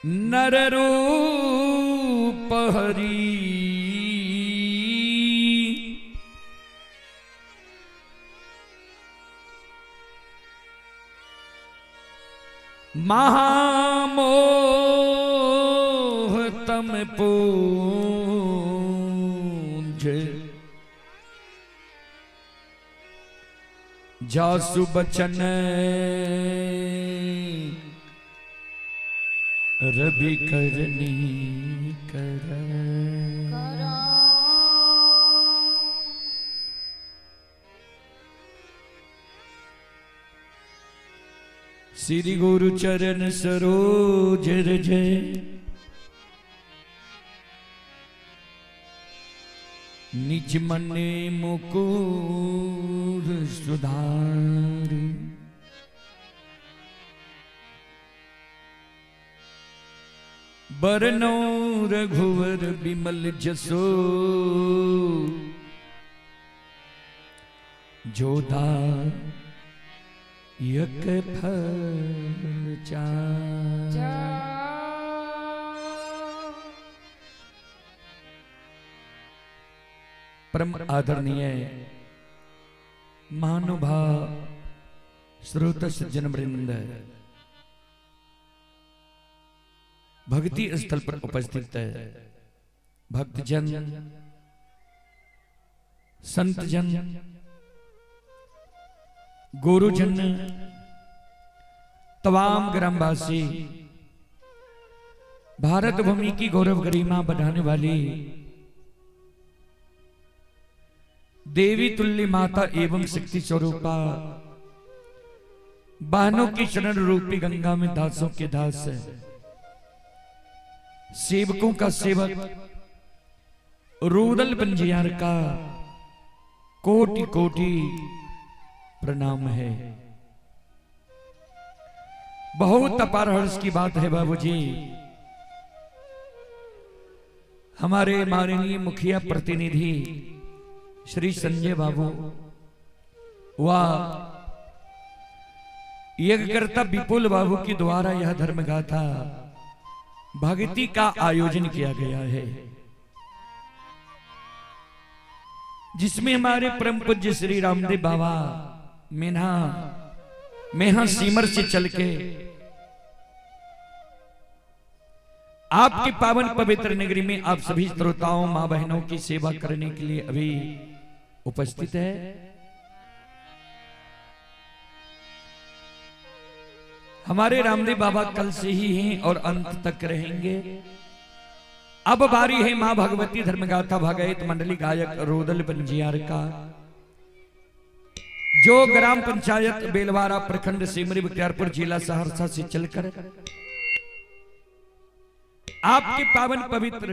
नर रूप हरि महामोह तम पूंज जासु बचन रवि करनी कर। श्री गुरु चरण सरोज रज निज मन मुकुर सुधार। बरनो रघुवर बिमल जसो जोधा यक फल चार। परम आदरणीय महानुभाव श्रोत सज्जन वृंद, भक्ति स्थल पर उपस्थित है भक्तजन, संतजन, गुरुजन, तमाम ग्रामवासी, भारत भूमि की गौरव गरिमा बढ़ाने वाली देवी तुल्य माता एवं शक्ति स्वरूपा बहनों की शरण रूपी गंगा में दासों के दास, सेवकों का सेवक रूदल पंजियार का कोटि कोटि प्रणाम है। बहुत अपार हर्ष की बात है बाबूजी, हमारे माननीय मुखिया प्रतिनिधि श्री संजय बाबू व यज्ञकर्ता विपुल बाबू के द्वारा यह धर्मगाथा भक्ति का आयोजन किया गया है, जिसमें हमारे परम पूज्य श्री रामदेव बाबा मेहा सीमर से चल के आपकी पावन पवित्र नगरी में आप सभी श्रोताओं मां बहनों की सेवा करने के लिए अभी उपस्थित है। हमारे रामदेव बाबा कल से ही हैं और अंत तक रहेंगे। अब बारी है मां भगवती धर्मगाथा भगवत मंडली गायक रोदल पंजियार का, जो ग्राम पंचायत बेलवारा प्रखंड सिमरी बख्तियारपुर जिला सहरसा से चलकर आपके पावन पवित्र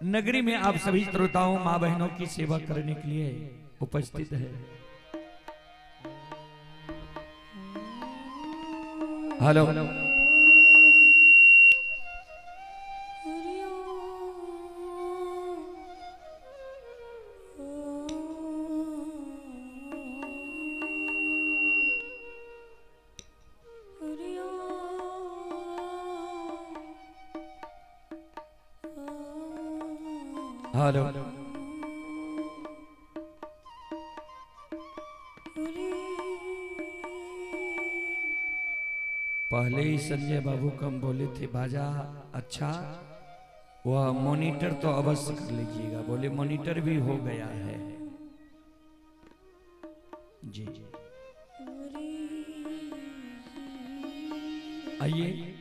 नगरी में आप सभी श्रोताओं मां बहनों की सेवा करने के लिए उपस्थित है। हेलो, हेलो, पहले ही संजय बाबू कम बोले थे बाजा अच्छा वह मॉनिटर तो अवश्य कर लीजिएगा, बोले मॉनिटर भी हो गया है। जी आइए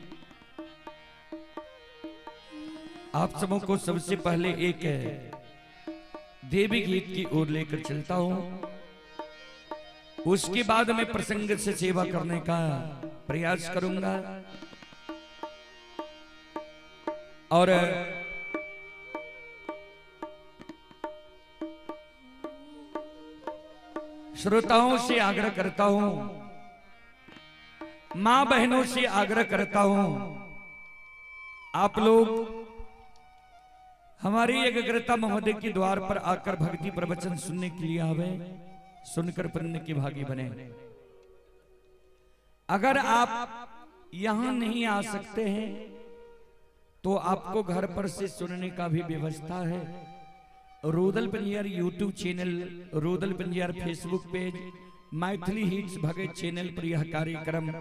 आप सबों को सबसे पहले एक देवी गीत की ओर लेकर चलता हूं, उसके बाद मैं प्रसंग से सेवा करने का प्रयास करूंगा। और श्रोताओं से आग्रह करता हूं, मां बहनों से आग्रह करता हूं, आप लोग हमारी एकाग्रता महोदय के द्वार पर आकर भक्ति प्रवचन सुनने के लिए आवे, सुनकर पुण्य के भागी बने। अगर आप यहां नहीं आ सकते हैं तो आपको घर पर से सुनने का भी व्यवस्था है। Rudal Panjiyar YouTube channel, Rudal Panjiyar Facebook page, Maithili hits Bhagat channel पर यह कार्यक्रम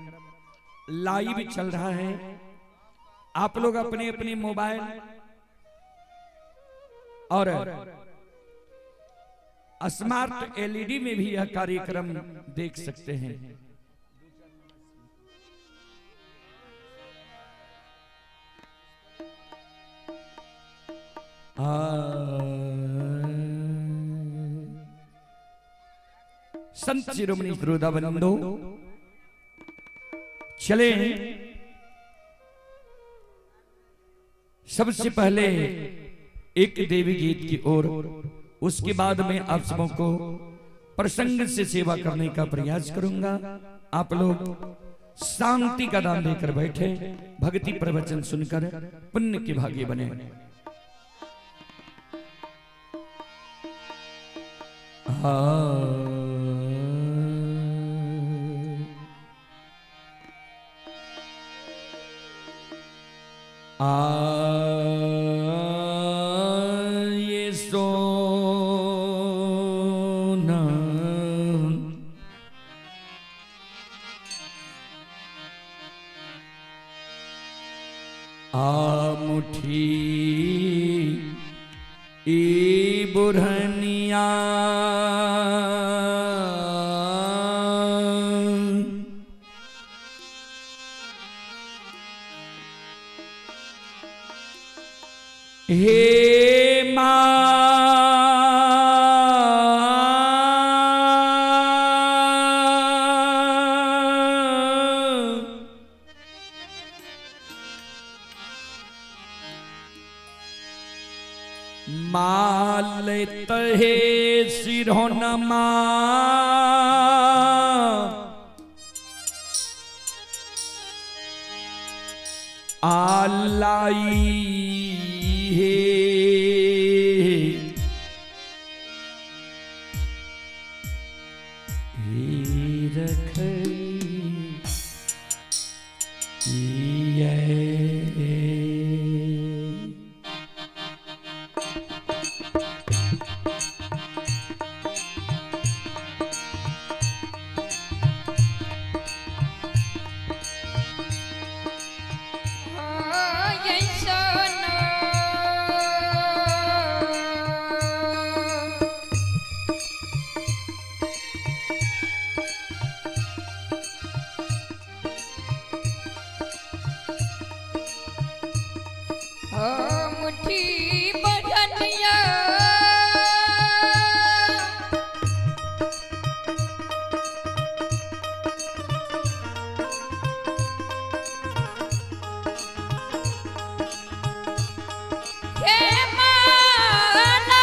लाइव चल रहा है। आप लोग अपने अपने मोबाइल और स्मार्ट एलईडी में भी यह कार्यक्रम देख सकते हैं। संत शिरोमणि श्रोता बंधु, चले सबसे पहले एक देवी गीत की ओर, उसके बाद मैं आप सबों को प्रसंग से सेवा करने का प्रयास करूंगा। आप लोग शांति का दान देकर बैठे, भक्ति प्रवचन सुनकर पुण्य के भागी बने। आ ये सोना आ मुठी ई बुरहनिया हे मां माल तहे सिरहोनमा आलाई हे मुट्ठी बधनिया हे माला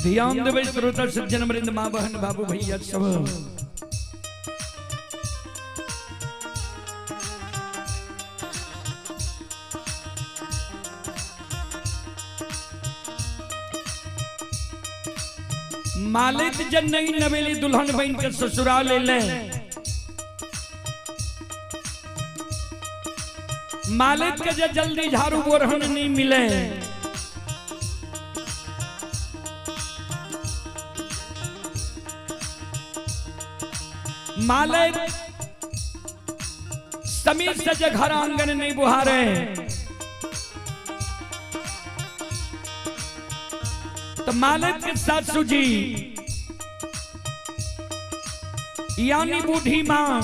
ध्यान देवे श्रोता सज्जन वृंद, माँ बहन बाबू भैया सब। मालिक जन नई नवेली दुल्हन बन के ससुराल ले, मालिक के जे जल्दी झाड़ू बोरहन नहीं मिले, मालिक समीर से जे घर आंगन नहीं बुहारे, तो मालिक के सासू जी यानी बूढ़ी मां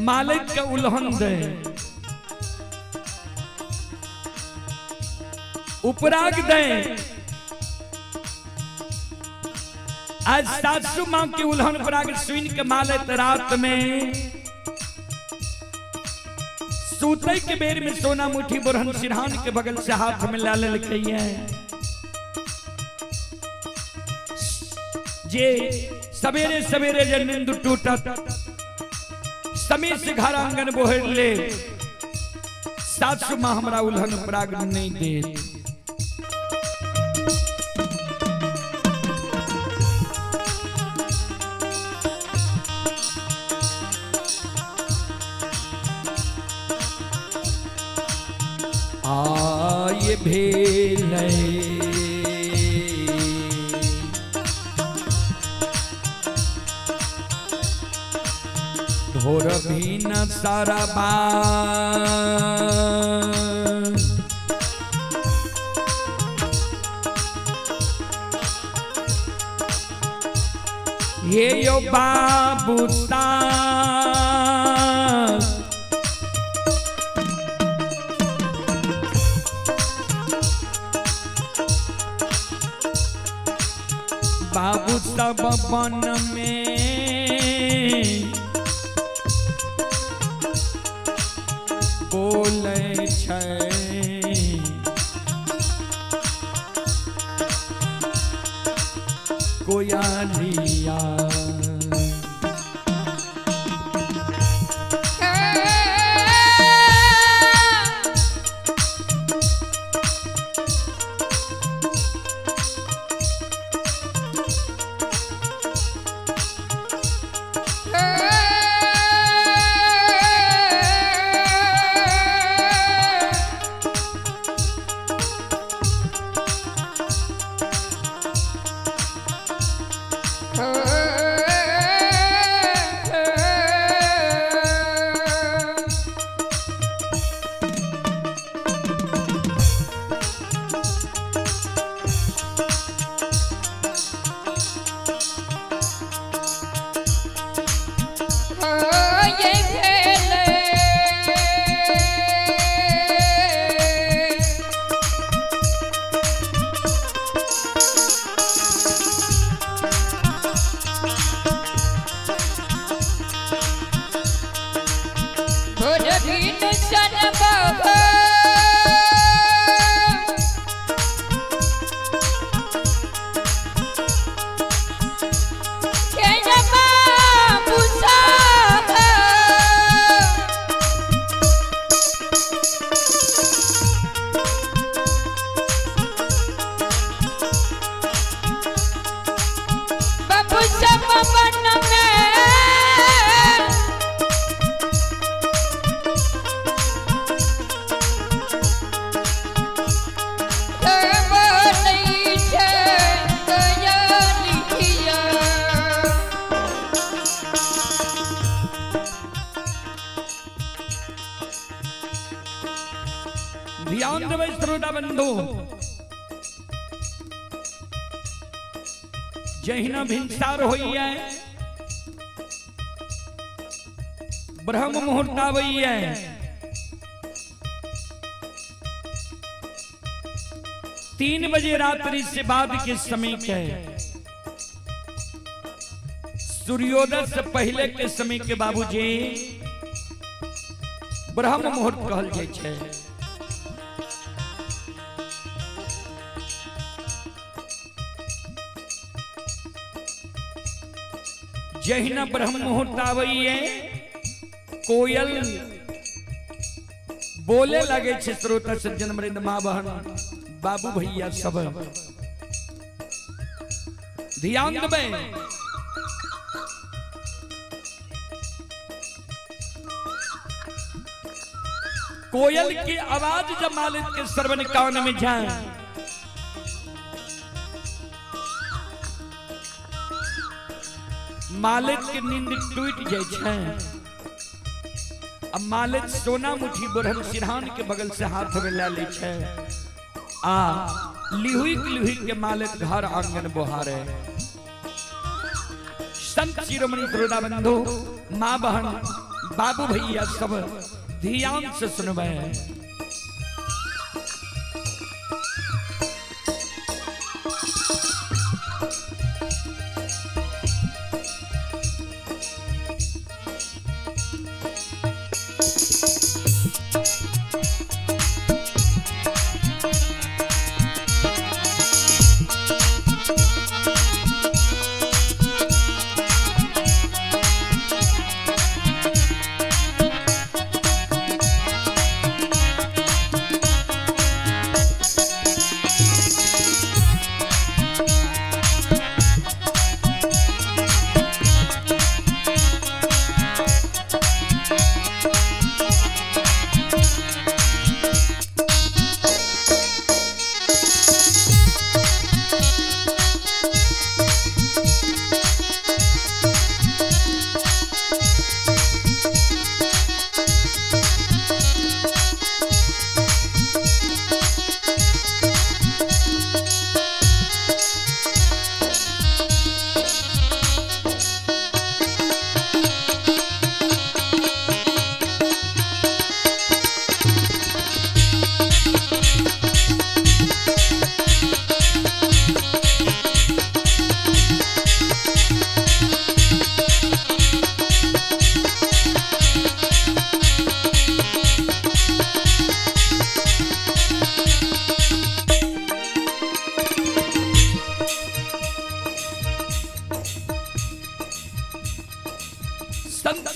मालिक के उल्हन दे, उपराग दे आज सासू माँ के उल्हन पराग सुन के मालत रात में सूते के बेर में सोना मुठी बुरहन सिरहान के बगल से हाथ में ला लेलकै है। जे सवेरे सवेरे जे नींद टूटत, समय से घर आंगन बोहर ले, सासू माँ हमरा उल्हन पराग नहीं दे। आय भेलै भोर भीन सरबा, ये यो बाबू सा बाबू सब वन में बोलै छै। कोयलिया ये भेलै भोर भिन सनबा। बाबू सब वन में बोलै छै दयालिया। ध्यान देबै श्रोता बंधु, जहिना भिनसार होइए, ब्रह्म मुहूर्त आबैए, 3 बजे रात्रि से बाद के समय के, सूर्योदय से पहले के समय के बाबूजी ब्रह्म मुहूर्त कहल जाइ छै। जहिना ब्रह्म मुहूर्त आबैए, कोयल बोले लगे छै। श्रोता सज्जन वृंद, माँ बहन, बाबू भैया सब ध्यान देबै। कोयल की आवाज जब मालिक के श्रवण कान में जाए, मालिक के नींद टूट जाए छै। अब मालिक सोना मुठी बोरहन सिरहान के बगल से हाथ में ले लै छै आ लिहुक लिहुक के मालिक घर आंगन बोहारे। संत शिरोमणि श्रोता बंधु, माँ बहन, बाबू भैया सब ध्यान से सुनबे।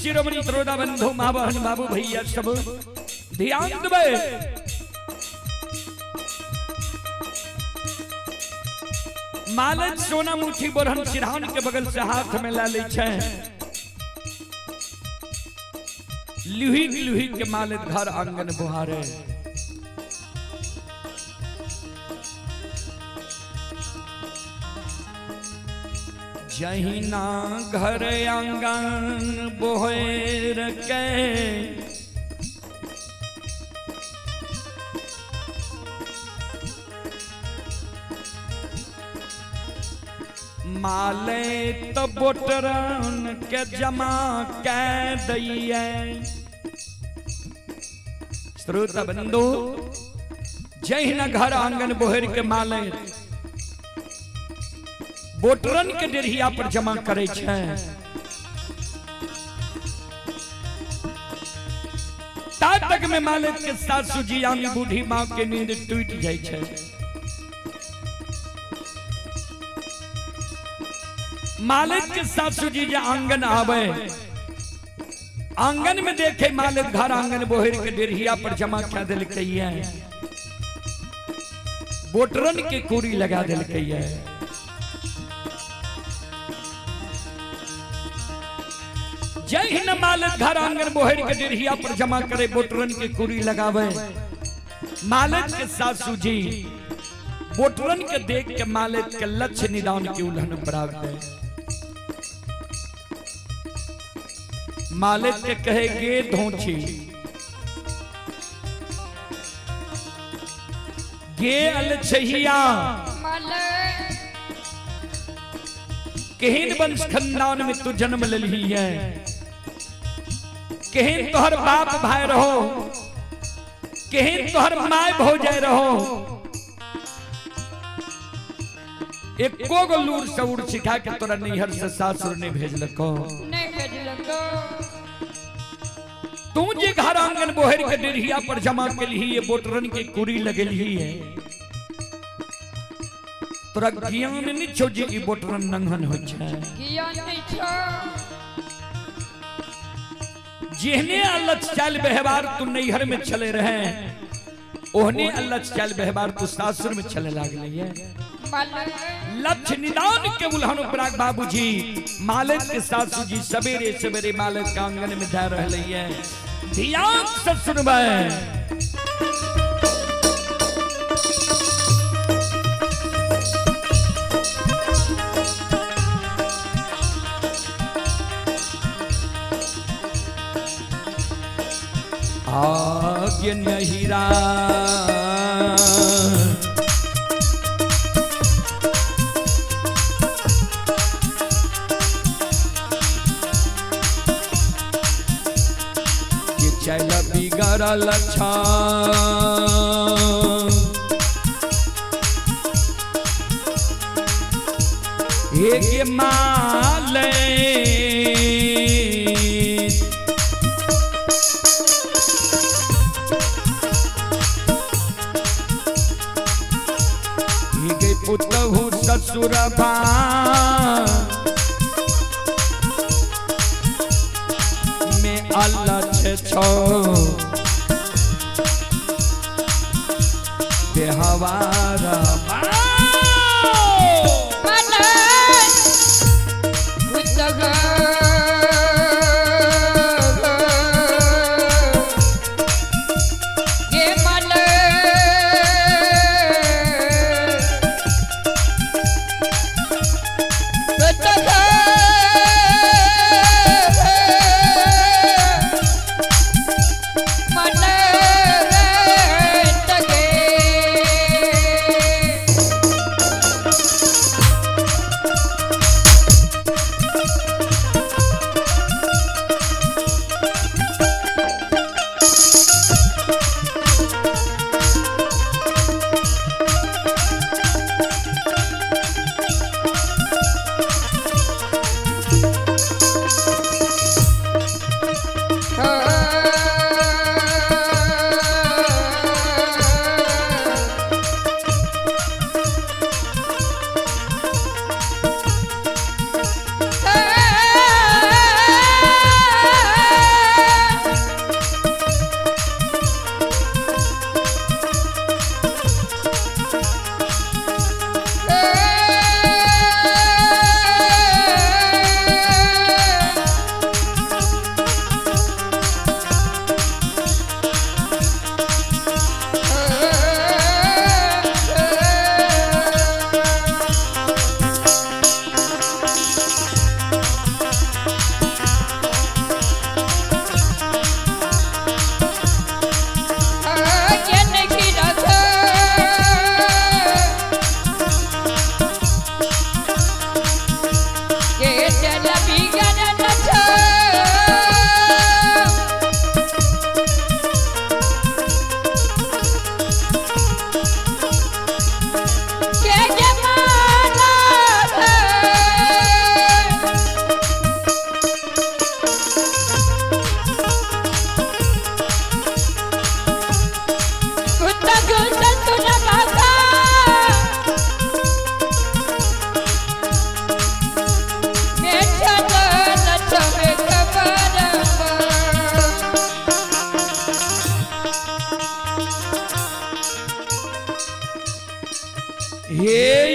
शिरोमणि श्रोता बंधु माँ बहन बाबू भैया सब ध्यान देबै। मालक सोना मुठी बोरहन सिरहान के बगल से हाथ में ला लै छै। लुही लुही के मालक घर आंगन बुहारे। जहिना घर आंगन बोहर के माले तो बोटरन के जमा कै दैये। श्रोता बंधु, जहिना घर आंगन बोहर के माले बोटरन के डेढ़िया पर जमा करे छै, ता तक में मालिक के सासू जी आमी बूढ़ी माँ के नींद टूट जाय छै। मालिक के सासू जी जे आंगन आवे, आंगन में देखे मालिक घर आंगन बोहर के डेढ़िया पर जमा कर देलकै है, बोटरन के कूड़ी लगा देलकै है। जय हिंद मालिक घर आंगन बोहर के डेढ़िया पर जमा करे बोटरन के कुरी लगावे। मालिक के सासू जी बोटरन के देख के मालिक के लक्ष्य निदान के उल्हन पर आ गए। मालिक के कहे गे धोछी गे अलछहिया, केहन वंश खानदान में तू जन्म ललही है, केहन तोहर बाप भाई रहो, केहन तोहर my भौजाई रहो, एको गो लूर सऊर सिखा के तोरा नैहर से सासुर नहीं भेजलको। नहीं भेजलको। तू जे घर आंगन बोहर के डेढ़िया पर जमा केलही है, बोटरन के कुरी लगेलही है, तोरा ज्ञान नहीं छौ जे ई बोटरन नंगन होइ छै। ज्ञान नहीं छौ। जेहने अलग चाल व्यवहार तू नैहर में चले रहे, ओहने अलग चाल व्यवहार तू सासुर में चले लागले है। लक्ष्य निदान के उल्हन उपराग बाबूजी मालिक के सासू जी सवेरे सवेरे मालिक के आंगन में जा रहे है। ध्यान से सुनबै। आज्ञ नहिरा के चल बिगड़ल छा एक माले पुतहु ससुरबा में अलछ छो बेहवार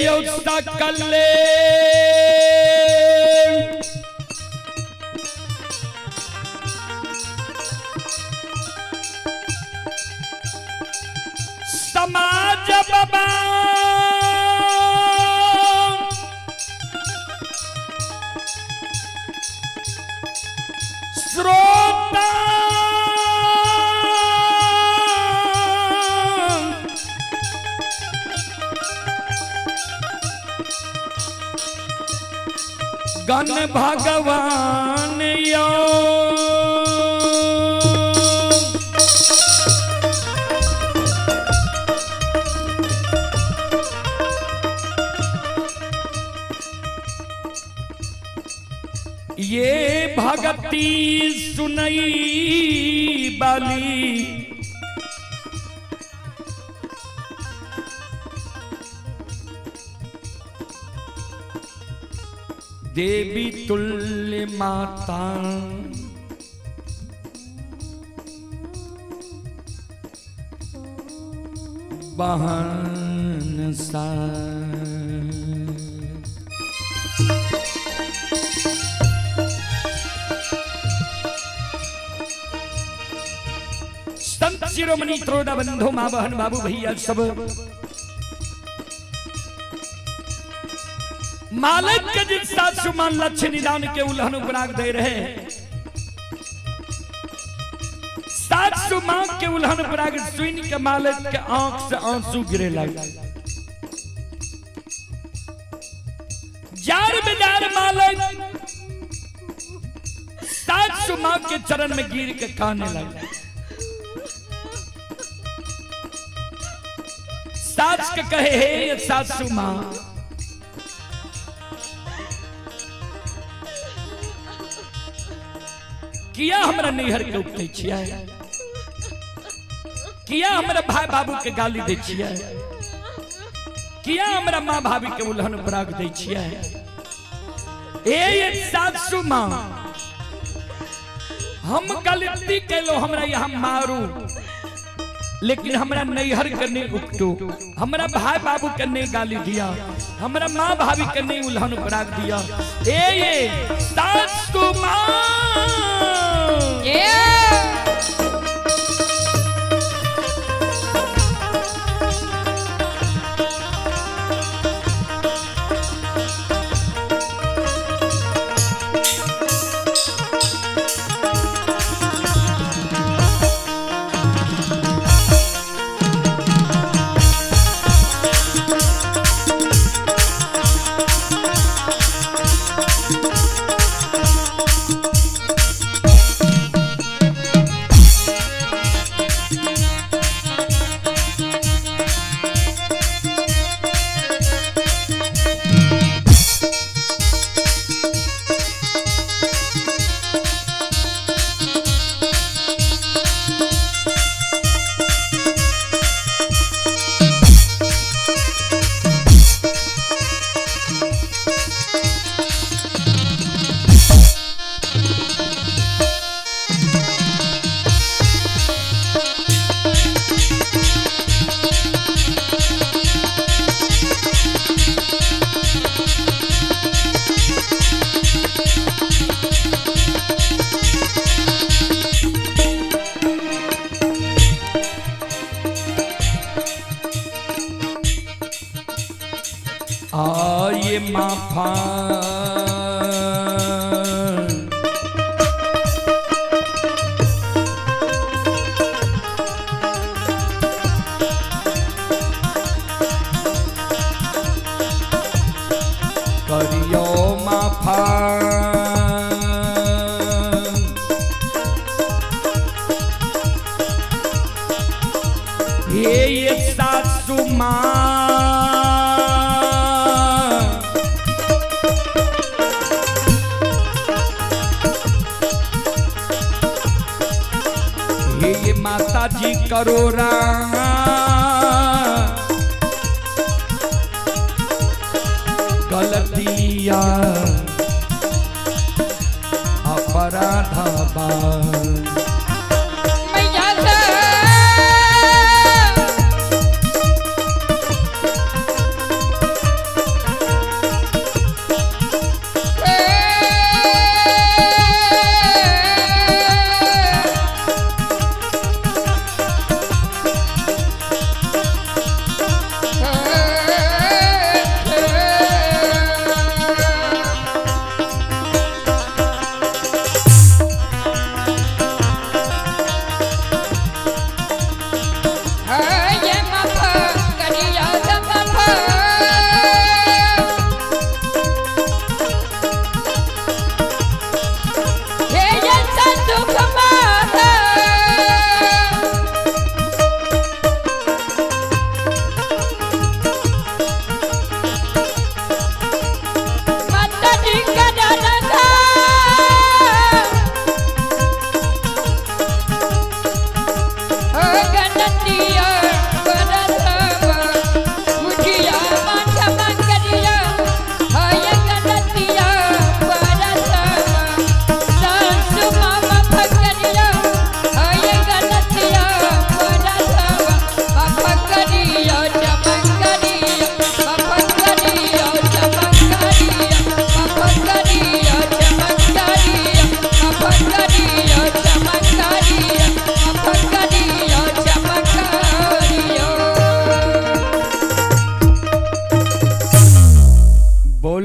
यो सकले समाज बाबा श्रोता गण भगवान यो। ये भगती सुनई बाली देवी तुल्य माता बहन सा। संत शिरोमणि त्रोड़ा बंधु माँ बहन बाबू भैया सब मालक के जिस सासु मान लक्ष्य निदान के उल्हन उपराग दे रहे सासु मां के उल्हन उपराग सुन के मालक के आंख से आंसू गिरे लगे। जार बेजार मालक सासु मां के चरण में गिर के काने लगे। सास के कहे हे सासु मां, किया हमरा नैहर के उपटै छियै, किया हमरा भाई बाबू के गाली दै छियै, किया हमरा माँ भाभी के उल्हन पराग दै छियै। ए सासु माँ, हम गलती कैलो, हमरा यहाँ मारू, लेकिन हमरा नैहर के नहीं उपटू, हमरा भाई बाबू के नहीं गाली दिया, हमरा माँ भाभी के नहीं उल्हन पराग दिया। ए सासु माँ आये माफा करियो माफा हे ये सासु माँ हे माता जी करो राम गलतिया अपराध बा।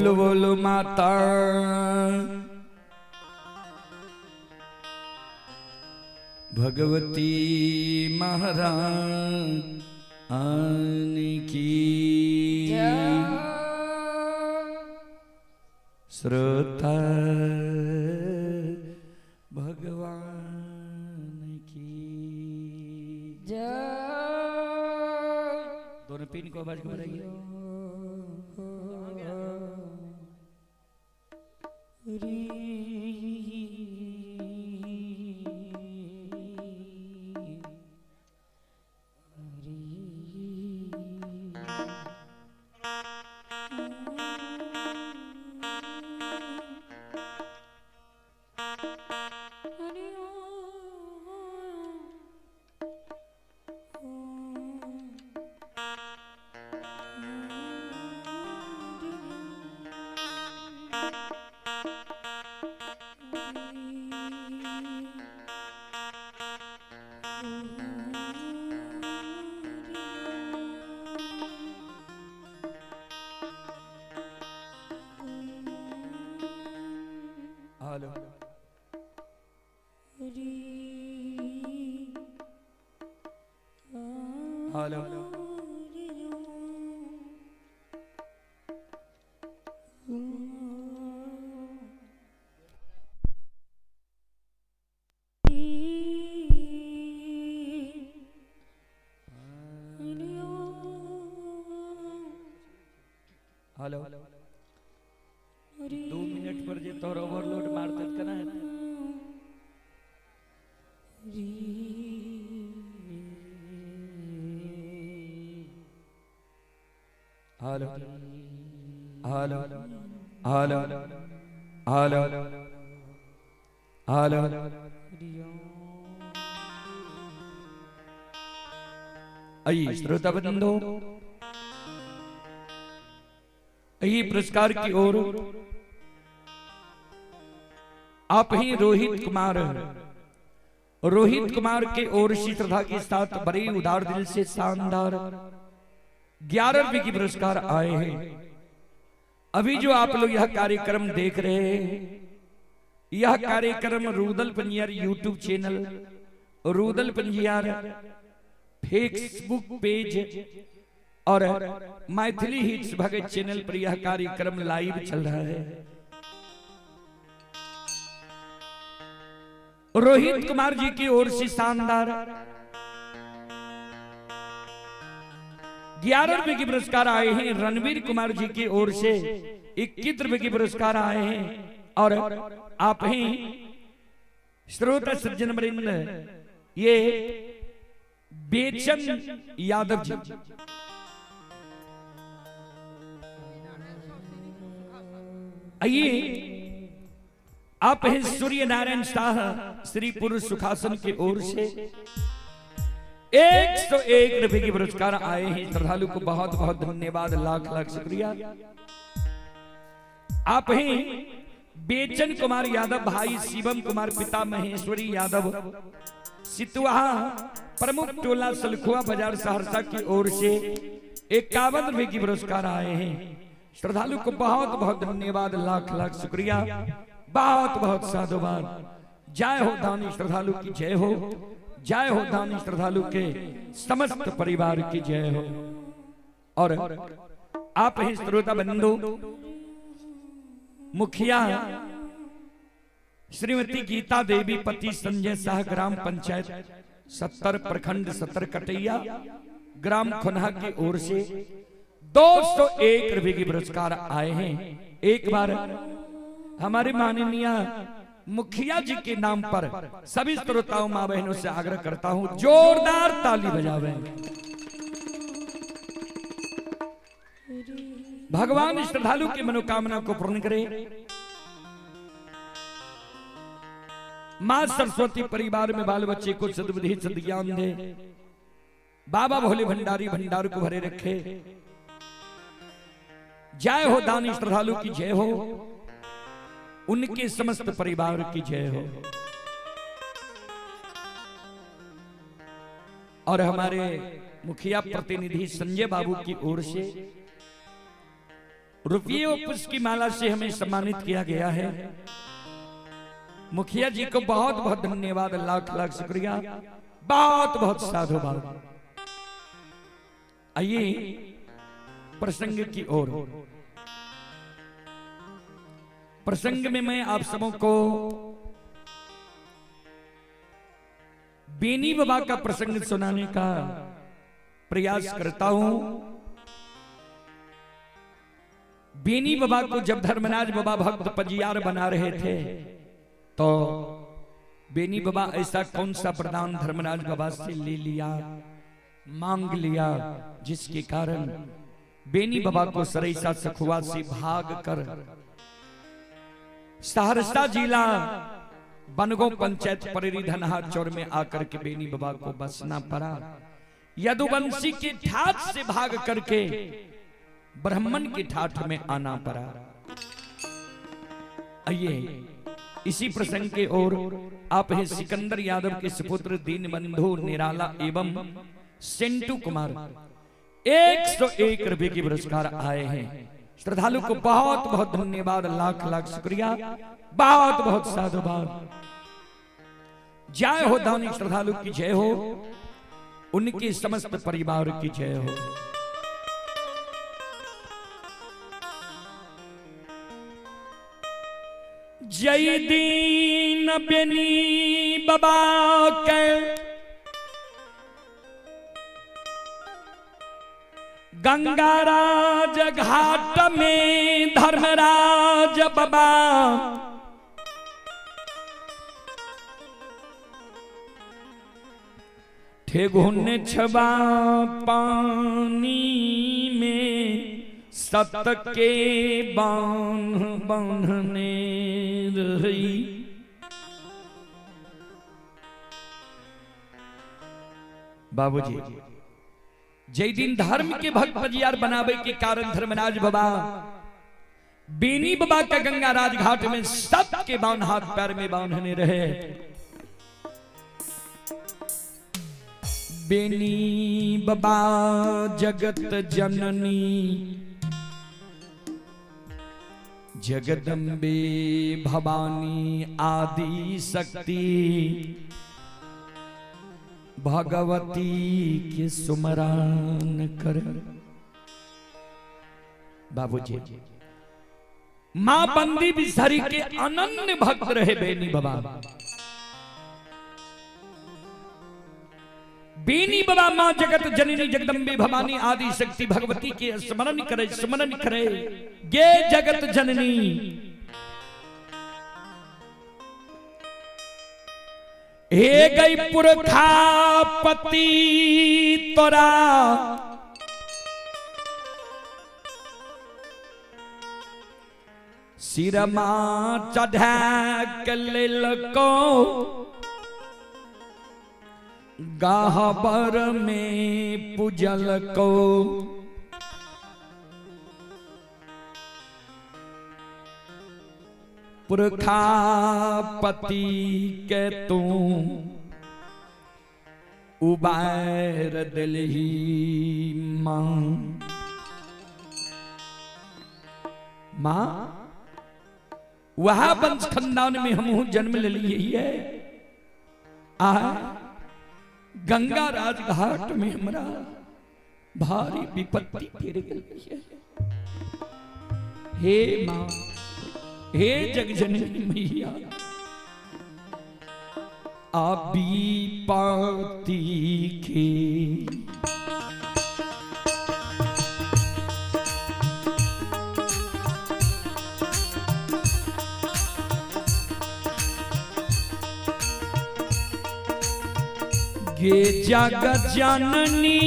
बोलो बोलो माता भगवती महारानी की। श्रोता भगवान की जय। दोनों पिन को आवाज बढ़ाएगी। हेलो हेलो हेलो 2 मिनट पर जे तोर ओवरलोड मारते कना है। Hello hello hello hello hello. आइए श्रोता बंधु, यही पुरस्कार की ओर आप ही रोहित कुमार, रोहित कुमार के ओर से श्रद्धा के साथ बड़े उदार दिल से शानदार 11 रुपए की पुरस्कार आए हैं। अभी जो आप लोग यह कार्यक्रम देख रहे हैं, यह कार्यक्रम Rudal Panjiyar YouTube channel, Rudal Panjiyar Facebook page और मैथिली हिट्स भगत चैनल पर यह कार्यक्रम लाइव चल रहा है। रोहित कुमार जी की ओर से शानदार 11 रुपए के पुरस्कार आए हैं। रणवीर कुमार जी की ओर से 21 रुपए के पुरस्कार आए हैं। और आप ही श्रोता सज्जन वृंद, ये बेचन यादव जी, आइए आप हैं सूर्य नारायण शाह श्री पुरुष सुखासन की ओर से 101 रुपए के पुरस्कार आए हैं। श्रद्धालु को बहुत बहुत धन्यवाद, लाख लाख शुक्रिया। आप हैं बेचन कुमार यादव, भाई शिवम कुमार, पिता महेश्वरी यादव, सितुआ प्रमुख टोला सलखुआ बाजार सहरसा की ओर से 51 रुपए की पुरस्कार आए हैं। श्रद्धालु को बहुत बहुत धन्यवाद, लाख लाख शुक्रिया, बहुत बहुत साधुवाद। जय हो दानी श्रद्धालु की जय हो, जय हो दानी श्रद्धालु के समस्त परिवार की जय हो। और आप हैं श्रोता बंधु, मुखिया श्रीमती गीता देवी, पति संजय शाह, ग्राम पंचायत 70, प्रखंड 70 कटैया, ग्राम खुनहा की ओर से 201 रुपए की पुरस्कार आए हैं। एक बार हमारे माननीय मुखिया जी के नाम पर सभी श्रोताओं माँ बहनों से आग्रह करता हूं, जोरदार ताली बजावें। भगवान श्रद्धालु की मनोकामना को पूर्ण करे। मां सरस्वती परिवार में बाल बच्चे को सद्बुद्धि सद्ज्ञान दे। बाबा भोले भंडारी भंडार को भरे रखे। जय हो दानी श्रद्धालु की जय हो, उनके समस्त परिवार की जय हो। और हमारे मुखिया प्रतिनिधि संजय बाबू की ओर से रुपये और पुष्प की माला से हमें सम्मानित किया गया है। मुखिया जी को बहुत बहुत धन्यवाद, लाख लाख शुक्रिया, बहुत बहुत साधुवाद। आइए प्रसंग की ओर। प्रसंग में मैं आप सबों को बेनी बाबा का प्रसंग सुनाने का प्रयास करता हूं। बेनी बाबा को जब धर्मराज बाबा भक्त पजियार बना रहे थे तो बेनी बाबा ऐसा कौन सा वरदान धर्मराज बाबा से ले लिया, मांग लिया, जिसके कारण बेनी बाबा को सरैसा सखुआ से भाग कर सहरसा जिला बनगो पंचायत परेरी धनहा चौर में आकर के बेनी बाबा को बसना पड़ा। यदुवंशी के ठाठ से भाग करके ब्राह्मण के ठाठ में आना पड़ा। आइए इसी प्रसंग के ओर आप हैं सिकंदर यादव के सुपुत्र दीनबंधु निराला एवं सेंटू कुमार 101 रुपए के पुरस्कार आए हैं। श्रद्धालु को बहुत बहुत धन्यवाद, लाख लाख शुक्रिया, बहुत बहुत साधुवाद। जय हो दानी श्रद्धालु की जय हो, उनके समस्त परिवार की जय हो। जय दीन बेनी बाबा के गंगाराज घाट में धर्मराज बाबा ठेगुन छबा पानी में सत के बांध बांधने रही। बाबूजी जय दिन धर्म के भक्त पजियार बनावे के कारण धर्मराज बाबा बेनी बाबा का गंगा राज घाट में सत के बांध हाथ पैर में बांधने रहे। बेनी बाबा जगत जननी जगदम्बे भवानी आदि शक्ति भगवती के सुमरान कर। बाबूजी मां बंदी बिसारी के अनन्य भक्त रहे बेनी बाबा। बेनी बाबा मां जगत जननी जगदम्बे भवानी आदि शक्ति भगवती के स्मरण करे, स्मरण करे गे जगत जननी। हे गई पुरखा पति तोरा सिरमा चढ़ा के लेलको गहबर में पूजल को। पुरखा पति के तू उबार दिलही मां। मां वह वंश खानदान में हम जन्म ले लिए है। आ गंगा राजघाट में हमरा भारी विपत्ति गिर गई है। हे मां, हे जगजननी मैया, आबी पाती के गे जग जननी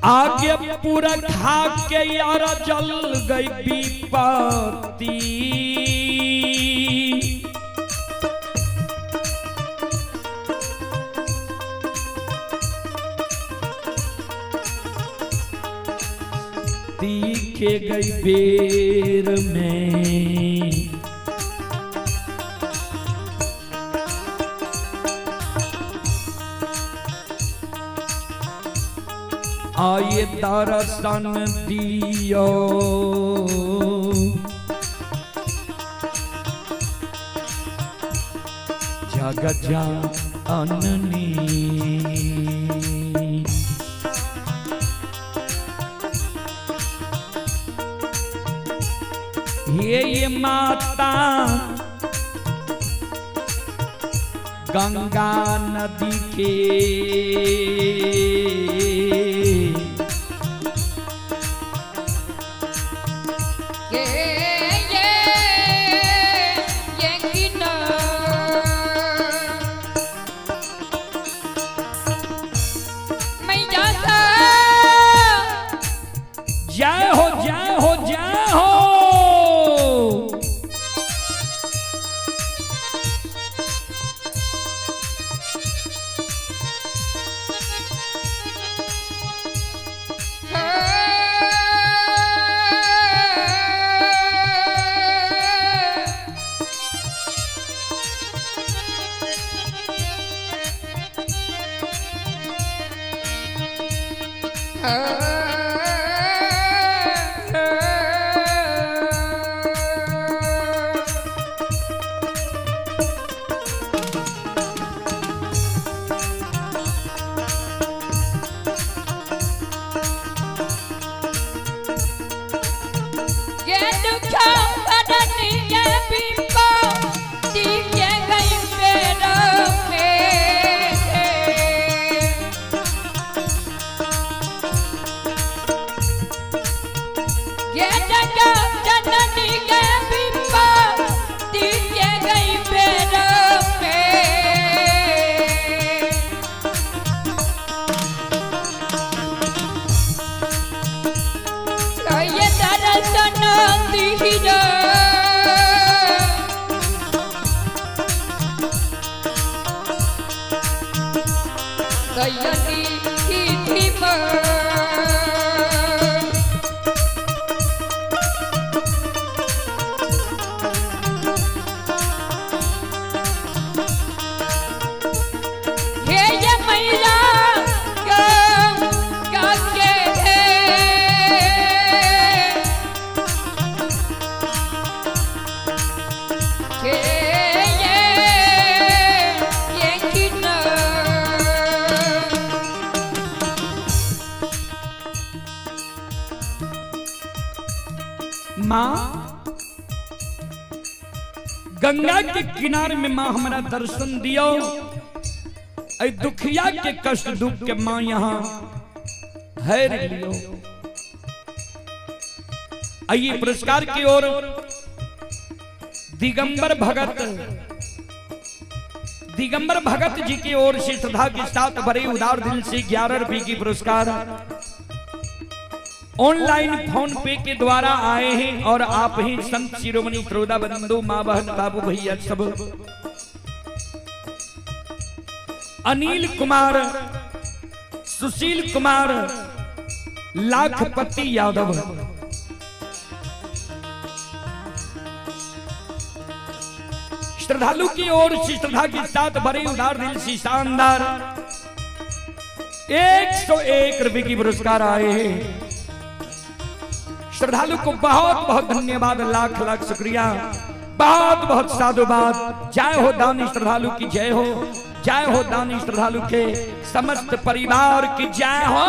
आगे पूरा खा के यार जल गई विपत्ति। तीखे गई बेर में आए दर्शन दियो। जग जननी ये माता गंगा नदी के ये किना मैया सा। जय हो जय हो जय हो। ये दुखा बदन ये बिपा दिए गई मेरा में। ये जगह जननी ये बिपा दिए गई मेरा में। ये दर्शन दिया दयनी थी हे ये मैया गंगा के हे ये किना। माँ गंगा के किनारे में माँ हमारा दर्शन दियो। ऐ दुखिया के कष्ट दुख के माँ यहाँ हैर लियो। आइए पुरस्कार की ओर दिगंबर भगत, दिगंबर भगत जी की ओर से श्रद्धा के साथ भरे उदार दिल से 11 रुपए की पुरस्कार ऑनलाइन फोन पे के द्वारा आए हैं। और आप ही संत शिरोमणि श्रोता बंधु माँ बहन बाबू भैया सब अनिल कुमार, सुशील कुमार, लाखपति यादव, श्रद्धालु की ओर से श्रद्धा के साथ भरे उदार दिल से शानदार 101 रुपए की पुरस्कार आए हैं। श्रद्धालु को बहुत बहुत धन्यवाद, लाख लाख शुक्रिया, बहुत बहुत साधुवाद। जय हो दानी श्रद्धालु की जय हो, जय हो दानी श्रद्धालु के समस्त परिवार की जय हो।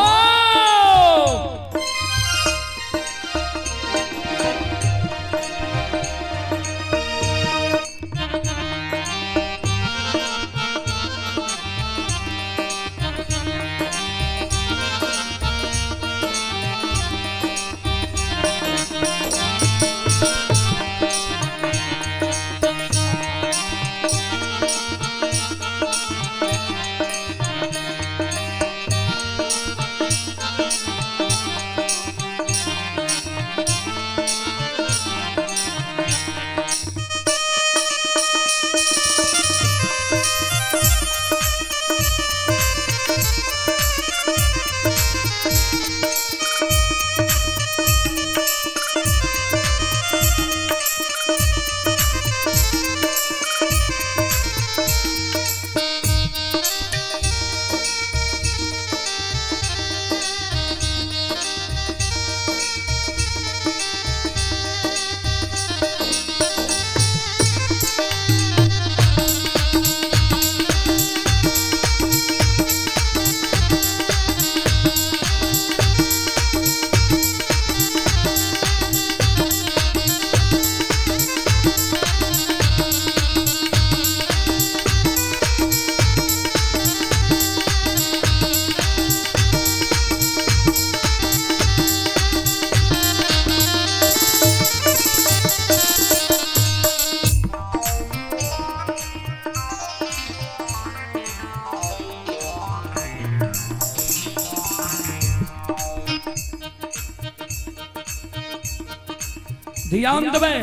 ध्यान देबै।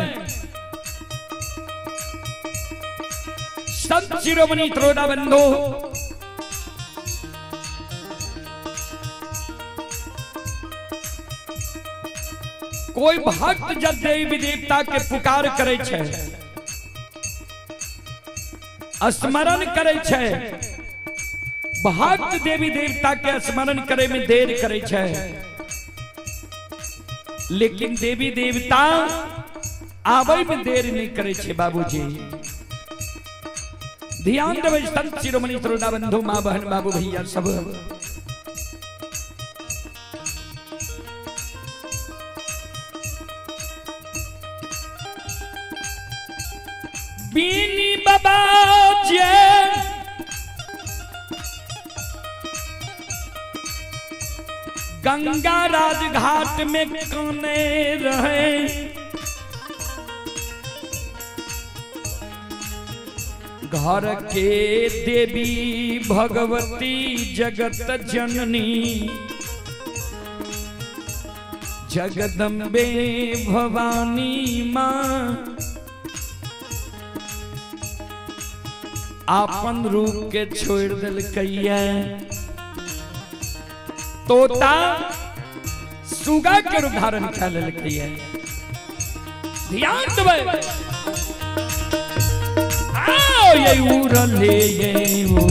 संत शिरोमणि त्रोड़ा बंधु कोई भक्त जब देवी देवता के पुकार करे छै, स्मरण करे छै, भक्त देवी देवता के स्मरण करे में देर करे छै, लेकिन देवी देवता आवे में देर नहीं करे छै। बाबूजी ध्यान देबै। संत शिरोमणि श्रोता बंधु, माँ बहन, बाबू भैया सब, बीनी बाबा जे गंगा राजघाट में कने रहे, घर के देवी भगवती जगत जननी जगदम्बे भवानी माँ आपन रूप के छोड़ दिलकैया, तोता सुगा के रूप धारण कर लेलकैया। ध्यान देबै। आओ ये उड़ले ये वो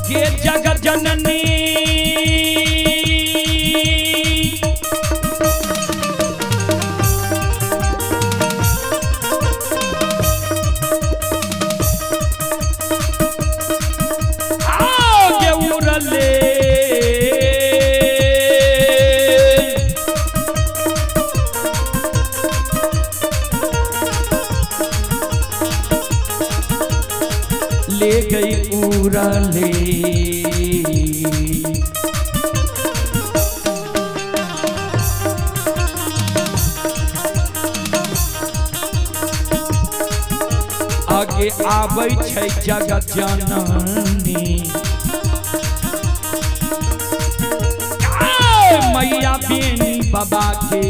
ये जगत जननी आओ ये उड़ले ले गई उड़ले। आगे आबै छै जगत जननी मैया बेनी बाबा के,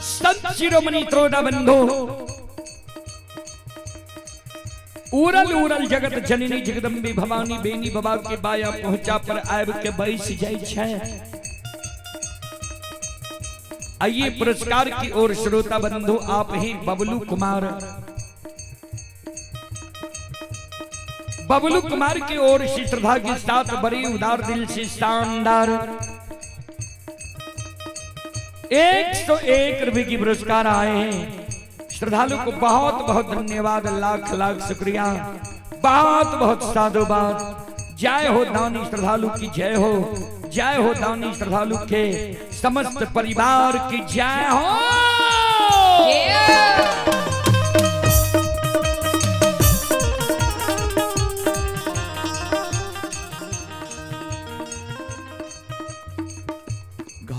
संत शिरोमणि त्रोड़ा बंधु उरल उरल जगत जननी जगदम्बी भवानी बेनी बाबा के बाया पहुंचा पर आब के बैस जाय छै। आइए पुरस्कार की ओर श्रोता बंधु आप ही बबलू कुमार, बबलू कुमार की ओर से श्रद्धा के साथ बड़ी उदार दिल से शानदार 101 रुपए की पुरस्कार आए हैं। श्रद्धालु को बहुत बहुत धन्यवाद, लाख लाख शुक्रिया, बहुत बहुत साधुवाद। जय हो दानी श्रद्धालु की जय हो, जय हो दानी श्रद्धालु के समस्त परिवार की जय हो।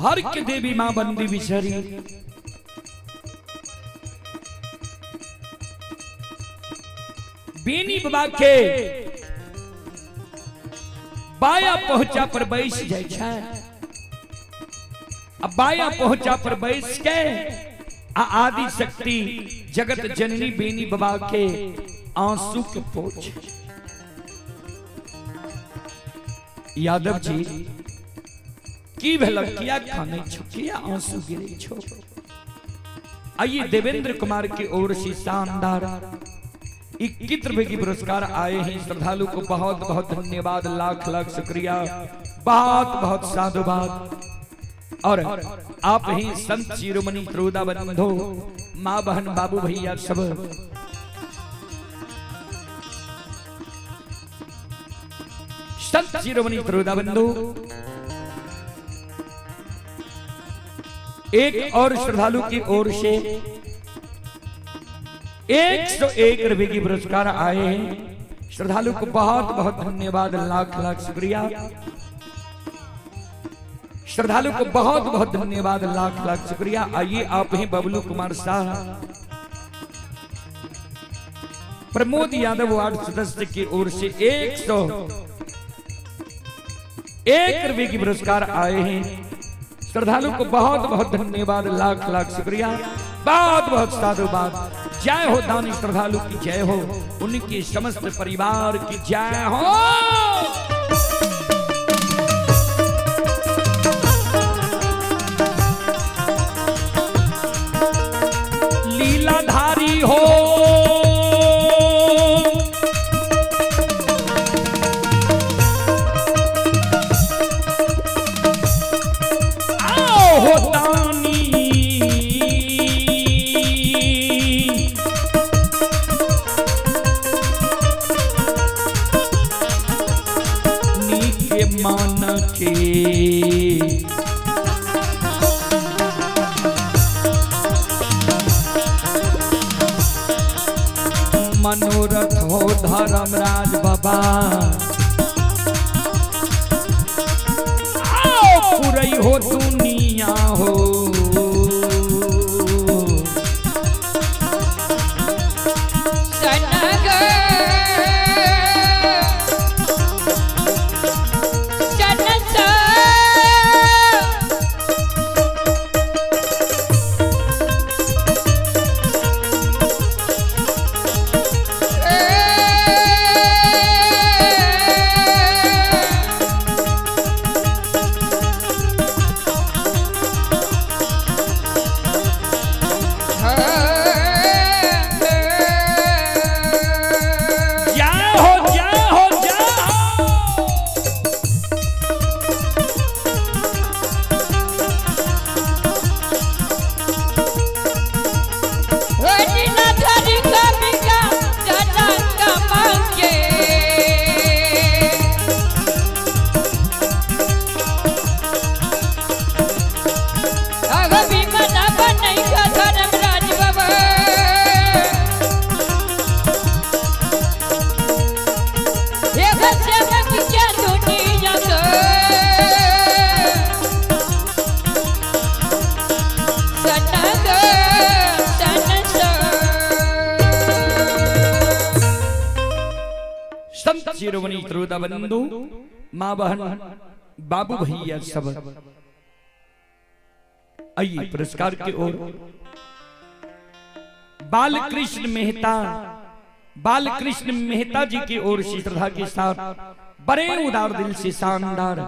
घर के देवी मां बंदी बिचरी बेनी बाबा के बाया पहुंचा पर बैस जाय छै। अब बाया पहुंचा पर बैस के आ आदि शक्ति जगत जननी बेनी बाबा के आंसू के पोछ। यादव जी की भेल, किया खाने छो, किया आंसू गिरे छो? आइए देवेंद्र कुमार की ओर से शानदार 21 रुपए की पुरस्कार आए हैं। श्रद्धालु को बहुत बहुत धन्यवाद, लाख लाख शुक्रिया, बहुत बहुत साधुवाद। और आप ही संत शिरोमणि त्रोदा बंधु माँ बहन बाबू भैया सब संत शिरोमणि त्रोदा बंधु एक और श्रद्धालु की ओर से 101 रुपए की पुरस्कार आए हैं। श्रद्धालु को बहुत बहुत धन्यवाद, लाख लाख शुक्रिया। श्रद्धालु को बहुत बहुत धन्यवाद, लाख लाख शुक्रिया। आइए आप ही बबलू कुमार शाह प्रमोद यादव वार्ड सदस्य की ओर से 101 रुपए की पुरस्कार आए हैं। श्रद्धालु को बहुत बहुत धन्यवाद, लाख लाख शुक्रिया, बहुत बहुत साधुवाद। जय हो दानी श्रद्धालु की जय हो, उनके समस्त परिवार की जय हो। लीलाधारी हो आओ हो दानी, नीके मान के मनोरथ हो धर्मराज बाबा, आओ पुरई हो दुनिया हो। जय हो जय हो जय हो। संत शिरोमणि त्रोदा बंधु माँ बहन बाबू भैया सब आइए पुरस्कार की ओर। बालकृष्ण मेहता, बालकृष्ण मेहता जी की ओर से श्रद्धा के साथ बड़े उदार दिल से शानदार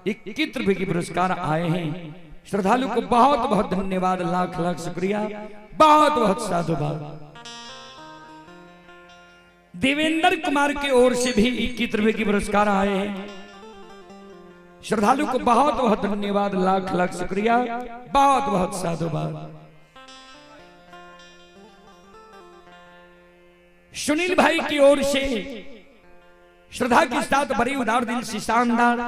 21 रुपए के पुरस्कार आए हैं। श्रद्धालु को बहुत बहुत धन्यवाद, लाख लाख शुक्रिया, बहुत बहुत साधुवाद। देवेंद्र कुमार की ओर से भी 21 रुपए के पुरस्कार आए हैं। श्रद्धालु को बहुत बहुत धन्यवाद, लाख लाख शुक्रिया, बहुत बहुत साधुवाद। सुनील भाई की ओर से श्रद्धा के साथ बड़ी उदार दिल से शानदार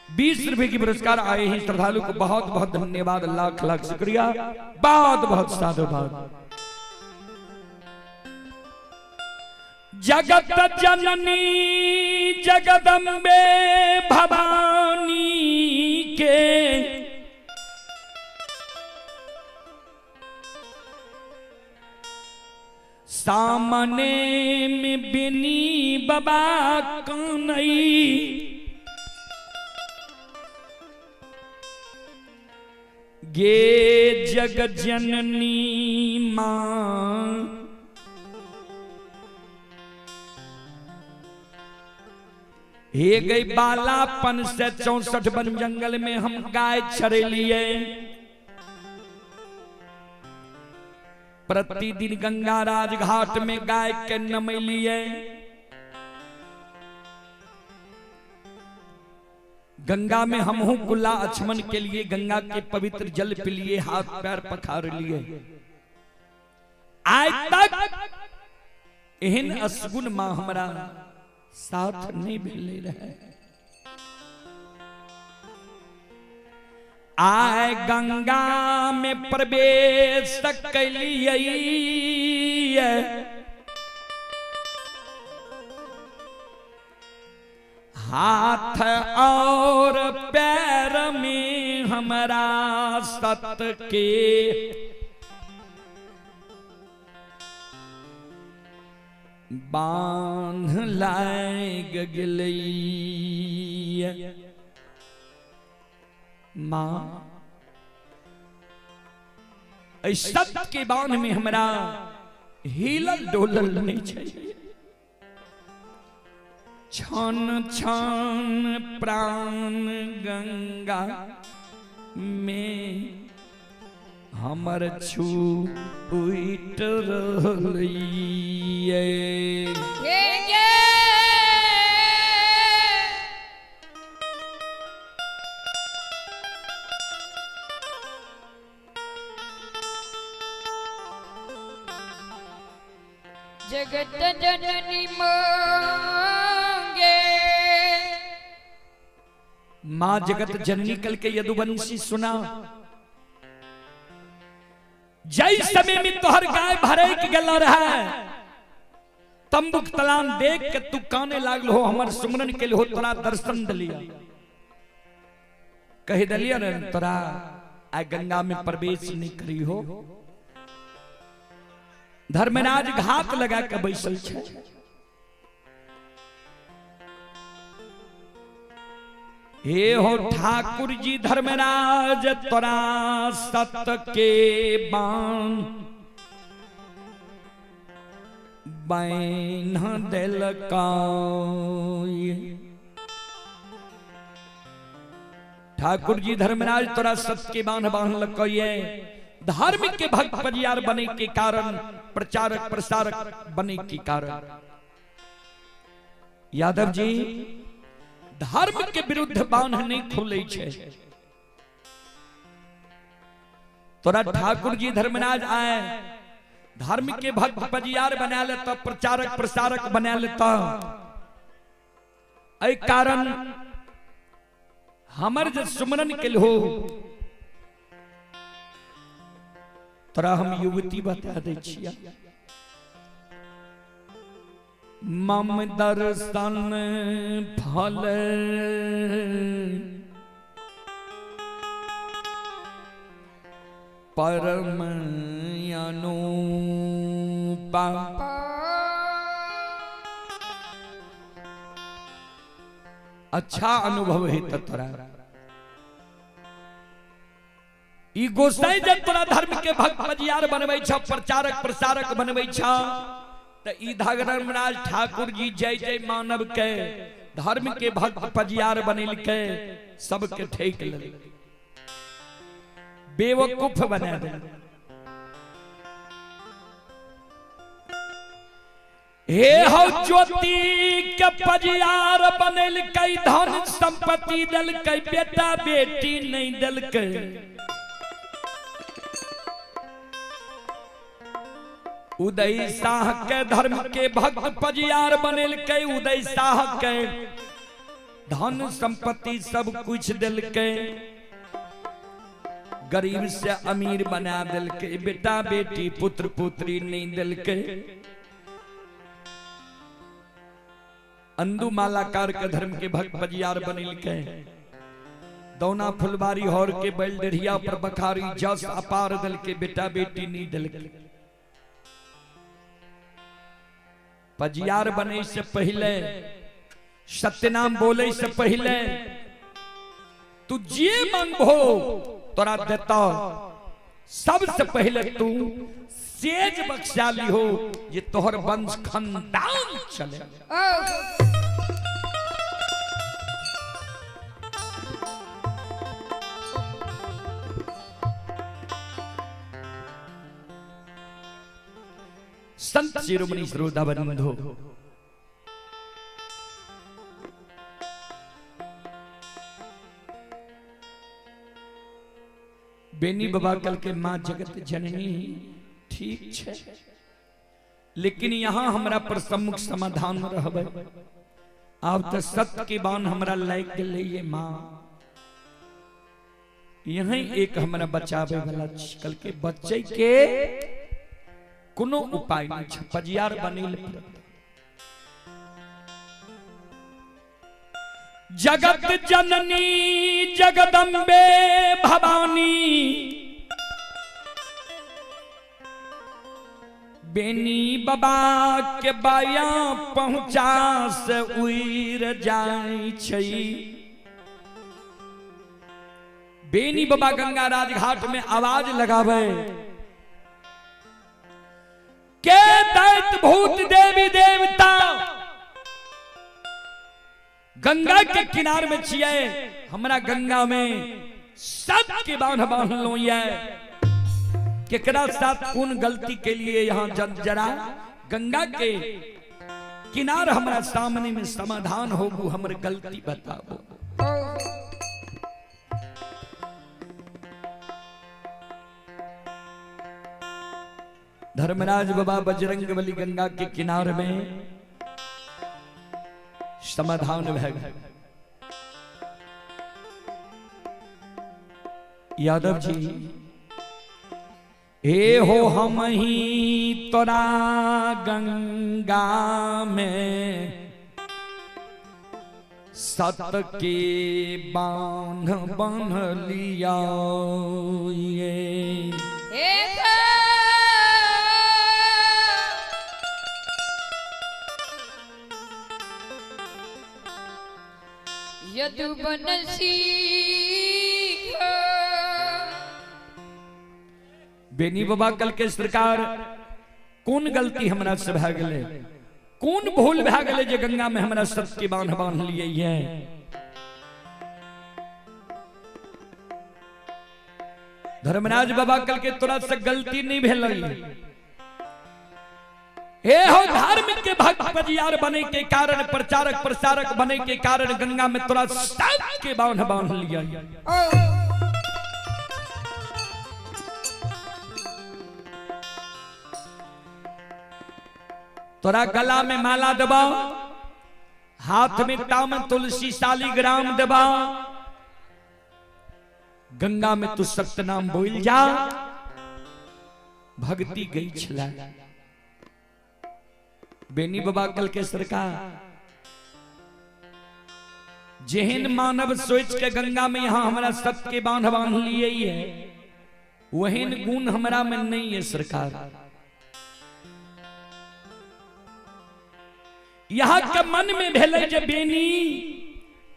20 रुपए की पुरस्कार आए हैं। श्रद्धालु को बहुत बहुत धन्यवाद, लाख लाख शुक्रिया, बहुत बहुत साधुवाद। जगत जननी जगदम्बे भवानी के सामने में बिनी बाबा कन्हई गे जग जननी मां हे गई बालापन से 64 वन जंगल में हम गाय चरेलिए, प्रतिदिन गंगा राज घाट में गाय के नमैलिए, गंगा में हमहू कुल्ला अछमन के लिए गंगा के पवित्र जल पिलिए, हाथ पैर पखार लिए। आज तक एहन असगुन मां हमरा साथ नहीं भेले रहे। आए गंगा में प्रवेश कैलिए, हाथ और पैर में हमरा सत के बांध लाग गेलै। मां सत के बांध में हमरा हिलल डोलल नहीं चाहिए। छन छन प्राण गंगा में हमर छू उठ रहलिए। जगत जननी मांगे मां जगत जननी कल के यदुवंशी सुना, जय समय में तोहर गाय भरे के गला रहा, तंबुक तलान देख के तू काने लागल हो, हमर सुमरन के लिए हो तोरा दर्शन दलिया, कह दलिया रे तोरा आ गंगा में प्रवेश नहीं करी हो। धर्मराज घात लगा के बैसल छे। हे हो ठाकुर जी धर्मराज तोरा सत के बाण बैन दिलकाय। ठाकुर जी धर्मराज तोरा सत के बांध बांध लकये, धर्म के भक्त परियार बने के कारण, प्रचारक प्रसारक बने के कारण। यादव जी धर्म के विरुद्ध बांध नहीं खुले छे। तोरा ठाकुर जी धर्मराज आए धर्म के भक्त परियार बना लेता, प्रचारक प्रसारक बना लेता, एहि कारण हमर जे सुमरन के हो तोरा हम युवती बता दै छिया। मम दर्शन फल परम अनुपा, अच्छा अनुभव है तोरा। ई गोसाई जब तोरा धर्म के भक्त परियार बनबै छ, प्रचारक प्रसारक बनबै छ, त ई धर्मराज ठाकुर जी जय जय मानव के धर्म के भक्त परियार बनेल के सबके ठेक लेल, बेवकूफ बना दे। हे हो ज्योति के पजियार बनेलकै, धन संपत्ति देलकै, बेटा बेटी नहीं देलकै। उदय शाह के धर्म के भक्त पजियार बनेलकै, उदय शाह के धन संपत्ति सब कुछ देलकै, गरीब से अमीर बना देलकै, बेटा बेटी पुत्र पुत्री नहीं देलकै। अंदू मालाकार के धर्म के भक्त पजियार बनेलकै, दौना फुलबारी हौर के बैल डेढ़िया पर बखारी जस अपार देलकै, बेटा बेटी नहीं देलकै। पजियार बने से पहले, सत्यनाम बोले से पहले तू जे मांगबो तोरा देता। सबसे पहले तू सेज बख्शा लिहो ये तोहर वंश खानदान चले। संत शिरोमणि श्रोता बंधु, बेनी बाबा कल के मां जगत जननी ठीक छे, लेकिन यहाँ हमरा पर सम्मुख समाधान रहबे। आब तो सत्य के बाण हमरा लाग गेलै ये मां, यही एक हमरा बचावे वाला कल के बच्चे के कोनो उपाय नहीं छे, पजियार बनेल पड़त। जगत जननी जगदम्बे भवानी, बेनी बाबा के बाया पहुंचा से उड़ जाय छै। बेनी बाबा गंगा राजघाट में आवाज लगावे के दैत भूत देवी देवता गंगा के किनार में छिए, हमरा गंगा में सब के बांध बांधलो ये, केकरा साथ कौन गलती के लिए यहाँ जरा गंगा के किनार हमरा सामने में समाधान होगू, हमर गलती बताबो। धर्मराज बाबा बजरंग बली गंगा के किनार में समाधान भय गए। यादव जी हे हो हम ही तोरा गंगा में सत के बांध बांध लिया ये। बेनी बाबा कल के सरकार कौन गलती हमरा से भए गेलै, कौन भूल भए गेलै जे गंगा में हमरा सत के बांध बांध लिए ये। धर्मराज बाबा कल के तोरा से गलती नहीं भेलै। हे हो धर्म के भक्त पजियार बने के कारण, प्रचारक प्रसारक बने के कारण गंगा में तोरा सब के बांध बांध लिया। तोरा गला में माला दबा, हाथ में ताम तुलसी शालिग्राम दबा, गंगा में तू सत्य नाम बोल जा। भक्ति गई छला बेनी बाबा कल के सरकार जेहन मानव सोच के गंगा में यहाँ हमारा सत्य के बांध बांध लिए ही है, वहन गुण हमारा में नहीं है सरकार। यहाँ के मन में भेलै जे बेनी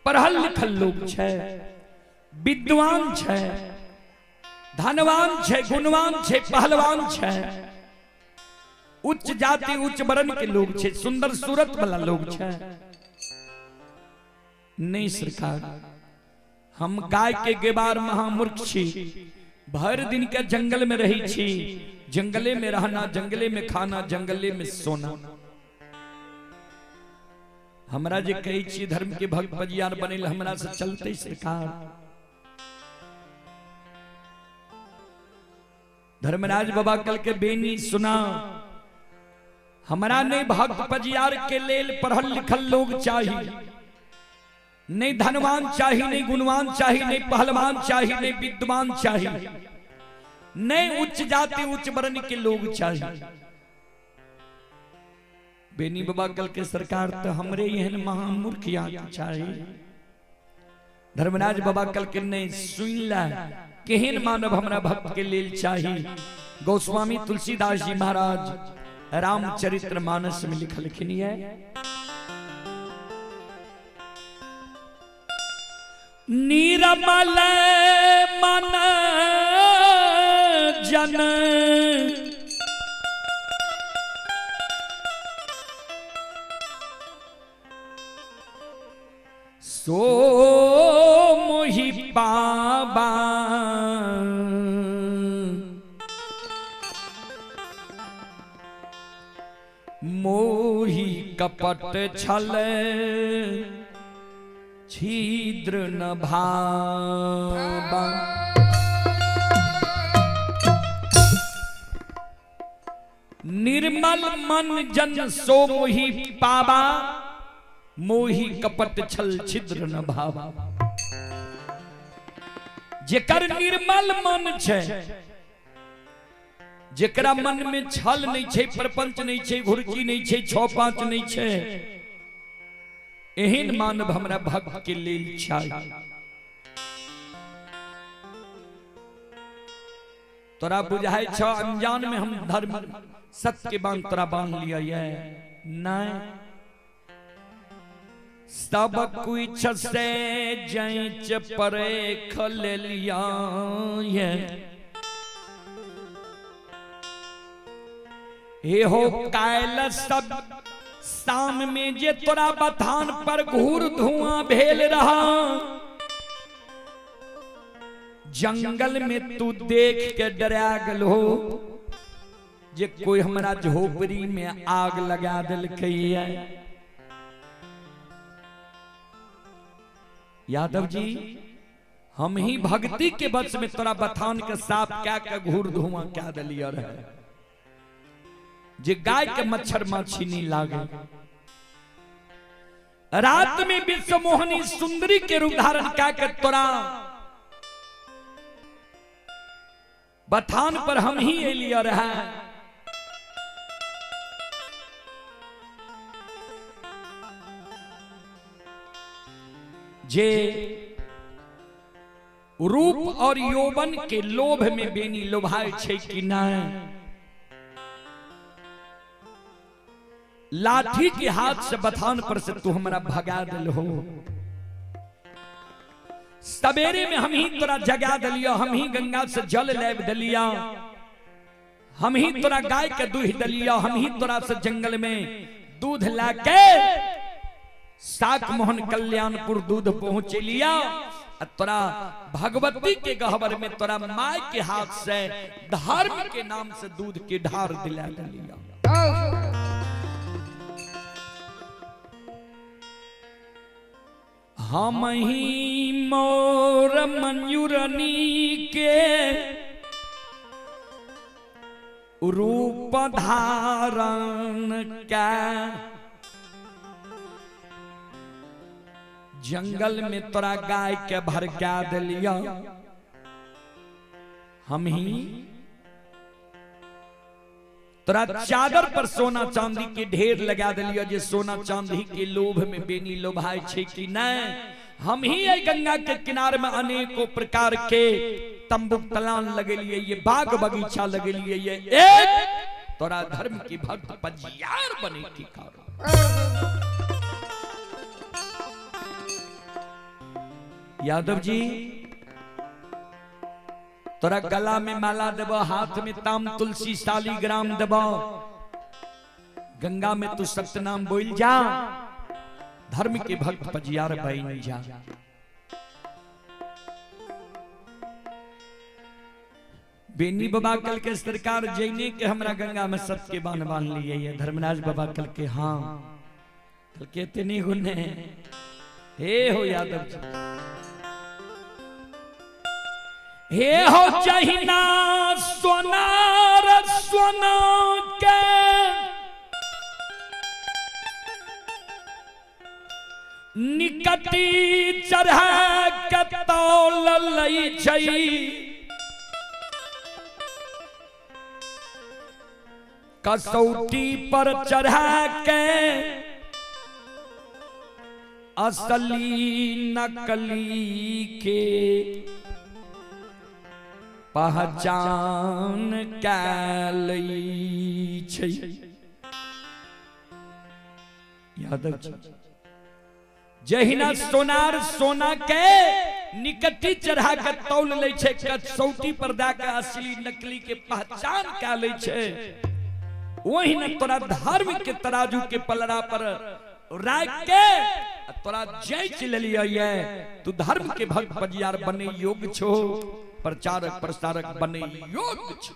पढ़ल लिखल लोग छै, विद्वान छै, धनवान छै, गुणवान छै, पहलवान छै, उच्च जाति उच्च वर्ण के लोग छै, सुंदर सूरत वाला लोग छै। नहीं सरकार, हम गाय के गेबार महामूर्ख छी, भर दिन के जंगल में रही छी, जंगले में रहना, जंगले में खाना, जंगले में सोना। हमरा जे कहै छी धर्म के भक्त पजियार बनेल हमरा से चलते सरकार। धर्मराज बाबा कल के बेनी सुना, हमरा नहीं भक्त पजियार के लेल पढ़ल लिखल लोग चाहिए, नहीं धनवान चाहिए, नहीं गुणवान चाहिए, नहीं पहलवान चाहिए, नहीं विद्वान चाहिए, नहीं उच्च जाति उच्च वर्ण के लोग चाहिए। बेनी बाबा कल के सरकार तो हमरे एहन महामूर्ख यहाँ चाहिए। धर्मराज बाबा कल के नहीं सुन ला केहन मानव हमरा भक्त के लेल चाहिए। गोस्वामी तुलसीदास जी महाराज रामचरित्र मानस में लिखलखिन है, नीरमल मन जन सो मोहि पाबा, मोहि कपट छल छिद्र न भाबा। निर्मल मन जन सो मोहि पाबा, मोहि कपट छल छिद्र न भावा। जेकर निर्मल मन छै, जेकरा मन में छल नहीं छै, प्रपंच नहीं छै, घुरकी नहीं छै, छह पांच नहीं छै, एहन मानव हमरा भक्त के लेल चाहिए। तोरा बुझाय छ अनजान में हम धर्म सत्य के बांध तोरा बांध लिया ये नहीं। सब कुछ से जैच परेख ले लिया ये, हे हो कायल सब शाम में जे तोरा बथान पर घूर धुआं भेल रहा, जंगल में तू देख के डरा गल हो जे कोई हमरा झोपड़ी में आग लगा दिलकै है। यादव जी हम ही भक्ति के बस में तोरा बथान के साफ क्या के घूर धुआं क्या दिलिया रहे जे गाय के मच्छर माछी नहीं लागे। रात में विश्व मोहनी सुंदरी के रूप धारण क्या के तोरा बथान पर हम ही एलिया रहा। जे रूप और यौवन के लोभ में बेनी लोभाय छे कि नहीं, लाठी के हाथ से बथान पर से तू हमरा भगा दिल हो। सवेरे में हम ही तोरा जगा दिलिया, हम ही गंगा से जल लाब दिलिया, हम ही तोरा गाय के दूध दिलिया, हम ही तोरा से जंगल में दूध ला के साक मोहन कल्याणपुर दूध पहुंच लिया। तोरा भगवती के गहबर में तोरा माय के हाथ से धर्म के नाम से दूध के ढार दिला दिलिया। हम ही मोर मंजूरनी के रूप धारण का जंगल में तोरा गाय के भरका दिलिया, हम ही तोरा चादर पर सोना चांदी के ढेर लगा दिलिया जे सोना चांदी के लोभ में बेनी लोभाय छे कि नहीं। हम ही गंगा के किनारे में अनेकों प्रकार के तंबू तलान लगेलिए, ये बाग बगीचा लगेलिए, ये एक तोरा धर्म की भक्त पजियार बने की कारण। यादव जी तोरा गला में माला देबो, हाथ में ताम तुलसी शालीग्राम देबो, गंगा में तू सत्यनाम बोल जा, धर्म के भक्त पजियार बन जा। बेनी बाबा कल के सरकार जैने के हमरा गंगा में सत्य के बांध बांध लिए है। धर्मराज बाबा कल के हाँ कहलकै एते नहि गुने। हे हो यादव जी, हे हो जहिना सोनार सोना के निकटी चढ़ा के तौल लै छै, कसौटी पर चढ़ा के असली नकली के पहचान कै छै। यादव जी जहिना सोनार सोना के निकटी चढ़ा के तौल लै छै, कसौटी पर दए के असली नकली के पहचान कै लै छै, वही न तोरा धर्म के तराजू के पलड़ा पर राख के तोरा जांच लेलियै, तू धर्म के भक्त बजियार बने योग्य छो, प्रचारक प्रसारक बने योग्य छो।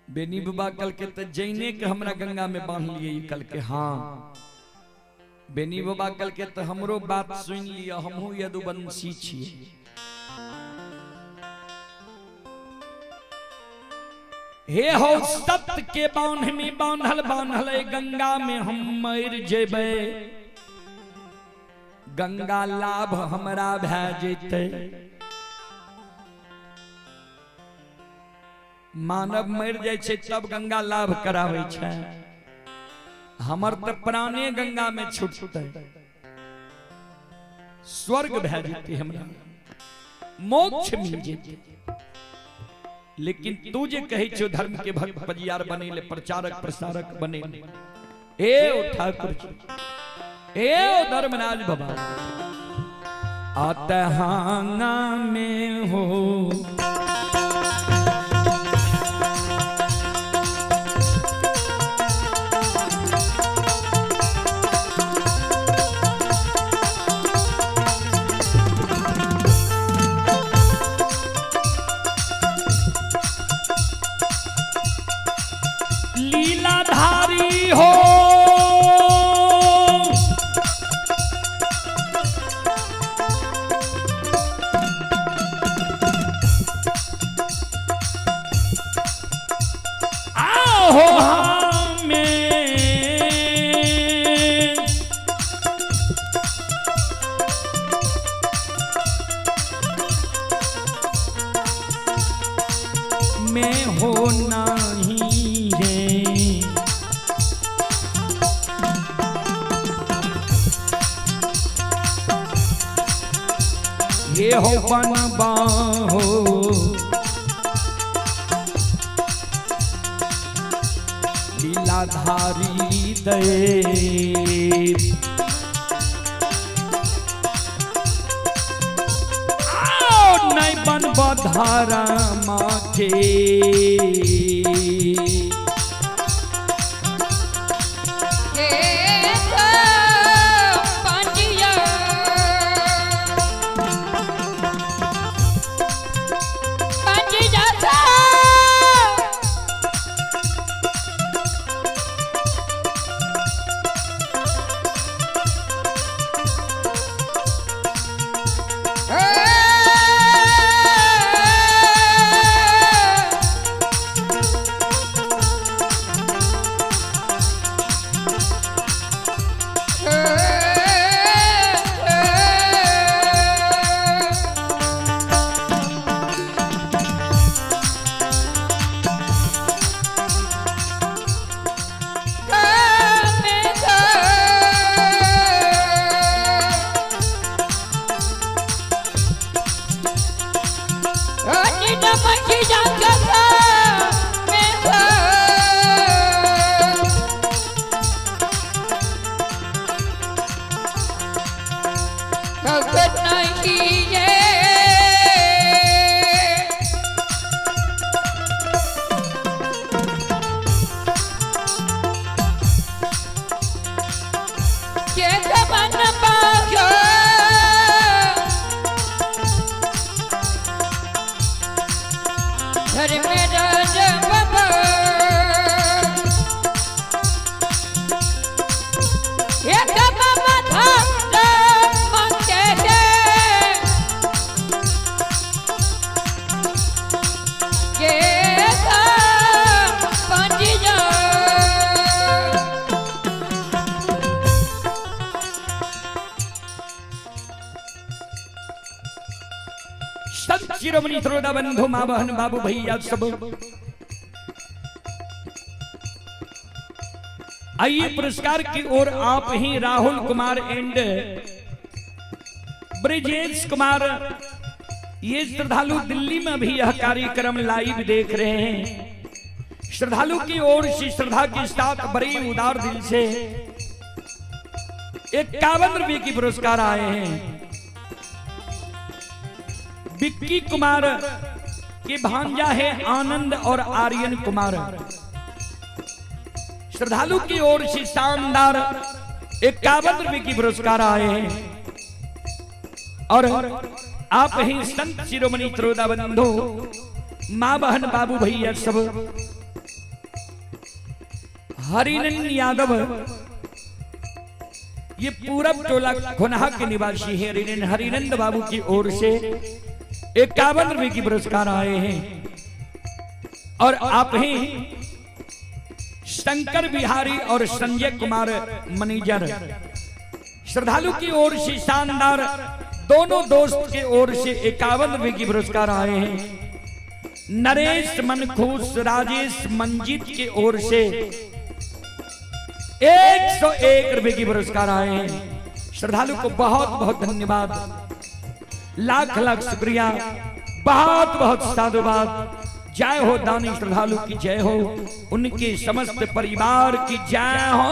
बेनी बाबा कल के तो जैने के हमरा गंगा में बांध लिए कल के। हाँ बेनी बाबा कल के तो हमरो बात सुन लिया, हमहू यदुवंशी छियै। हे हो सत्य के बांध में बांधल बांधल गंगा में हम मर जेबै, गंगा लाभ हमरा भए जेतै। मानव मर जाइ छै तब गंगा लाभ कराबै छै, हमर तऽ प्राणे गंगा में छूटतै, स्वर्ग भए जेतै, हमरा मोक्ष मिल जेतै। लेकिन तू जे कहै छौ धर्म के भक्त बजियार बने ले, प्रचारक प्रसारक बने ले, ए ओ ठाकुर जी, ए ओ धर्मराज बाबा, अतहांगा में हो लीलाधारी हो, आहो हमें मैं हो नहीं है। ये हो बनबा हो लीलाधारी देव, आओ नहीं बनबा धारा माथे। धर्म राज बाबा। संत शिरोमणि श्रोता बंधु माँ बहन बाबू भैया सब, आइए पुरस्कार की ओर आप ही राहुल कुमार एंड ब्रिजेश कुमार, ये श्रद्धालु दिल्ली में भी यह कार्यक्रम लाइव देख रहे हैं। श्रद्धालु की ओर से श्रद्धा के साथ बड़े उदार दिल से 51 रुपए की पुरस्कार आए हैं। विक्की कुमार के भांजा है आनंद और आर्यन कुमार। श्रद्धालु की ओर से शानदार 51 रुपए की पुरस्कार आए हैं। और आप ही संत शिरोमणि त्रोदा बंधु माँ बहन बाबू भैया सब, हरिनंद यादव ये पूरब टोला खुनहा के निवासी हैं। हरिनंद हरिनंद बाबू की ओर से 51 रुपए की पुरस्कार आए हैं। और आप ही शंकर बिहारी और संजय कुमार मैनेजर, श्रद्धालु की ओर से शानदार दोनों दोस्त के ओर से 51 रुपए की पुरस्कार आए हैं। नरेश मनखुश राजेश मंजीत की ओर से 101 रुपए की पुरस्कार आए हैं। श्रद्धालु को बहुत बहुत धन्यवाद, लाख लाख शुक्रिया, बहुत बहुत साधुवाद। जय हो दानी श्रद्धालु की जय हो, उनके समस्त परिवार की जय हो।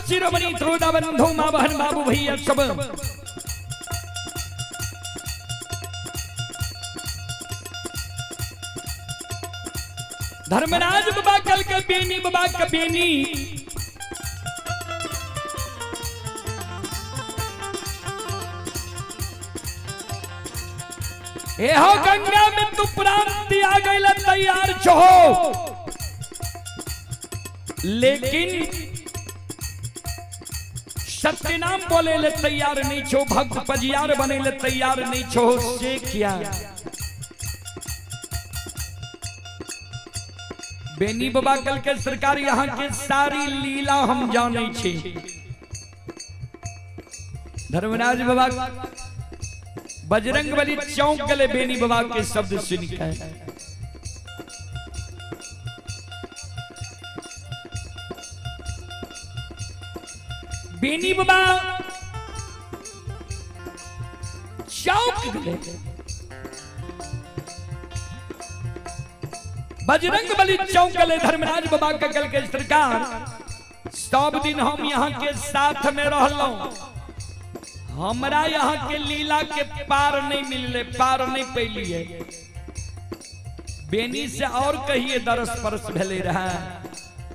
शिरोमणि त्रोदा बंधु मां बहन बाबू भैया सब, धर्मराज बाबा कल के बेनी बाबा के बेनी, ए हो गंगा में तू प्रांति आ गई तैयार छो, लेकिन सत्यनाम बोले ले तैयार नहीं छो, भक्त पजियार बने ले तैयार नहीं छो, से क्या बेनी बाबा कल के सरकार यहाँ के सारी लीला हम जाने छे। धर्मराज बाबा बजरंग बली चौंक गले बेनी बाबा के शब्द सुन के। बेनी बाबा चौंक गए, बजरंग बली चौंक गए धर्मराज बाबा के कल के सरकार सब दिन हम यहाँ के साथ में रहलौं, हमरा यहाँ के लीला के पार नहीं मिलले, पार नहीं पैलिए। बेनी से और कहिए दरस परस भेले रहा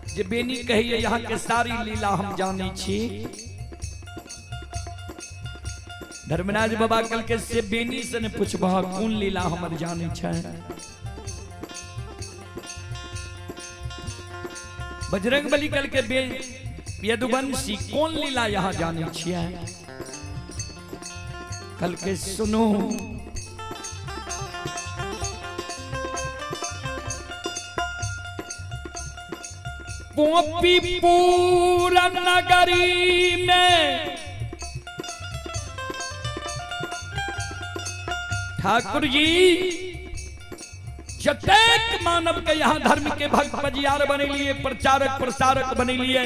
जे बेनी कहिए यहाँ के सारी लीला हम जाने छी। धर्मराज बाबा कल के से बेनी से ने पूछबह कोन लीला हमर जाने छै। बजरंग बली कल के बे यदुवंशी कोन लीला यहाँ जाने छियै? कल के सुनो, गोपीपुर नगरी में ठाकुर जी जतेक मानव के यहाँ धर्म के भक्त बजियार बने लिए, प्रचारक प्रसारक बने लिए,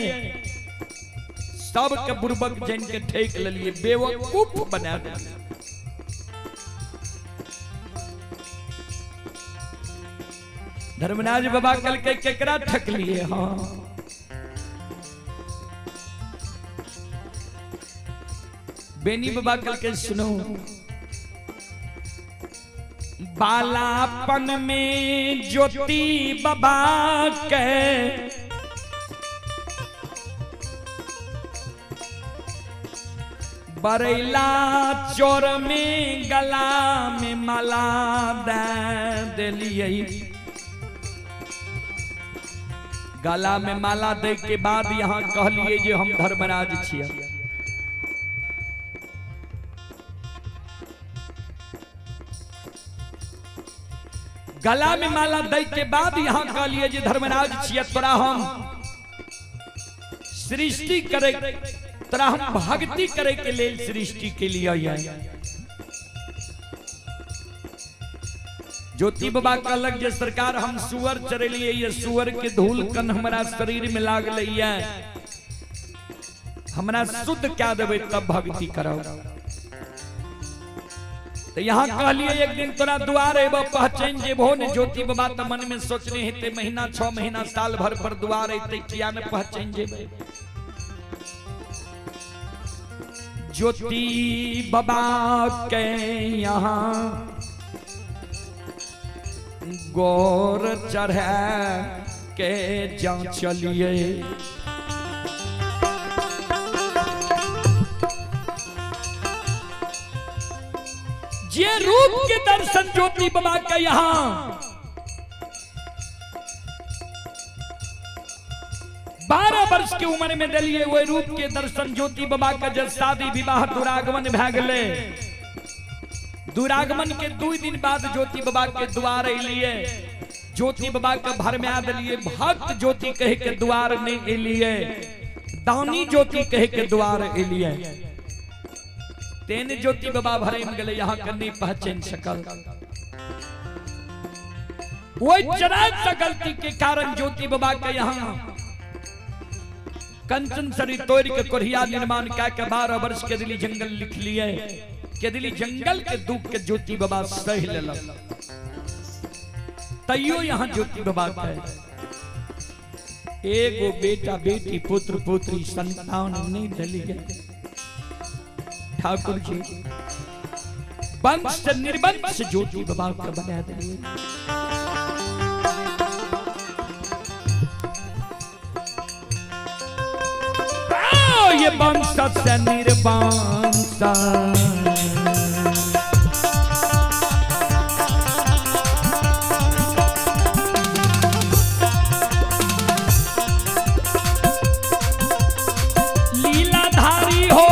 सबके बुर्बक जन के ठेक लिए, बेवकूफ बना दिए। धर्मराज बाबा कल के केकरा ठक लिए? हाँ, बेनी बाबा कल के सुनो, बालापन में ज्योति बाबा के बरेला चोर में गला में माला दे दिलिए। गला में माला दे के बाद यहाँ कहलिए जे हम धर्मराज छियै। गला में माला दे के बाद यहाँ कहलिए जे धर्मराज छियै, तोरा हम सृष्टि करे, तोरा हम भक्ति करे के लेल सृष्टि के लिए आए। ज्योति बाबा कहलक जे सरकार हम सुअर चरेलिए, ये सुअर के धूल कन हमरा शरीर में लागल है, हमरा शुद्ध क्या देबै तब भक्ति करब। तो यहाँ कहलिए एक दिन तोरा द्वार एबो पहचान जेबहो ने। ज्योति बाबा त मन में सोचने हेते महीना 6 महीना साल भर पर द्वार एते किया ने पहचान जेबै। ज्योति बाबा के यहाँ गौर चढ़ा के जा चलिए। जे रूप के दर्शन ज्योति बाबा के यहाँ 12 वर्ष के उम्र में दिलिए, वही रूप के दर्शन ज्योति बाबा का जब शादी विवाह दुरागमन भै गेलै, दुरागमन के 2 दिन बाद ज्योति बाबा के द्वार एलिए, ज्योति बाबा के भरमा दिलिए। भक्त ज्योति कह के द्वार नहीं एलिए, दानी ज्योति कह के द्वार एलिए। तेन ज्योति बाबा भरे में गेलै, यहाँ के नहीं पहचान सकल। वही जरा सा गलती के कारण ज्योति बाबा के यहाँ कंचन शरीर तोड़ के कोढ़िया निर्माण कह के 12 वर्ष के दिली जंगल लिख लिए, के दिली जंगल के दुख के ज्योति बाबा सह लेलक। तैयो यहाँ ज्योति बाबा के एगो बेटा बेटी पुत्र पुत्री संतान नहीं दिलिए। ठाकुर जी वंश से निर्वंश ज्योति बाबा के बना दिए। ये वंश से निर्वंश लीलाधारी हो,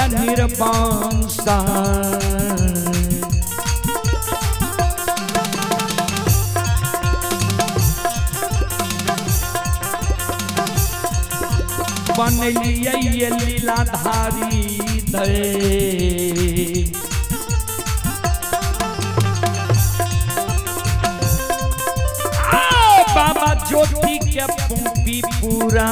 निर्वंश बन लिए लीलाधारी दे। बाबा ज्योति के पूपी पूरा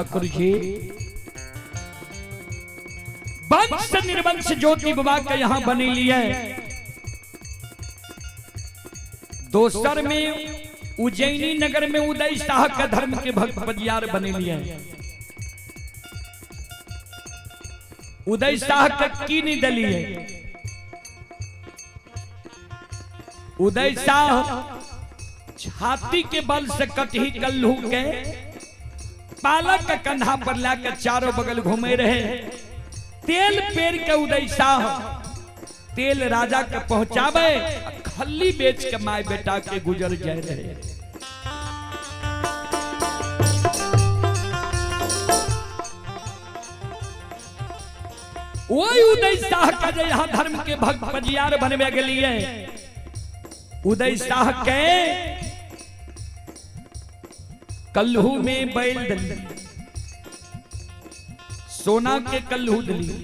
ठाकुर जी वंश निर्वंश ज्योति बाबा के यहां बनी लिए। दोसर में उज्जैनी नगर में उदय शाह के धर्म के भक्त पजियार बने लिए। उदय शाह के की नहीं दलिए। उदय शाह छाती के बल से कटही कल्लू के पालक के कंधा पर लाकर चारों बगल घूमे रहे। तेल पेर के उदय शाह तेल राजा के पहुंचावे, खल्ली बेच के my बेटा के गुजर जाए रहे। वही उदय शाह का जो यहाँ धर्म के भक्त पजियार बनवे के लिए उदय शाह के कल्हू में बैल दली, सोना के कल्हू दली,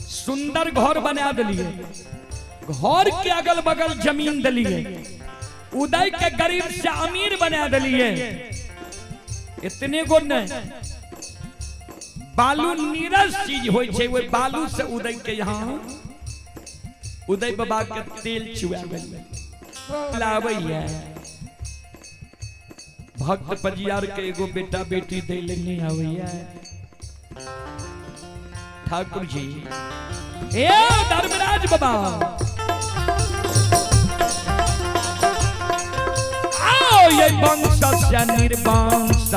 सुंदर घर बना दिलिए, घर के अगल बगल जमीन दिलिए, उदय के गरीब से अमीर बना दिलिए। इतने गो नहीं, बालू नीरस चीज होय छै, ओहि बालू से उदय के यहाँ उदय बाबा के तेल चुआ लाबैया। भक्त पजियार के एगो बेटा बेटी दे ले नहीं आबैया। ठाकुर जी ए धर्मराज बाबा आओ ये वंश से निर्वंश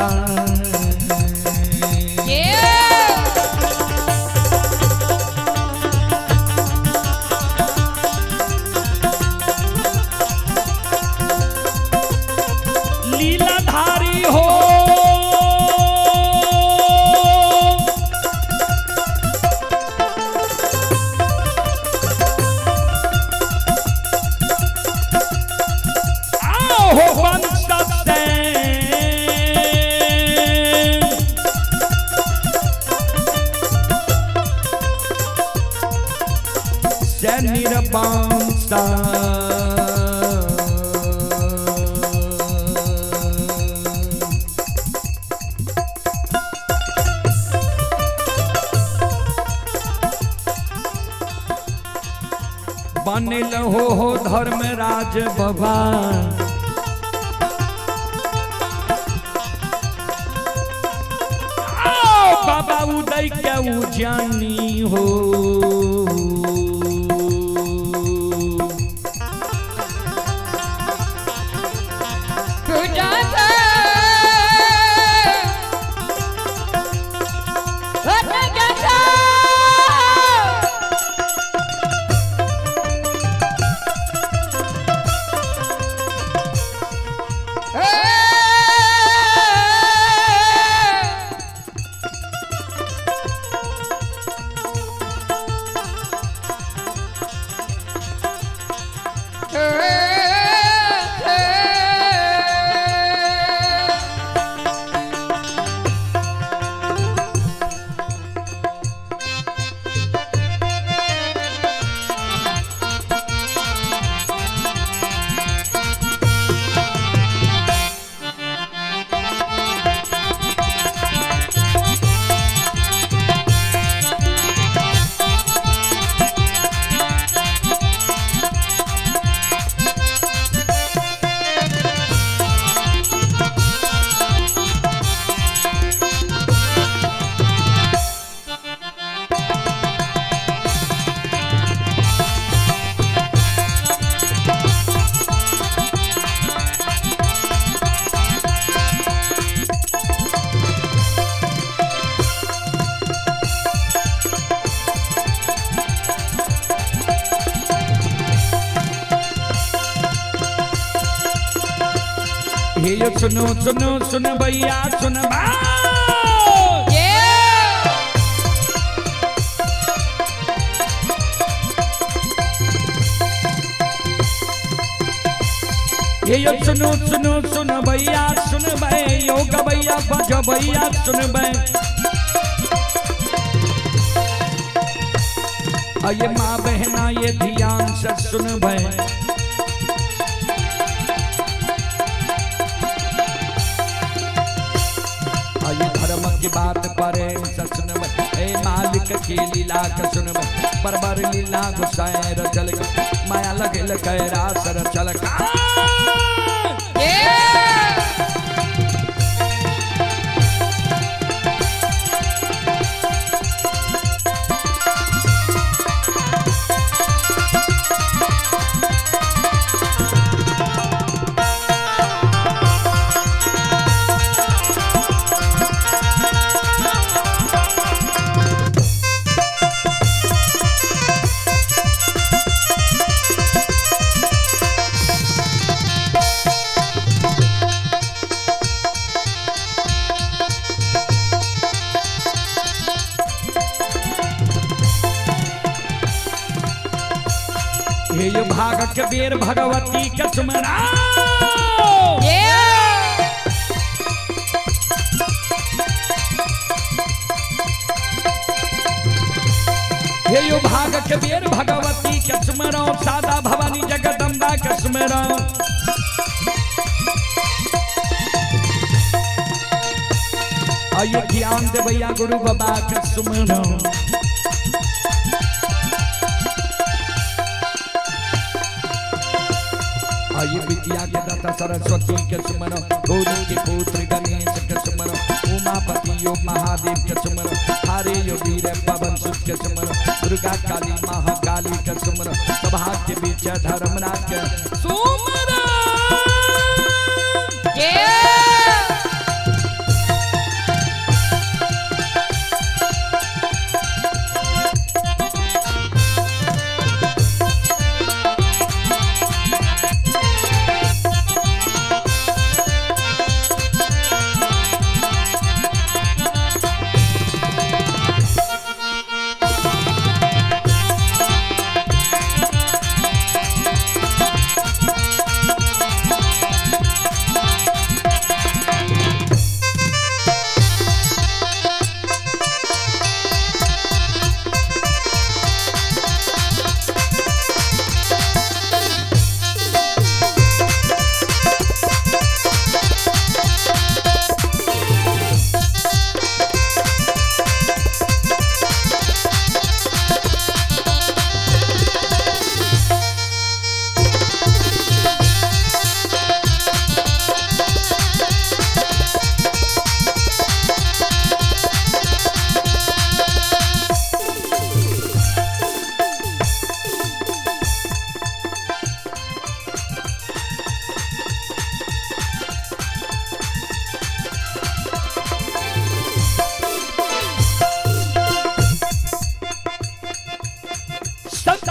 लीलाधारी हो आओ हो वंश से से निर्वंश बनल हो धर्मराज बाबा आओ बाबा उदय के उजानी हो। हे यो सुनो सुनो सुन भैया सुन हे यो सुनो सुनो सुन भैया सुन भै यो गवैया बजो भैया सुन भै। ये माँ बहना ये ध्यान से सुन भै। की बात प्रेम से सुनब, हे मालिक की लीला के सुनब। परबर लीला गुसाए रचल, माया लगल कैरास रचल। हे भाग के बेर भगवती के सुमरा। हे यो भाग के बेर भगवती के सुमरो, सादा भवानी जगदम्बा के सुमरो। आइए ज्ञान दे भैया गुरु बाबा के सुमरो। आइए विद्या के दाता सरस्वती के सुमरो, गौरी के पुत्र गणेश के सुमरो, उमापति यो महादेव के सुमरो, हरे यो वीर पवन सुत के सुमरो, दुर्गा काली महाकाली के सुमरो, सभा के बीच धर्मराज के सुमरो।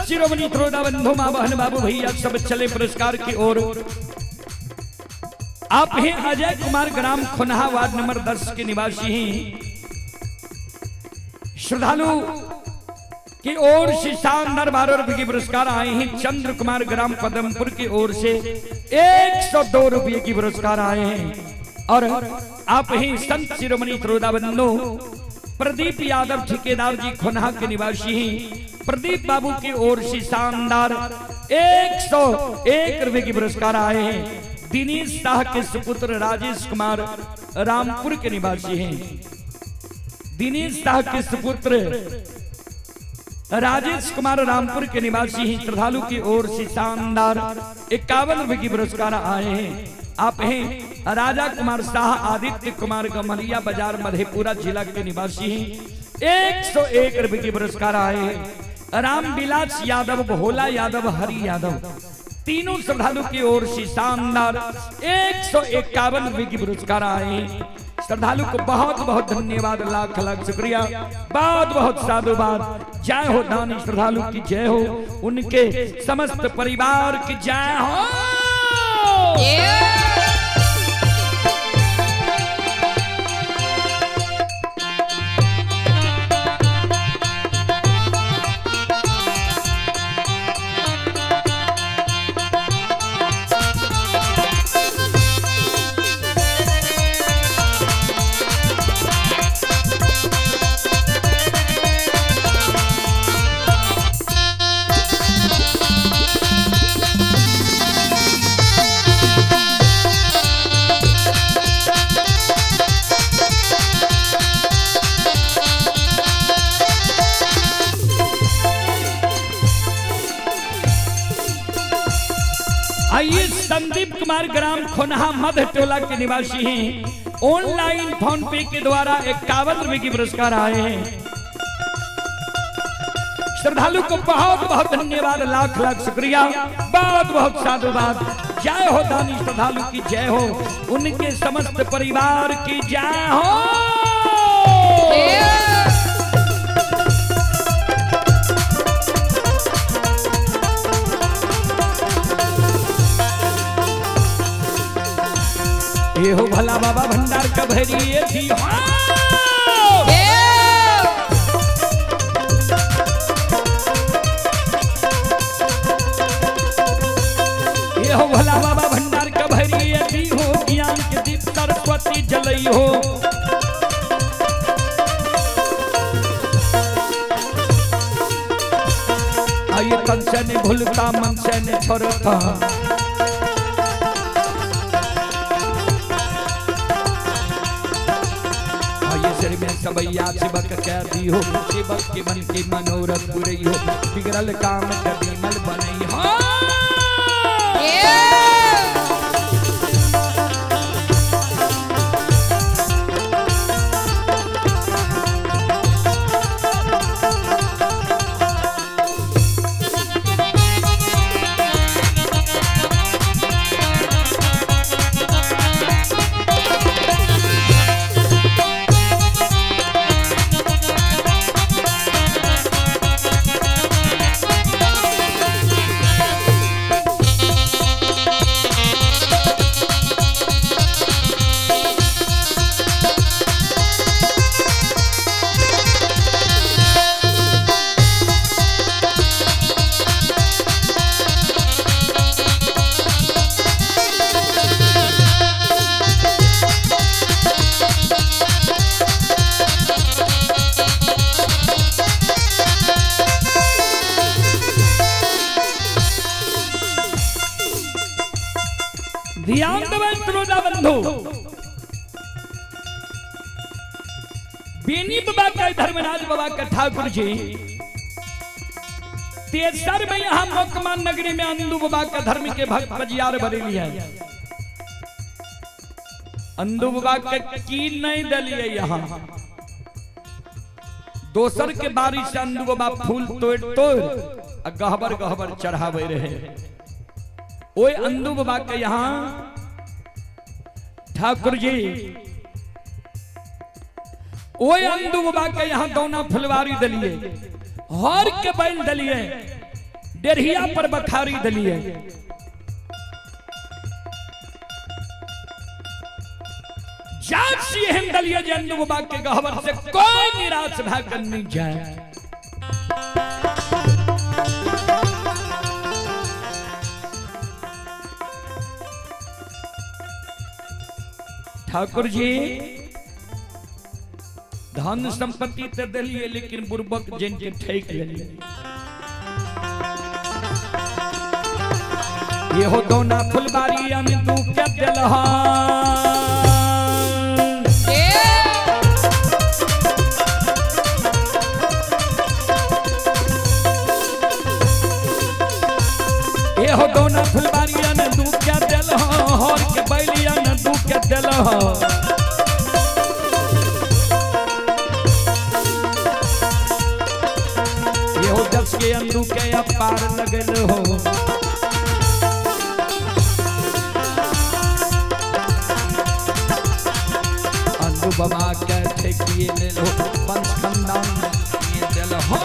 शिरोमणि त्रोदा बंधु माँ बहन बाबू भैया सब चले पुरस्कार की ओर। आप हैं अजय कुमार, ग्राम खुनहा, वार्ड नंबर 10 के निवासी हैं। श्रद्धालु की ओर से शानदार 12 रुपए के पुरस्कार आए हैं। चंद्र कुमार, ग्राम पदमपुर की ओर से 102 रुपये की पुरस्कार आए हैं। और आप हैं संत शिरोमणि त्रोदा बंधु प्रदीप यादव ठेकेदार जी खुनहा के निवासी हैं। प्रदीप बाबू की ओर से शानदार 101 रुपए की पुरस्कार आए हैं। दिनेश शाह के सुपुत्र राजेश कुमार रामपुर के निवासी हैं। दिनेश शाह के सुपुत्र राजेश कुमार रामपुर के निवासी हैं। श्रद्धालु की ओर से शानदार 51 रुपए की पुरस्कार आए हैं। आप हैं राजा कुमार शाह, आदित्य कुमार गमलिया बाजार मधेपुरा जिला के निवासी हैं। 101 रुपए की पुरस्कार आए हैं। रामविलास यादव, भोला यादव, हरि यादव तीनों श्रद्धालु की ओर से शानदार 151 रुपए की पुरस्कार आए हैं। श्रद्धालु को बहुत बहुत धन्यवाद, लाख लाख शुक्रिया, बहुत बहुत साधुवाद। जय हो दानी श्रद्धालु की जय हो, उनके समस्त परिवार की जय हो। Yeah. आइए संदीप कुमार ग्राम खोनहा मध्य टोला के निवासी हैं। ऑनलाइन फोन पे के द्वारा 51 रुपए की पुरस्कार आए हैं। श्रद्धालु को बहुत बहुत धन्यवाद, लाख लाख शुक्रिया, बहुत बहुत साधुवाद। जय हो दानी श्रद्धालु की जय हो, उनके समस्त परिवार की जय हो। ये हो भला बाबा भंडार का भैरी ये थी। ये हो भला बाबा भंडार का भैरी ये थी हो, ज्ञान के दीप सरस्वती जलई हो। आइए तन से नहीं भूलता मन से नहीं छोड़ता, सिर में सबैया शिवक कह दी हो, शिवक के मन के मनोरथ पुरई हो, बिगड़ल काम के बिमल बनई हो। ध्यान देवे श्रोता बंधु, बेनी बाबा का धर्मराज बाबा का ठाकुर जी तेसर में यहाँ मोकमा नगरी में अंदू बाबा का धर्म के भक्त बजियार बरेली है। अंदू बाबा के की नहीं दलिए यहाँ दोसर के बारिश से अंदू बाबा फूल तोड़ तोड़ गहबर गहबर चढ़ावे रहे। ओए अंदू बाबा के यहाँ ठाकुर जी, ओए अंदू बाबा के यहाँ दौना फुलवारी दलिए, हर के बैल दलिए, डेढ़िया पर बखारी दलिए। जात सी एहन दलिए जे अंदू बाबा के गहबर से कोई निराश भाग नहीं जाए। ठाकुर जी धन संपत्ति तो दिलिए लेकिन बुर्बक जन के ठेक लेलिए। ये हो दौना फुलबारी अंदू के दिलहा, ये हो दौना फुलबारी अंदू के दिलहा, हर के बैलिया अंदू के दिलहा। ये हो दस के अंदू के अपार लगल हो, अंदू बाबा के ठेकिए ले लो, पंच खानदान ये दिल हो।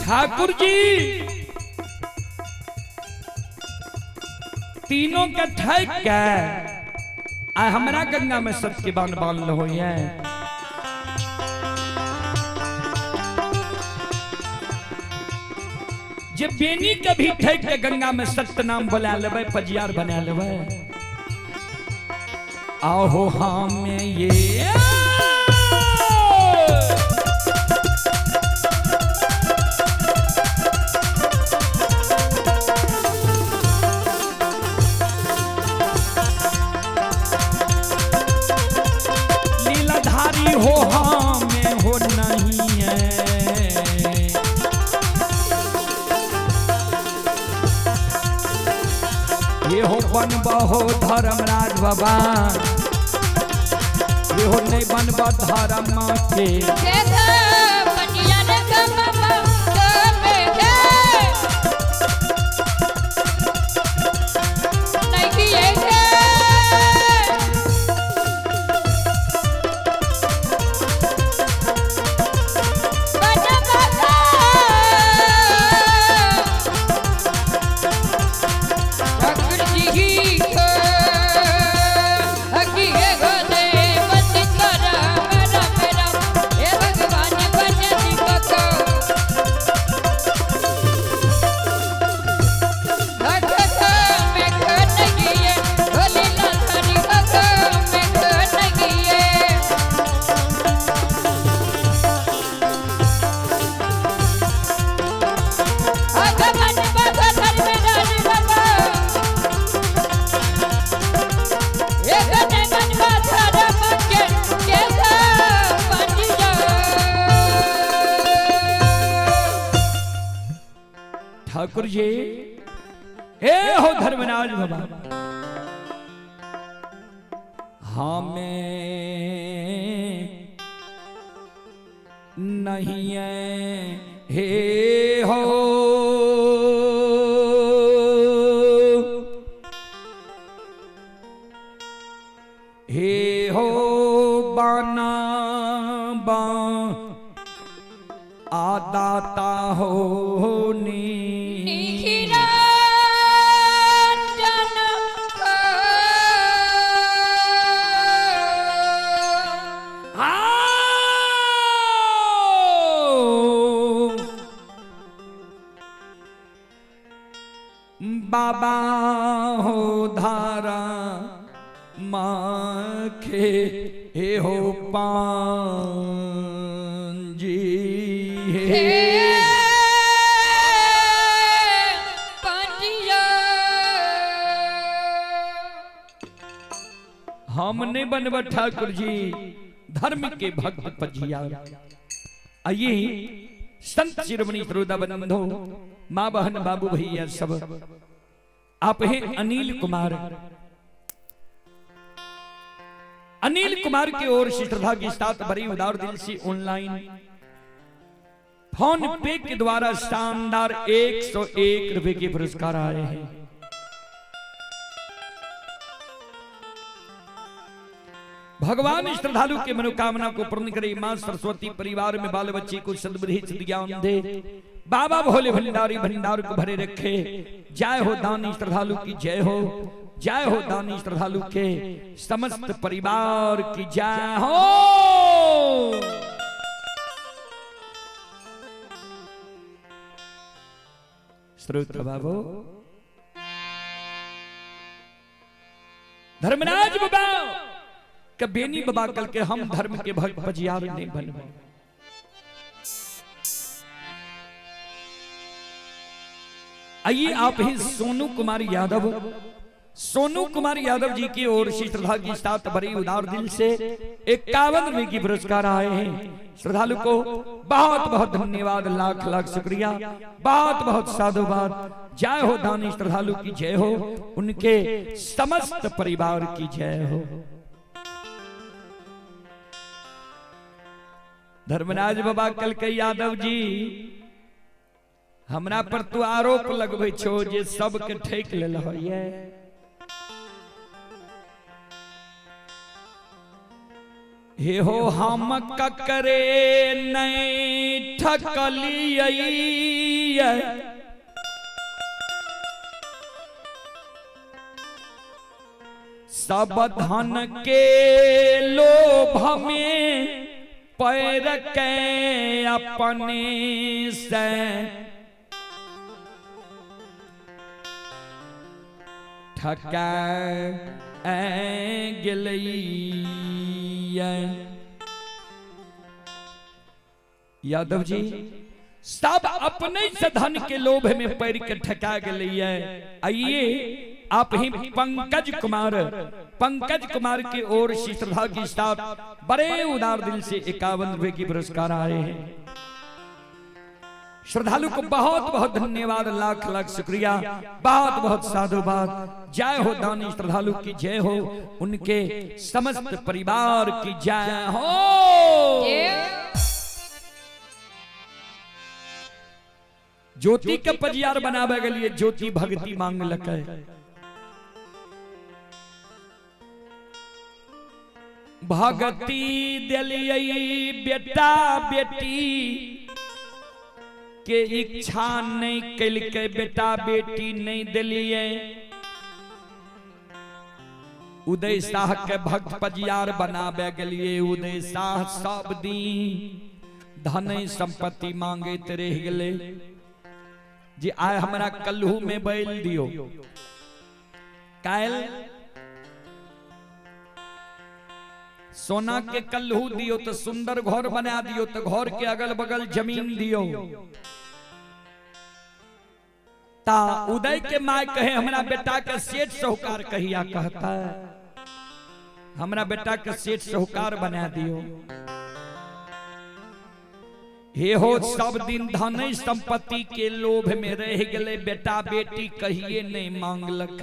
ठाकुर जी तीनों के ठैक के आ हमरा गंगा में सबके बान बान हो। जे बेनी के भी ठैक के गंगा में सत्य नाम बोला लेबै, पजियार बना लेबै। आहो हमें ये लीलाधारी हो हमें हो नहीं है। ये हो बनबहो धर्मराज बाबा, ये हो नहीं बनब धर्म के। ठाकुर जी हे हो धर्मराज बाबा, हमें नहीं है हे हो हे हो बाना बा आदाता हो नी। बाबा हो धारा माखे हे हो पांजी हे। हम नहीं बनब ठाकुर जी धर्म के भक्त पजिया। आइए संत शिरोमणि श्रोता बंधो, माँ बहन बाबू भैया सब, आप हैं अनिल कुमार। अनिल कुमार की ओर से श्रद्धा के साथ बड़ी उदार दिल से ऑनलाइन फोन पे के द्वारा शानदार 101 रुपए के पुरस्कार आए हैं। भगवान श्रद्धालु के मनोकामना को पूर्ण करे, मां सरस्वती परिवार में बाल बच्चे को सद्बुद्धि सद्ज्ञान दे, बाबा भोले भंडारी भंडार को भरे रखे। जय हो दानी श्रद्धालु की जय हो, जय हो दानी श्रद्धालु के समस्त परिवार की जय हो। श्रोता बाबू धर्मराज बाबा कबेनी बाबा कल के हम धर्म के भक्त पजियार नहीं बनबे। आइए आप ही सोनू कुमार यादव, सोनू कुमार यादव जी की ओर से श्रद्धा के साथ बड़ी उदार दिल से 51 रुपए की पुरस्कार आए हैं। श्रद्धालु को बहुत बहुत धन्यवाद, लाख लाख शुक्रिया, बहुत बहुत साधुवाद। जय हो दानी श्रद्धालु की जय हो, उनके समस्त परिवार की जय हो। धर्मराज बाबा कल के यादव जी हमरा पर तू आरोप लगबै छो जे सबके ठेक लेल होइए। हे हो हम ककरे नहीं ठकलियै, सब धन के लोभ में पैर के अपने से ठका गेलै। यादव जी सब अपने से धन के लोभ में पैर के ठका गेलै। आइए आप ही पंकज कुमार, पंकज कुमार की ओर से श्रद्धा के साथ बड़े उदार दिल से 51 रुपए की पुरस्कार आए हैं। श्रद्धालु को बहुत बहुत धन्यवाद, लाख लाख शुक्रिया, बहुत बहुत साधुवाद। जय हो दानी श्रद्धालु की जय हो, उनके समस्त परिवार की जय हो। ज्योति के पजियार बनावे के लिए ज्योति भक्ति मांग लके। भगती दिलियै बेटा बेटी के इच्छा नहीं कलके, बेटा बेटी नहीं दिलियै। उदय शाह के भक्त पजियार बनावे के लिए उदय शाह सब दिन धन संपत्ति मांगते रह गए जे आय हमरा कल्हू में बैल दियो, कायल सोना के कल्हू दियो तो सुंदर घर बना दियो, तो घर के अगल बगल जमीन दियो। ता उदय के माय कहे हमरा बेटा के सेठ साहूकार कहिया कहता है, हमरा बेटा के सेठ साहूकार बना दियो। हे हो सब दिन धन संपत्ति के लोभ में रह गए, बेटा बेटी कहिए नहीं मांगलक।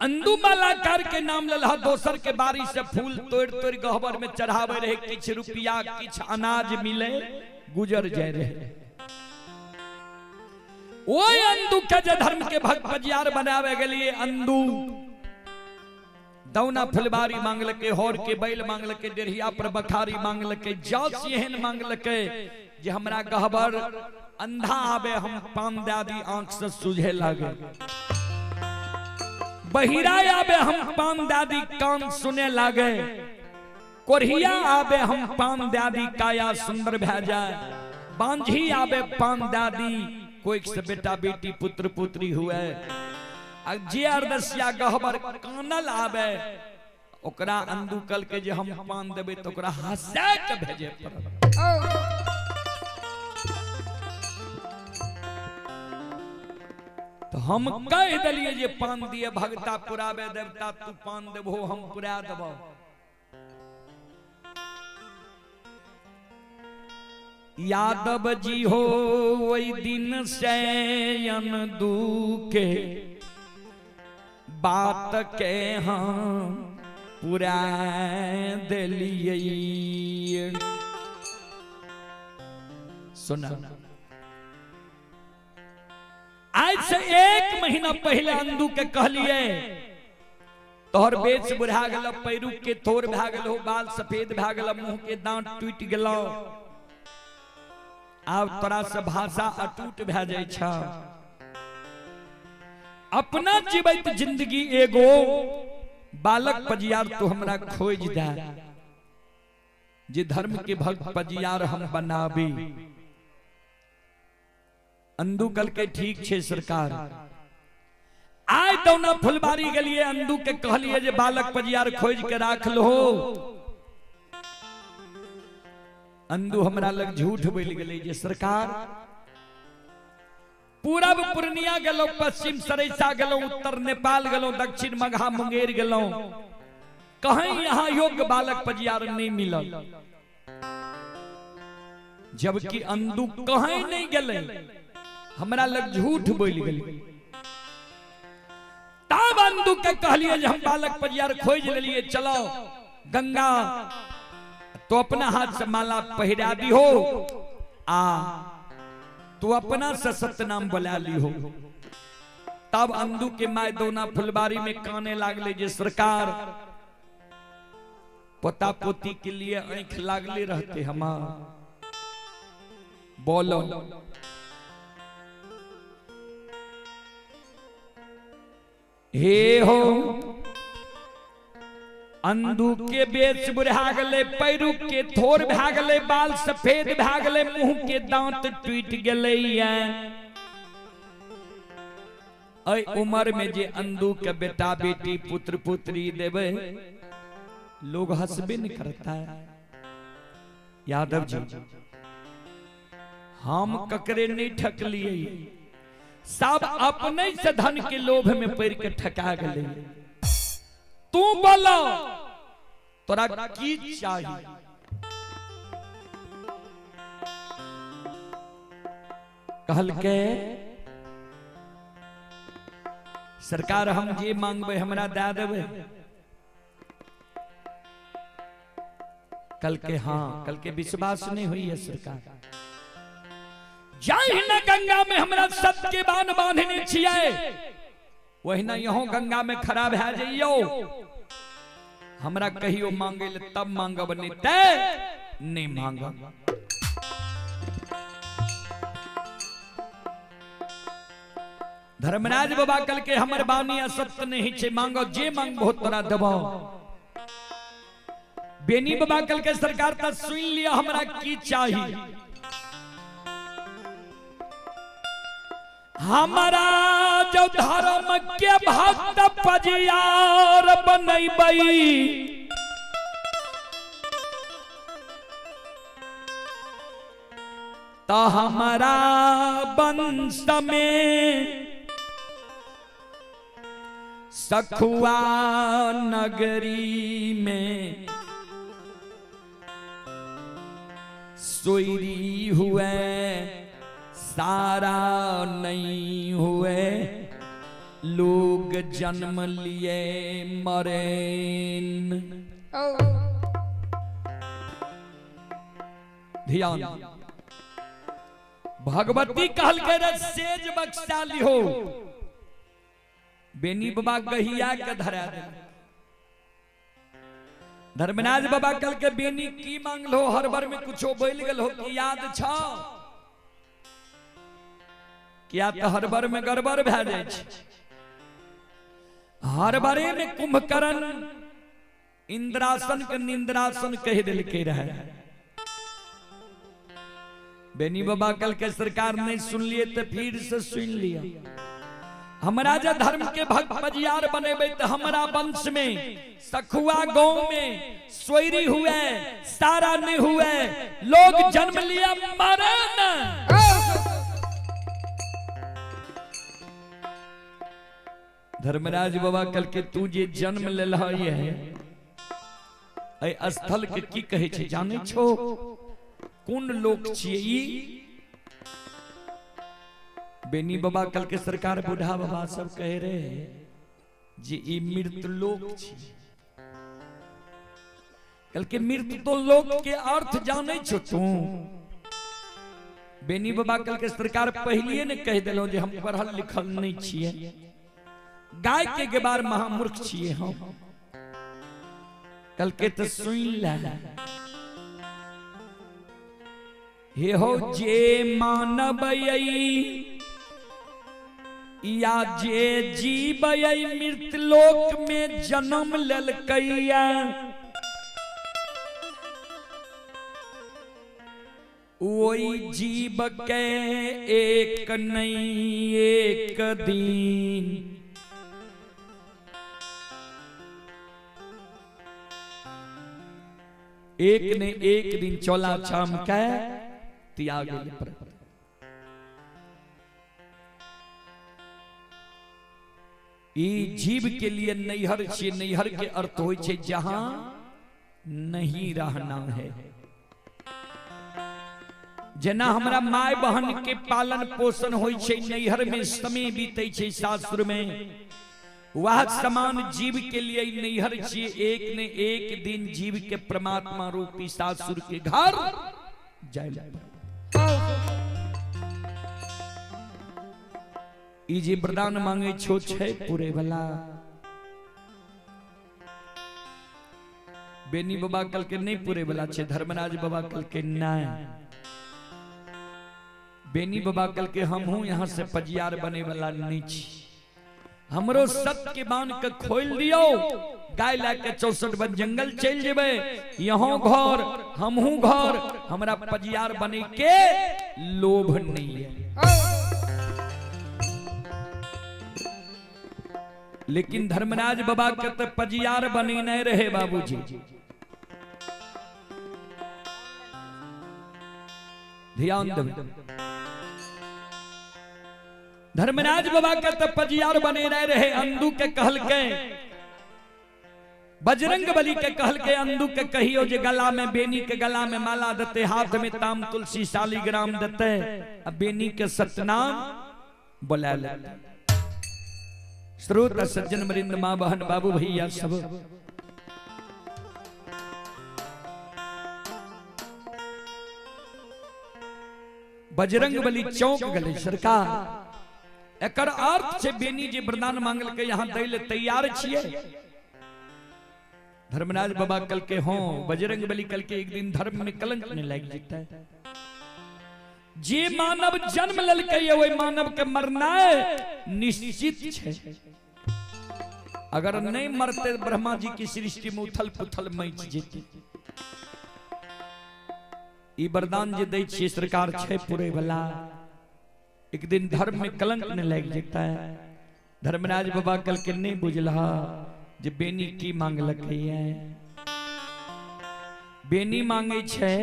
अंदू मालाकार के नाम ललहा दोसर के बारी से फूल तोड़ तोड़ गहबर में चढ़ावे रहे, किछ रुपया किछ अनाज मिले गुजर जाए रहे। ओए अंदू के जे धर्म के भक्त पजियार बनावे के लिए अंदू दौना फुलबारी मांगलके, होर के बैल मांगलके, डेढ़िया पर बखारी मांगलके, जास एहन मांगलके जे हमरा गहबर अंधा आवे हम पान दादी आंख से सूझे लागे, बहिरा आवे हम पान दादी कान सुने लागे, कोढ़िया आवे हम पान दादी काया सुंदर भै जाए, बांझी आवे पान दादी कोई से बेटा बेटी पुत्र पुत्री हुए, जे अरदसिया गहबर कानल आवे ओकरा अंदू कल के जे हम पान देबे तो ओकरा हंसा के भेजे पड़त। तो हम कह दिलिए जे पान दिए भगता पुरावे देवता, तू पान देबो हम पुरा देबो। यादव जी हो वही दिन से अंदू के बात के हम पुरा दिलिए। सुना आज से 1 महीना पहले अंदू के कहलिए तोहर बेच बुढ़ा गल, पैरू के थोर भा गल, बाल सफेद भा गल, मुंह के दांत टूट गल, आब तोरा से भाषा अटूट भा जाय छ। अपना जीवित जिंदगी एगो बालक पजियार तो हमरा खोज दे जे धर्म के भक्त पजियार हम बनाबी। अंदू कल के ठीक छे सरकार। आय दौना फुलबारी गेलिए अंदू के कहलिए जे बालक पजियार खोज के राख लो। अंदू हमरा लग झूठ बोल गेलै जे सरकार पूरब पूर्णिया गेलो, पश्चिम सरैसा गेलो, उत्तर नेपाल गेलो, दक्षिण मगहा मुंगेर गेलो, कहीं यहाँ योग्य बालक पजियार नहीं मिलल। जबकि अंदू कहीं नहीं गेलै, हमरा लग झूठ बोल गेलै। तब अंदू के कहलिए जे हम बालक पजियार खोज लेलिए, चलो गंगा तो अपना हाथ से माला पहिरा दी हो आ तू अपना से सतनाम बुला ली हो। तब अंदू के my दोना फुलबारी में काने लागले जे सरकार पोता पोती के लिए आँख लागले रहते हमार। बोलो हे हो अंधू के बेच बुढ़ा गले, पैरू के थोर भा गले, बाल सफेद भा गले, मुंह के दांत टूट गले। ऐ उम्र में जे अंधू के बेटा बेटी पुत्र पुत्री देवे लोग हंसबे नहीं करता है। यादव जी हम ककरे नहीं ठकलिए, सब अपने से धन के लोभ में पड़ के ठका गए। तू बोलो तोरा की चाहिए? कहल के सरकार हम जे मांगबे हमरा दे देबे। कल के हाँ, कल के विश्वास नहीं हुई है सरकार। जाहि न गंगा में हमरा सत्य के बान बांधने छियै, वही ना यहो गंगा में खराब है जइयो। हमरा कहियो मांगे ले तब मांगब, नहीं ते नहीं मांगब। धर्मराज बाबा कल के हमर बानी असत्य नहीं छे, मांगो जे मांगबो तोरा देबो। बेनी बाबा कल के सरकार त सुन लिया हमरा की चाहिए। हमारा जो धर्म के भक्त पजियार बनैबई, तो हमारा वंश में सखुआ नगरी में सोईरी हुए, सारा नहीं हुए, लोग जन्म लिए मरेन। ध्यान भगवती कहल के रे सेज बक्सा लिहो। बेनी बाबा गहिया के धरा दे। धर्मराज बाबा कल के बेनी की मांगलो, हर बार में कुछो बोल गल हो कि याद छ किया तो हर बार में गड़बड़ भै जाइ छै। हर बारे में कुंभकर्ण इंद्रासन के निंद्रासन कह दिलके रहे। बेनी बाबा कल के सरकार नहीं सुन लिए तो फिर से सुन लिया। हमरा जे धर्म के भक्त पजियार बनेबे तो हमरा वंश में सखुआ गांव में सोयरी हुए, सारा नहीं हुए, लोग जन्म लिया मरे न। धर्मराज बाबा कल के तू जे जन्म लेल है स्थल के की कहे छे जाने छो? कोन लोक छिए ई? बेनी बाबा कल के सरकार बूढ़ा बाबा सब कह रहे जे ई मृत लोक छी। कल के मृत तो लोक के अर्थ जाने छो तू? बेनी बाबा कल के सरकार पहलिए ने कह देलो जे हम पढ़ल लिखल नहीं छिए, गाय के गेबार महामूर्ख छिए हम। कल के तो सुन ले हे हो जे मानवई या जे जीवई मृत लोक में जन्म ललकैया, वही जीव के एक नहीं एक दिन एक ने एक दिन चोला चाम के त्याग पर। ई जीव के लिए नैहर छे, नैहर के अर्थ होय छे जहां नहीं रहना है। जना हमरा my बहन के पालन पोषण होय छे नैहर में, समय बीते छे सासुर में, वह समान जीव के लिए नैहर छे। एक ने एक दिन जीव के परमात्मा रूपी सासुर के घर जाय। ई जे वरदान मांगे छो छे पूरे वाला। बेनी बाबा कल के नहीं पूरे वाला छे। धर्मराज बाबा कल के नहीं। बेनी बाबा कल के हम हूं यहां से पजियार बने वाला नहीं छी। हमरो सत के बांध के खोल दियो, गाय ला के 64 वन जंगल चल जेबे, यहों घर हमहू घर, हमरा पजियार बने के लोभ नहीं है। लेकिन धर्मराज बाबा के तो पजियार बने नहीं रहे बाबूजी। ध्यान दे, धर्मराज बाबा के तो पजियार बने नहीं रहे। अंदू के कहल के, बजरंग बली के कहल के अंदू के कहियो जे गला में बेनी के गला में माला देते, हाथ में ताम तुलसी शालिग्राम देते, अब बेनी के सतनाम बुला लेते। श्रोता सज्जन वृंद माँ बहन बाबू भैया सब, बजरंग बली चौंक गले। सरकार एकर अर्थ छे बेनी जे वरदान मांगल के यहाँ दै ले तैयार छिए। धर्मराज बाबा कल के हो, बजरंग बली कल के एक दिन धर्म में कलंक नहीं लग जेता है। जे मानव जन्म ललके ये वही मानव के मरना निश्चित छे। अगर नहीं मरते ब्रह्मा जी की सृष्टि में उथल पुथल मच जेते। ई वरदान जे दै छिए सरकार छे पूरे वाला, एक दिन धर्म में कलंक नहीं लग जेता है। धर्मराज बाबा कल के नहीं बुझला जे बेनी की मांगलक है। बेनी मांगे छे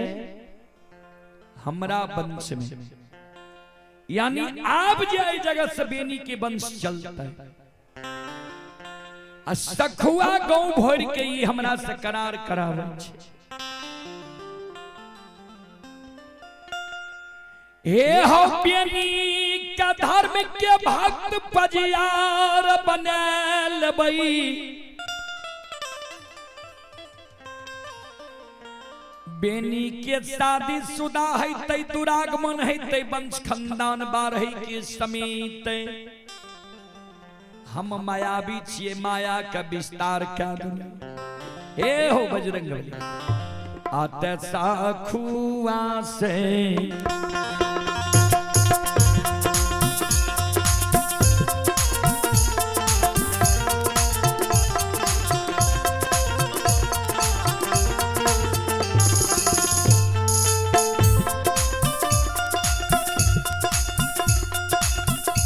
हमरा वंश में, यानी आप जे जगह से बेनी के वंश चलता है। सखुआ गांव भर के ई हमरा से करार करावे छे। हे हो बेनी का धर्म के भक्त पजियार बने लेबई, बेनी के शादी शुदा है तै दुरागमन है तै वंश खानदान बारह के समेत। हम मायावी छिए, माया का विस्तार क्या दुनिया। हे हो बजरंग बली आते साखुआ से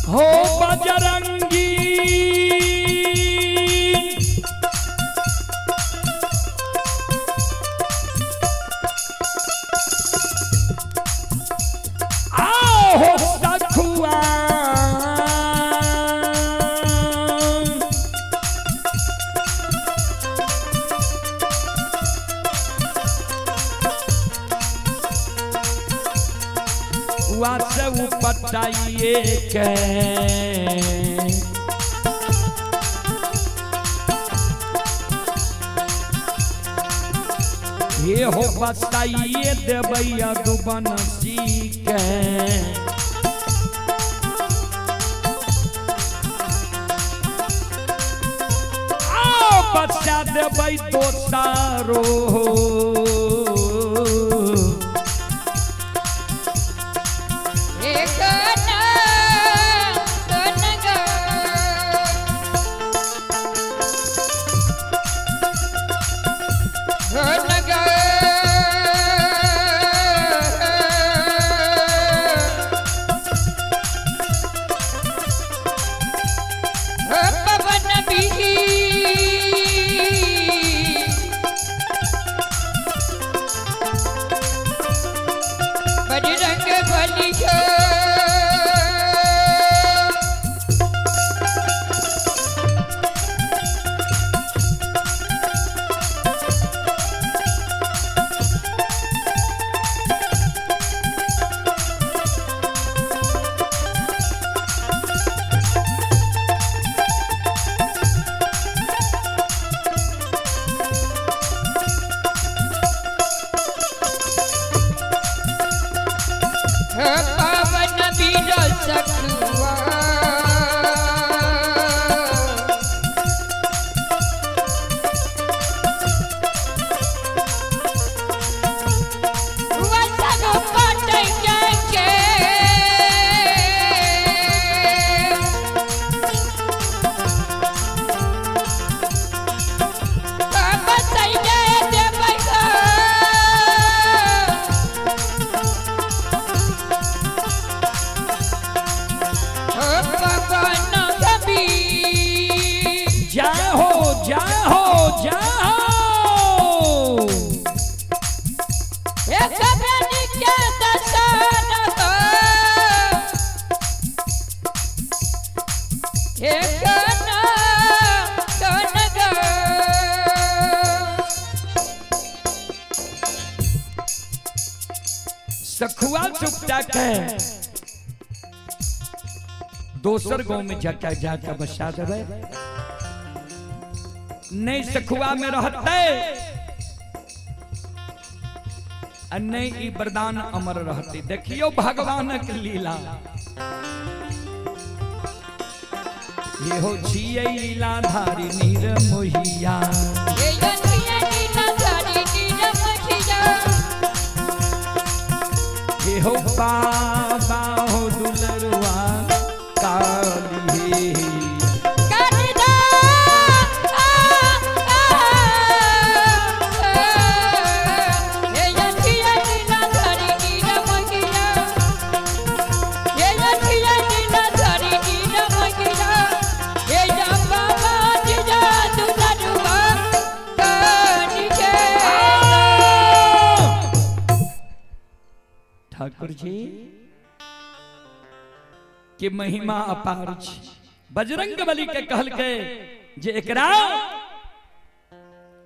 हो बजरंगी आओ हो सखुआ पटाइए के ये हो बताइए देवैया दुबन के आओ बच्चा देवै तो सारो। पावन बीर सखुआ सखुआ चुपटा के दोसर गांव में जाके जाके बसा देबै। नहीं सखुआ में रहते आ नहीं ई वरदान अमर रहते। देखियो भगवानक लीला, ये हो छियै लीलाधारी नीर मोहिया। ये हो बाबा हो दुलरुआ काली हे। ठाकुर जी के महिमा अपार छै। बजरंग बली के कहलकै जे एकरा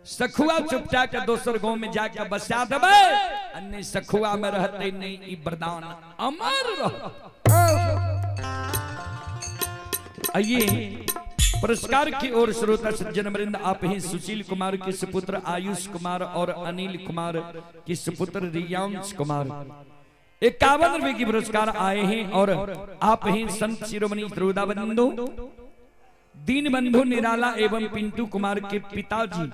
सखुआ चुपटा के दोसर गांव में जाके बसा देबै आ नहीं सखुआ में रहते नहीं ई वरदान अमर रहत। आइए पुरस्कार की ओर श्रोता सज्जन वृंद आप ही सुशील कुमार के सुपुत्र आयुष कुमार और अनिल कुमार के सुपुत्र रियांश कुमार 51 रुपए की पुरस्कार आए हैं। और आप ही संत शिरोमणि त्रोदा बंधु दीन बंधु निराला एवं पिंटू कुमार के पिताजी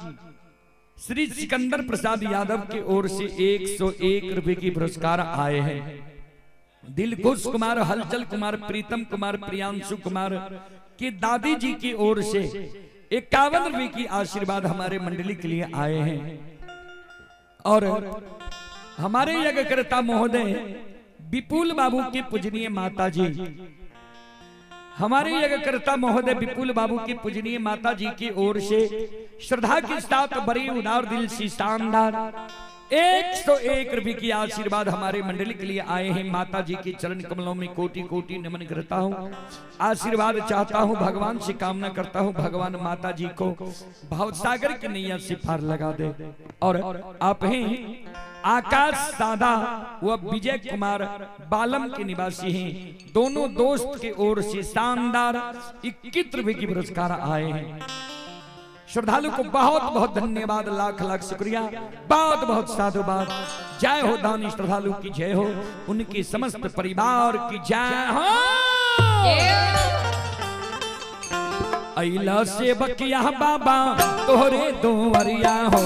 श्री सिकंदर प्रसाद यादव की ओर से 101 रुपए की पुरस्कार आए हैं। दिलखुश कुमार, हलचल कुमार, प्रीतम कुमार, प्रियांशु कुमार के दादी जी की ओर से 51 रुपए की आशीर्वाद हमारे मंडली के लिए आए हैं। और हमारे यज्ञकर्ता महोदय विपुल बाबू के पूजनीय माता जी, हमारे यज्ञकर्ता महोदय विपुल बाबू की पूजनीय माता जी की ओर से श्रद्धा के साथ बड़ी उदार दिल से शानदार 101 रुपए की आशीर्वाद हमारे मंडली के लिए आए हैं। माता जी के चरण कमलों में कोटि कोटि नमन करता हूँ, आशीर्वाद चाहता हूँ, भगवान से कामना करता हूँ भगवान माता जी को भवसागर की नैया से पार लगा दे। और आप हैं आकाश सादा व विजय कुमार बालम के निवासी हैं, दोनों दोस्त की ओर से शानदार 21 रुपए की पुरस्कार आए हैं। श्रद्धालु को बहुत बहुत धन्यवाद, लाख लाख शुक्रिया, बहुत बहुत साधुवाद। जय हो दानी श्रद्धालु की जय हो, उनके समस्त परिवार की जय हो। अइला से बकिया बाबा तोहरे दुआरिया हो।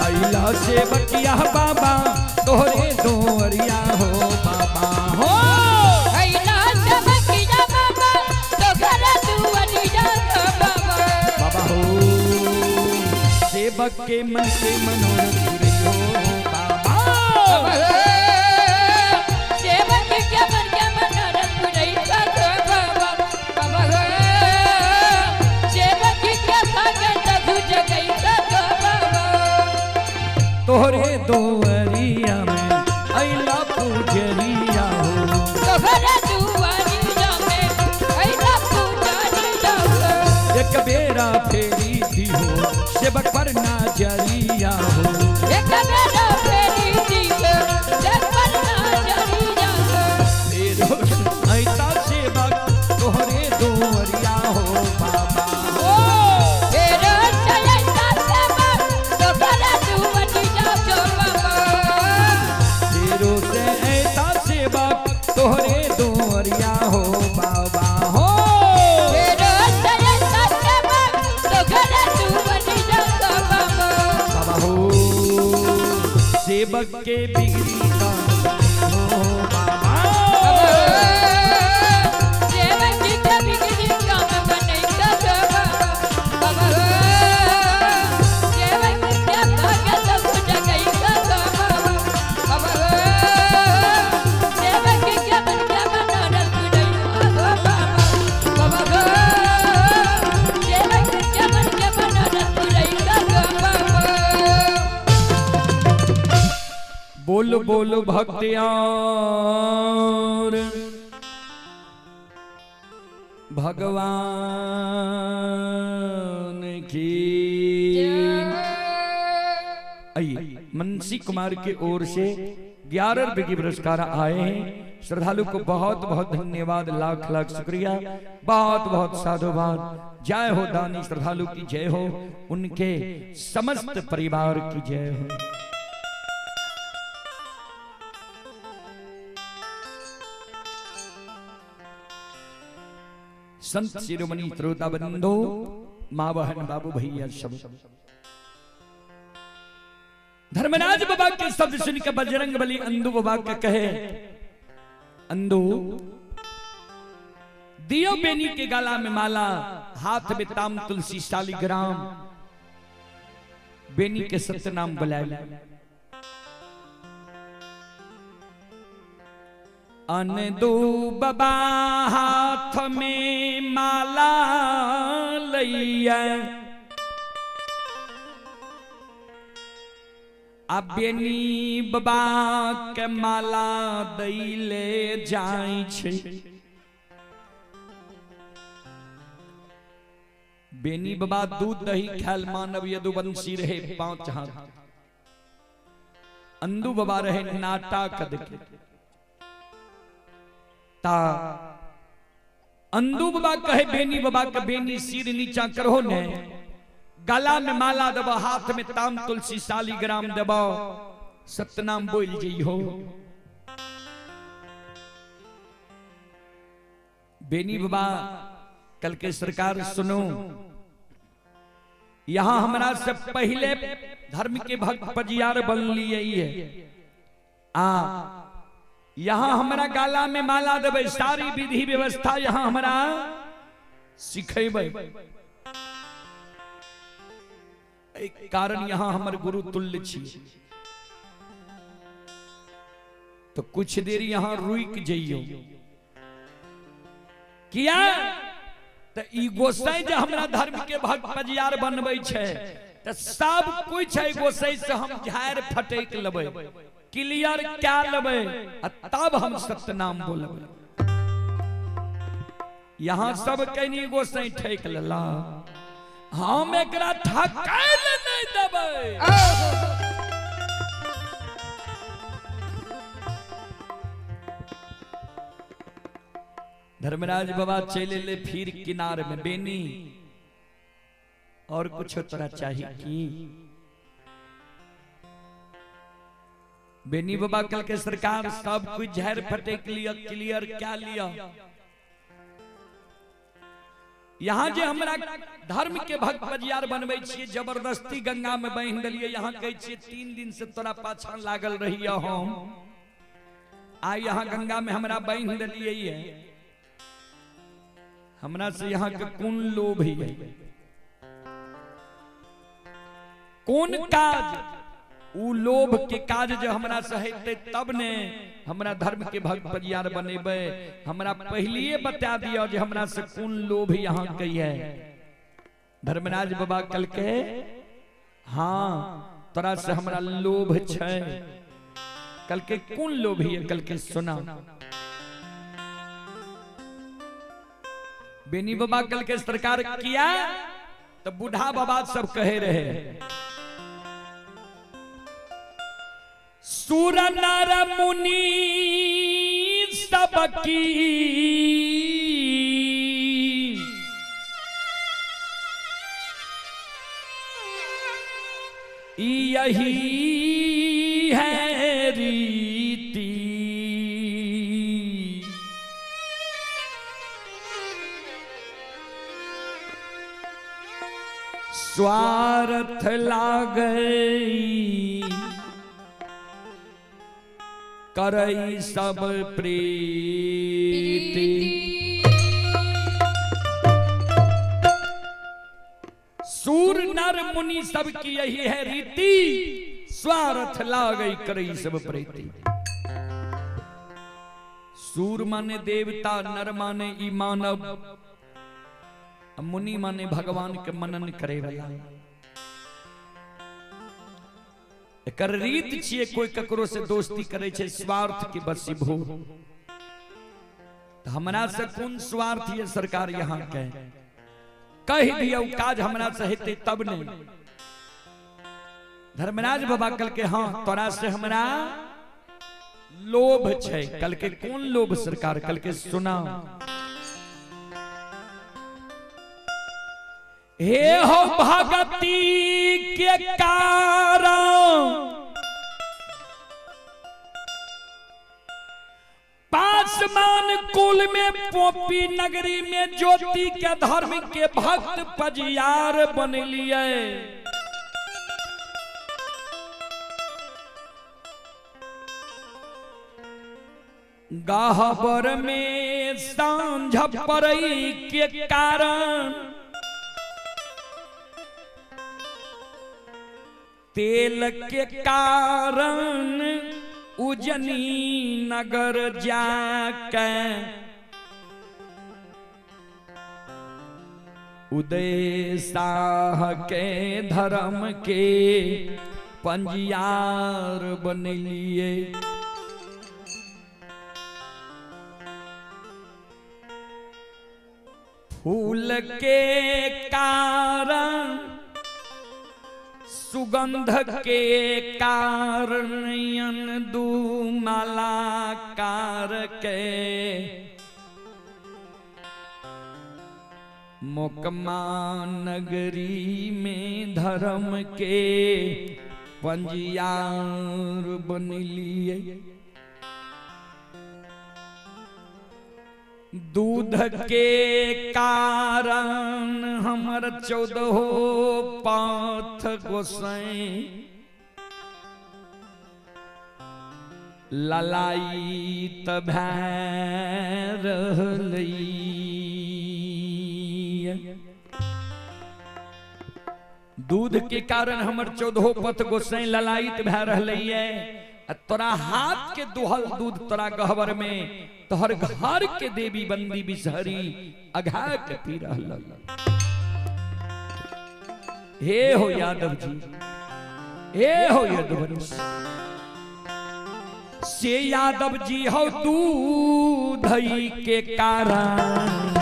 अइला से बकिया बाबा तोहरे दुआरिया हो बाबा हो। बाबा हो सेवक के मन के मनोरथ पूरे हो बाबा। तोहरे दुआरिया में अइला पुजरिया हो। एक बेरा फेरी दी हो सेवक पर नजरिया हो। फेरो ऐता सेवक तोहरे दुआरिया हो बाबा हो। फेरो से ऐता सेवक तोहरे दुआरिया हो बाबा हो। बाबा हो सेवक के बिगड़ी का हो बाबा। बोल बोल भक्तियार भगवान की। आइए, मनसी कुमार की ओर से 11 रुपए की पुरस्कार आए हैं। श्रद्धालु को बहुत बहुत धन्यवाद, लाख लाख शुक्रिया, बहुत बहुत साधुवाद। जय हो दानी श्रद्धालु की जय हो, उनके समस्त परिवार की जय हो। संत शिरोमणि श्रोता बंधु, माँ बहन बाबू भैया सब, धर्मराज बाबा के शब्द सुनकर बजरंग बली अंधु बाबा के कहे, अंधु दियो बेनी के गला में माला, हाथ में ताम तुलसी शालिग्राम, बेनी के सत्यनाम बुलाए। अंधु बाबा हाथ में माला लैया, अब बेनी बाबा के माला दैले जाय छै। बेनी बाबा दूध दही खायल मानव यदुवंशी रहे 5 हाथ, अंधु बाबा रहे नाटा कद के। ता अंधु बाबा कहे बेनी बाबा के बेनी सिर नीचा करहो ने, गला में माला देबो, हाथ में ताम तुलसी शालिग्राम देबो, सतनाम बोल जइहो। बेनी बाबा कल के सरकार सुनो, यहां हमरा से पहले धर्म के भक्त पजियार बन लिए है। आ यहां हमरा गाला में माला देबै, सारी विधि व्यवस्था यहां हमरा सिखेबै। कारण यहां हमर गुरु तुल्य छी, तो कुछ देर यहां रुक जइयो। किया त ई गोसाई जे हमरा धर्म के भक्त पजियार बनबै छै, त सब कुछ है गोसाई से हम झाड़ फटक लेबै, क्लियर क्या लेबै, आ तब हम सत्यनाम बोलबै। यहां सब कनी गोसाई ठेक लेला, हम एकरा ठकैल नहीं देबै। धर्मराज बाबा चले ले फिर किनार में, बेनी और कुछ तोरा चाहिए की? बेनी बाबा कल के सरकार सब कुछ झाड़ फटक लिया, क्लियर क्या लिया। यहाँ जे हमरा धर्म के भक्त पजियार बनबै छियै, जबरदस्ती गंगा में बान्हि देलियै। यहाँ कहै छियै 3 दिन से तोरा पाछाँ लागल रहियै हम, आइ यहाँ गंगा में हमरा बान्हि देलियै है, हमरा से यहाँ के कोन लोभ है, कोन काज? उ लोभ के काज जे हमरा से हेतै तब ने हमरा धर्म के भक्त पजियार बनेबै। हमरा पहलिए बता दिया जे हमरा से कोन लोभ यहाँ के है। धर्मराज बाबा कल के हाँ तोरा से हमरा लोभ छै। कल के कोन लोभ है? कल के सुना। बेनी बाबा कल के सरकार किया तो बूढ़ा बाबा सब कहे रहे, सुर नर मुनि सबकी यही है रीति, स्वार्थ लागई करई सब प्रीति। सूर नर मुनि सबकी यही है रीति, स्वार्थ लागई करई सब प्रीति। सूर माने देवता, नर माने ई मानव, मुनि माने भगवान के मनन करे वाला। एकर रीत छियै कोई ककरो से दोस्ती करे छै स्वार्थ के वशीभूत। तो हमरा से कोन स्वार्थ ये सरकार यहाँ के कह दियौ काज हमरा से हेतै तब नहीं। धर्मराज बाबा कल के हाँ तोरा से हमरा लोभ छै। कल के कौन लोभ सरकार? कल के सुना, हे हो भगती के कारण पासमान कुल में पोपी नगरी में ज्योति के धर्म के भक्त पजियार बन लिए। गहबर में सांझ पड़ई के कारण तेल के कारण उजनी नगर जाके उदय शाह के धर्म के पंजियार बनलिए। फूल के कारण सुगंध के कारण दू मालाकार के मोकमा नगरी में धर्म के पंजियार बनलिए। दूध के कारण हमर 14 पाथ गोसाई ललाई तभै रहलै। दूध के कारण हमर 14 पथ गोसाई ललायित भै रहलै। तोरा हाथ के दुहल दूध तोरा गहबर में तोहर घर के देवी बंदी बिसहरी अघा के पी रहल। हे हो यादव जी, हे हो यादव से यादव जी हो दूध के कारण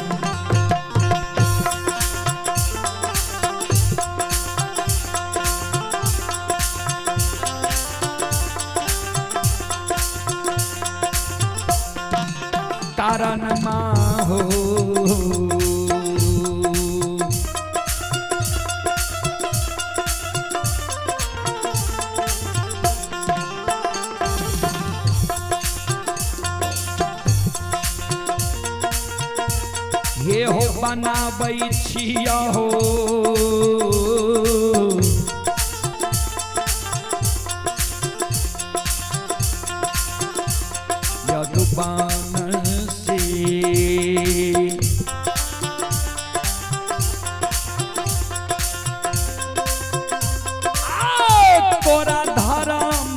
कारण माँ हो। हे हो बनाबै छिया हो यदुपान से तोरा धर्म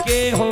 के हो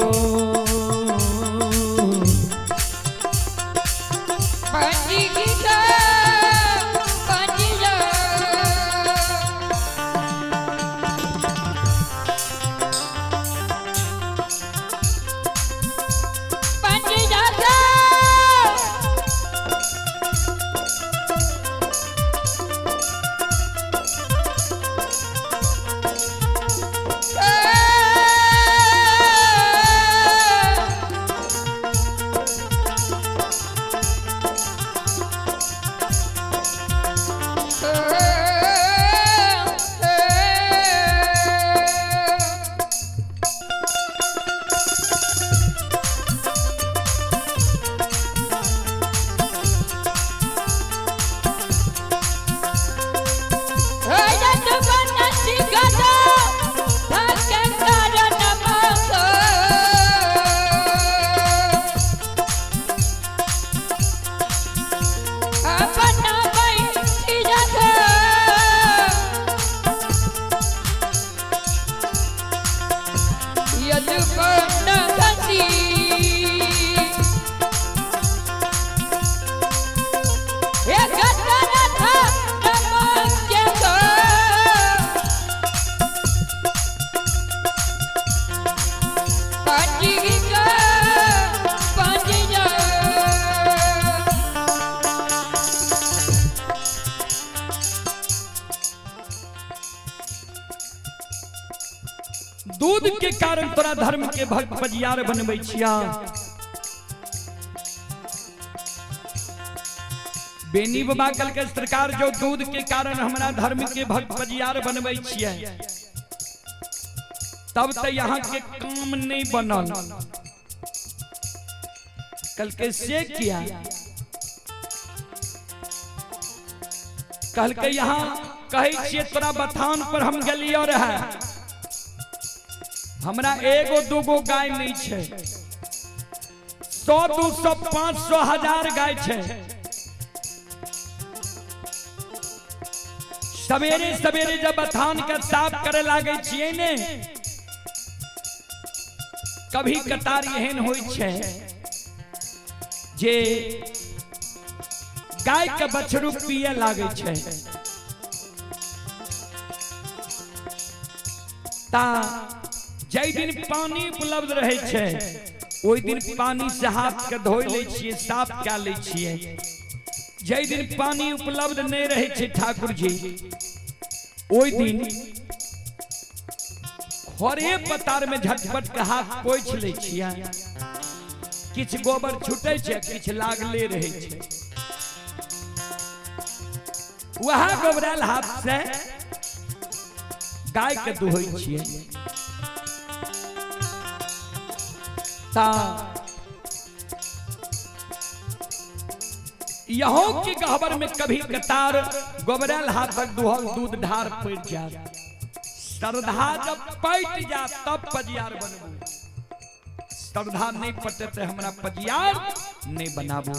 दूध के कारण तोरा धर्म के भक्त पजियार बनबै छिया। बेनी बाबा कल के सरकार जो दूध के कारण हमरा धर्म के भक्त पजियार बनबै छियै, तब तो यहाँ के काम नहीं बनल। कल के से किया? कल के यहाँ कहै छियै तोरा बथान पर हम गेलियो रहे, हमरा एगो दूगो गाय नहीं छै, 100 200 500 1000 गाय छै। सवेरे सवेरे जब बथान के साफ करे लागे छियै ने, कभी कतार एहन होइ छै जे गाय के बछड़ू पिए लागे छै। ता जै दिन पानी उपलब्ध रहे छै ओहि दिन पानी से हाथ के धोइ लै छियै, साफ कए लै छियै। जै दिन पानी उपलब्ध नहीं रहे छै ठाकुर जी, ओहि दिन खोरे पतार में झटपट के हाथ पोछि लै छियै, किछु गोबर छूटे छै, किछु लागले रहे छै, वह गोबरायल हाथ से गाय के दुहै छियै। ता यहो के गहबर में कभी कतार गोबरायल हाथक दुहल दूध ढार पड़ जाए। श्रद्धा जब पट जा तब पजियार बनबू, श्रद्धा नहीं पटते हमरा पजियार नहीं बनाबू।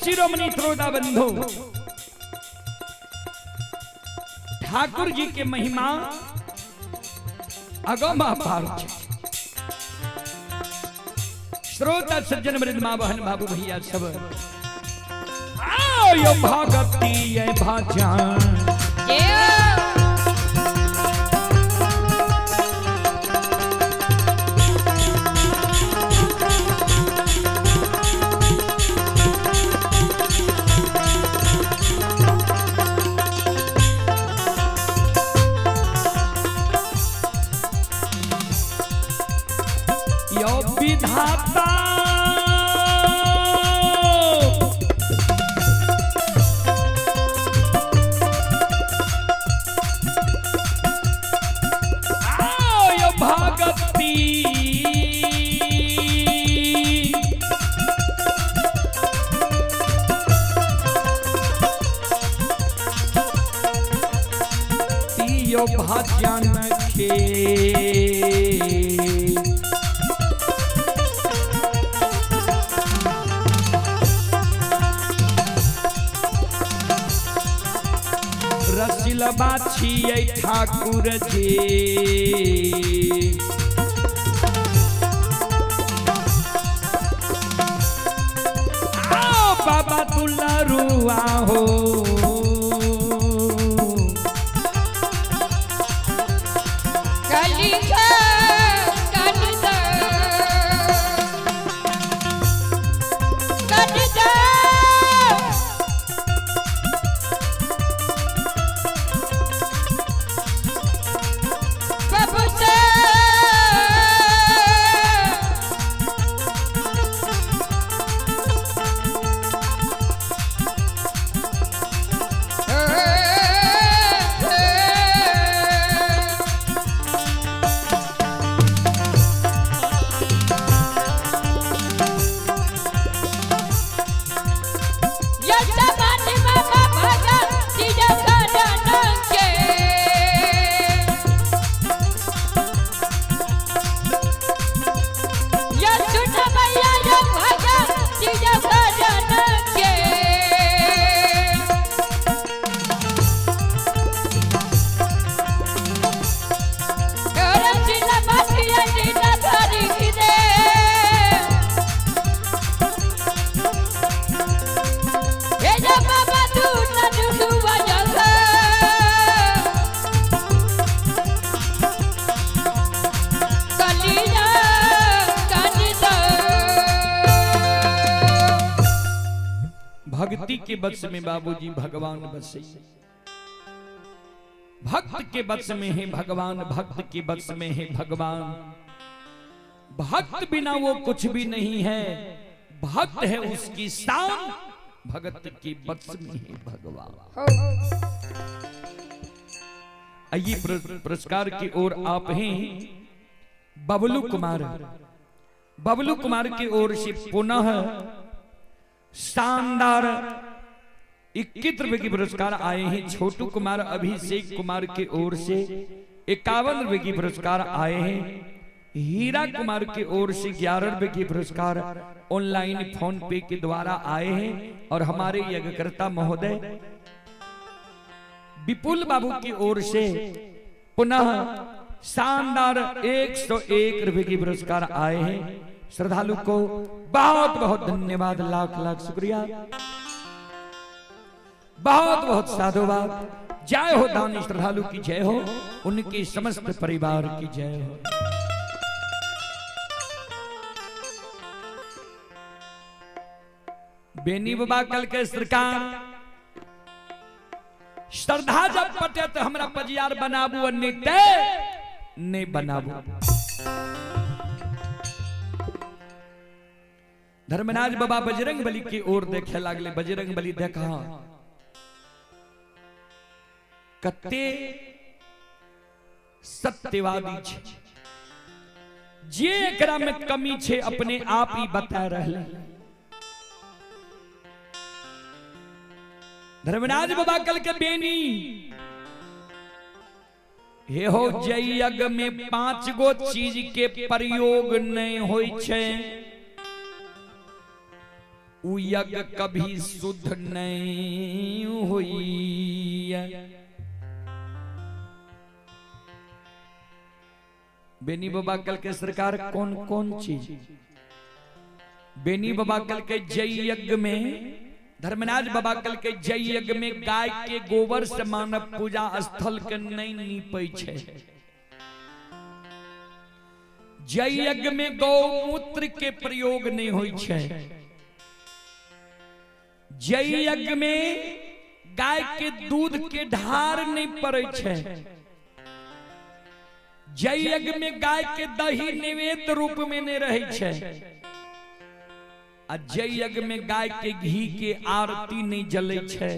शिरोमणि त्रोदा बंधु ठाकुर जी के महिमा अगम अपार छै। श्रोता सज्जन वृंद माँ बहन बाबू भैया सब आयो भगती ये भजन विधाता आयो भगती पियो भजन के रसिलबा छियै ठाकुर जी। बाबा दुलरुआ हो। भक्ति के वश में बाबूजी भगवान बसे, भक्त के वश में है भगवान, भक्त के वश में है भगवान। भक्त बिना वो कुछ भी नहीं है, भक्त है उसकी शान, भगत के वश में है भगवान। आइए पुरस्कार की ओर आप हैं बबलू कुमार। बबलू कुमार की ओर से पुनः शानदार 21 रुपए की पुरस्कार आए हैं। छोटू कुमार अभिषेक कुमार की ओर से 51 रुपए की पुरस्कार आए हैं। हीरा कुमार की ओर से 11 रुपए की पुरस्कार ऑनलाइन फोन पे के द्वारा आए हैं। और हमारे यज्ञकर्ता महोदय विपुल बाबू की ओर से पुनः शानदार 101 रुपए की पुरस्कार आए हैं। श्रद्धालु को बहुत बहुत धन्यवाद, लाख लाख शुक्रिया, बहुत बहुत साधुवाद। जय हो दानी श्रद्धालु की जय हो, उनके समस्त परिवार की जय हो। बेनी बाबा कल के सरकार श्रद्धा जब पटे तो हमरा पजियार बनाबू और नहीं बनाबू। धर्मराज बाबा बजरंग बली की ओर देखे लागले। बजरंग बली देखा कते सत्यवादी छे, जे एकरा में कमी छे अपने आप ही बता रहे। धर्मराज बाबा कल के बेनी हे हो जय यज्ञ में 5 गो चीज के प्रयोग नहीं होई छे, उ यज्ञ कभी शुद्ध नहीं हुई। बेनी बाबा कल के सरकार कौन कौन चीज? बेनी बाबा कल के जय यज्ञ में, धर्मराज बाबा कल के जय यज्ञ में गाय के गोबर से मानव पूजा स्थल के नहीं नीपै छे। जय यज्ञ में गौमूत्र के प्रयोग नहीं होई छे। जय यज्ञ में गाय के दूध के ढार नहीं पड़े छे। जय यज्ञ में गाय के दही नैवेद्य रूप में नहीं रहे छे। आ जय यज्ञ में गाय के घी के आरती नहीं जले छे।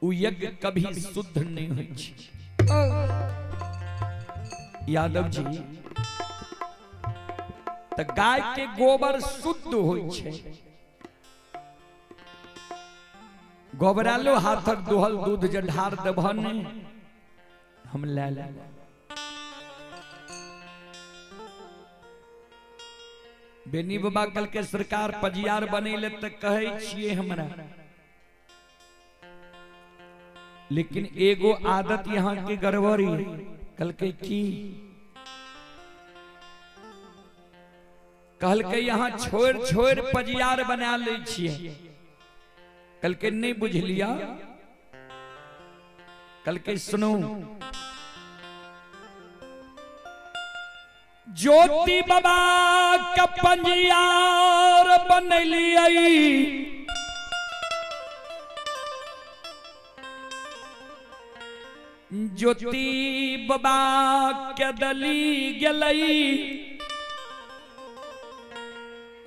उ यज्ञ कभी शुद्ध नहीं होई छे। यादव जी त गाय के गोबर शुद्ध होई छे। गोबरालो हाथक दोहल दूध जे ढार देबह ने हम ले ले। बेनी बाबा कल के सरकार पजियार बनेले त कहै छियै हमरा, लेकिन एगो आदत यहाँ के गड़बड़ी कल के की कहलकै यहाँ छोड़ छोड़ पजियार बना लै छियै। कहलकै नहीं बुझलिया। कहलकै सुनू, ज्योति बाबा के पंजियार बनलियै, ज्योति बाबा के दली गेलै,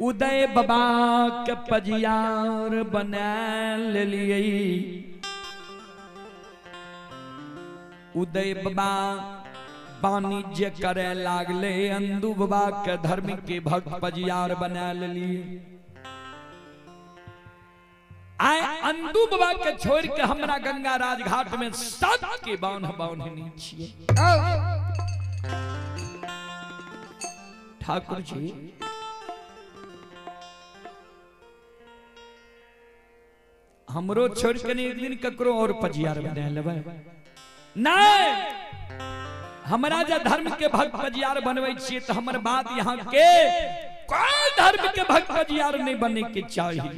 उदय बाबा के पजियार बना लेलियै। उदय बाबा वाणिज्य करे लागले, अंदू बाबा के धर्म के भक्त पजियार बना लेलियै। आए अंदू बाबा के छोड़ के हमरा गंगा राजघाट में सब के बान्ह बान्हनी छियै। ठाकुर जी हमरो छोड़ के नहीं एक दिन ककरो और पजियार बना लेबै। नहीं, हमरा जे धर्म के भक्त पजियार बनबै छियै तो हमर बात यहाँ के कोई धर्म के भक्त पजियार नहीं बने के चाहिए।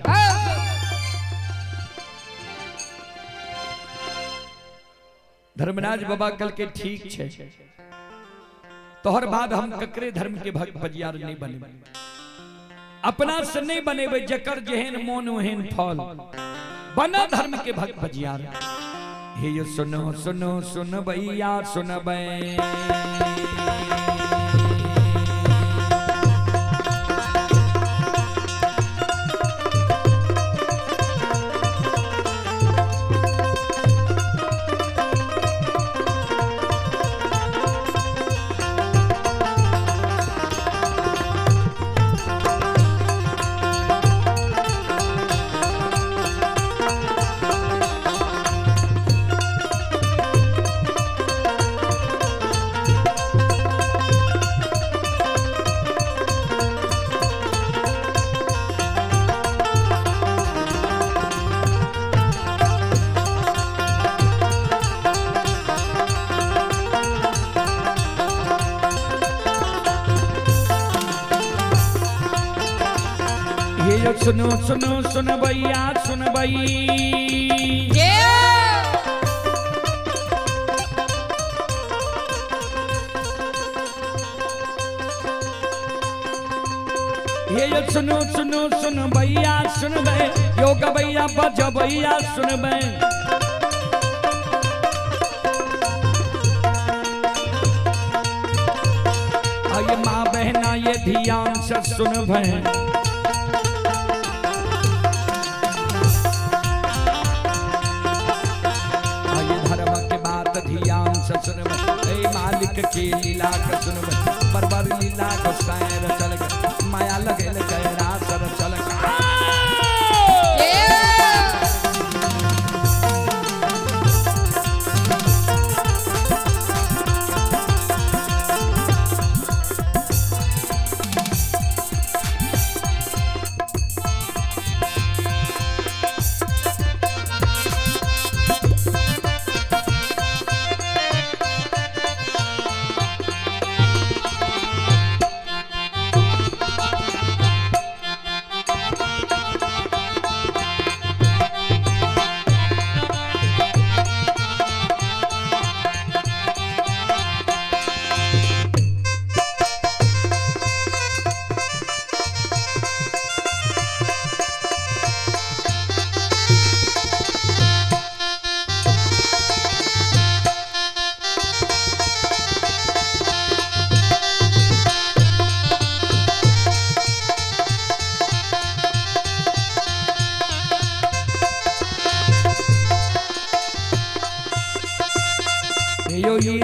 धर्मराज बाबा कल के ठीक छे, तोहर बाद हम ककरे धर्म के भक्त पजियार नहीं बनेबै, अपना से नहीं बनेबै, जकर जेहन मोन ओहन फल, बना धर्म के भक्त पजियार। हे यो सुनो सुनो सुन भैया सुनबै, सुनो सुनो सुन भैया सुन भई, हे सुनो सुनो सुन भैया सुन भई, योग भैया बज भैया सुन भई, आये माँ बहना ये ध्यान से सुन भई। मालिक के लीला का सुनब, बरबर लीला को सैर चल गए, माया लगल कैरा सर चल।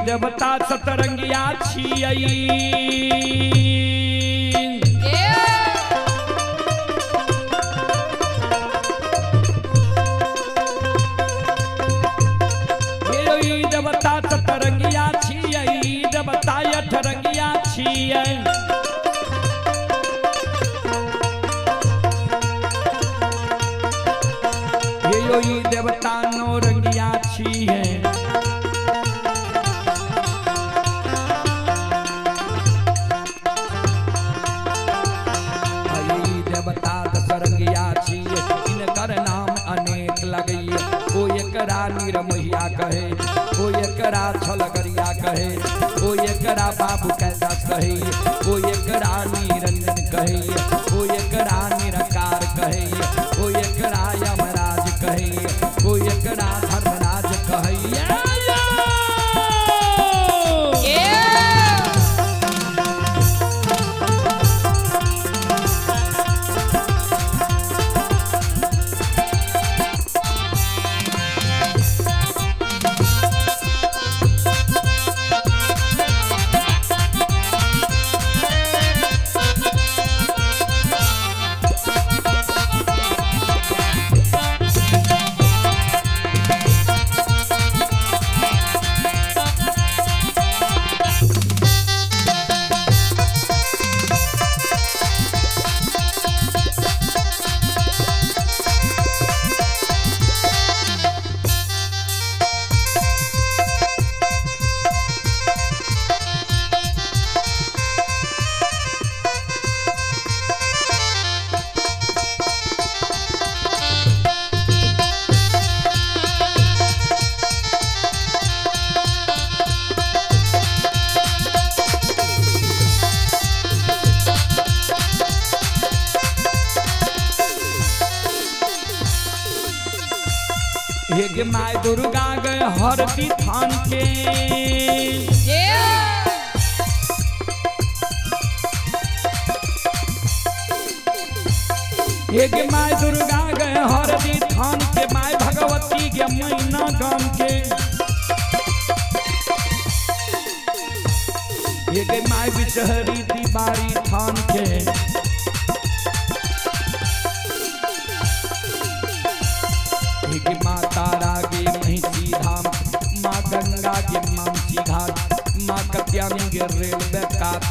देवता सतरंगिया छियै, देवता सतरंगिया छियै, देवता अठरंगिया छियै। देवता नौरंगिया छियै। लगैए, कोई एकरा निरमहिया कहे, कोई एकरा छलगरिया कहे, कोई एकरा बाबू कैलाश कहे, कोई एकरा निरंजन कहे, कोई एकरा निराकार कहे, कोई एकरा यमराज कहे, कोई एकरा धर्मराज कहे। हे my Durga गए हरदी थान के, हे my Durga गए हरदी थान के, my Bhagwati के मैना गाम के, हे my Bishahari Tiwari थान के, माँ तारा के महिषी धाम, माँ गंगा के मामसी घाट, माँ कत्यानी के रेलवे काट।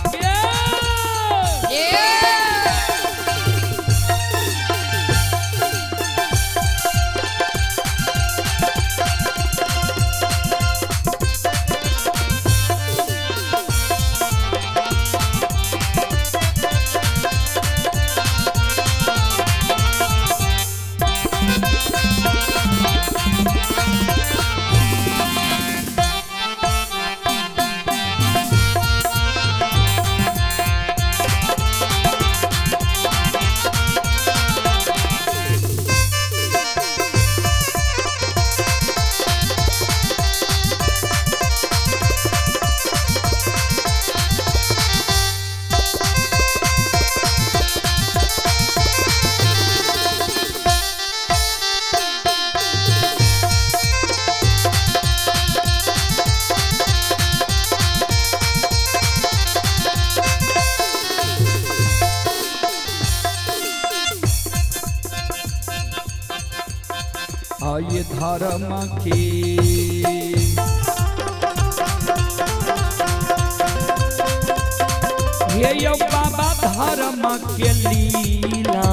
ये धर्म के हे यो बाबा धर्म के लीला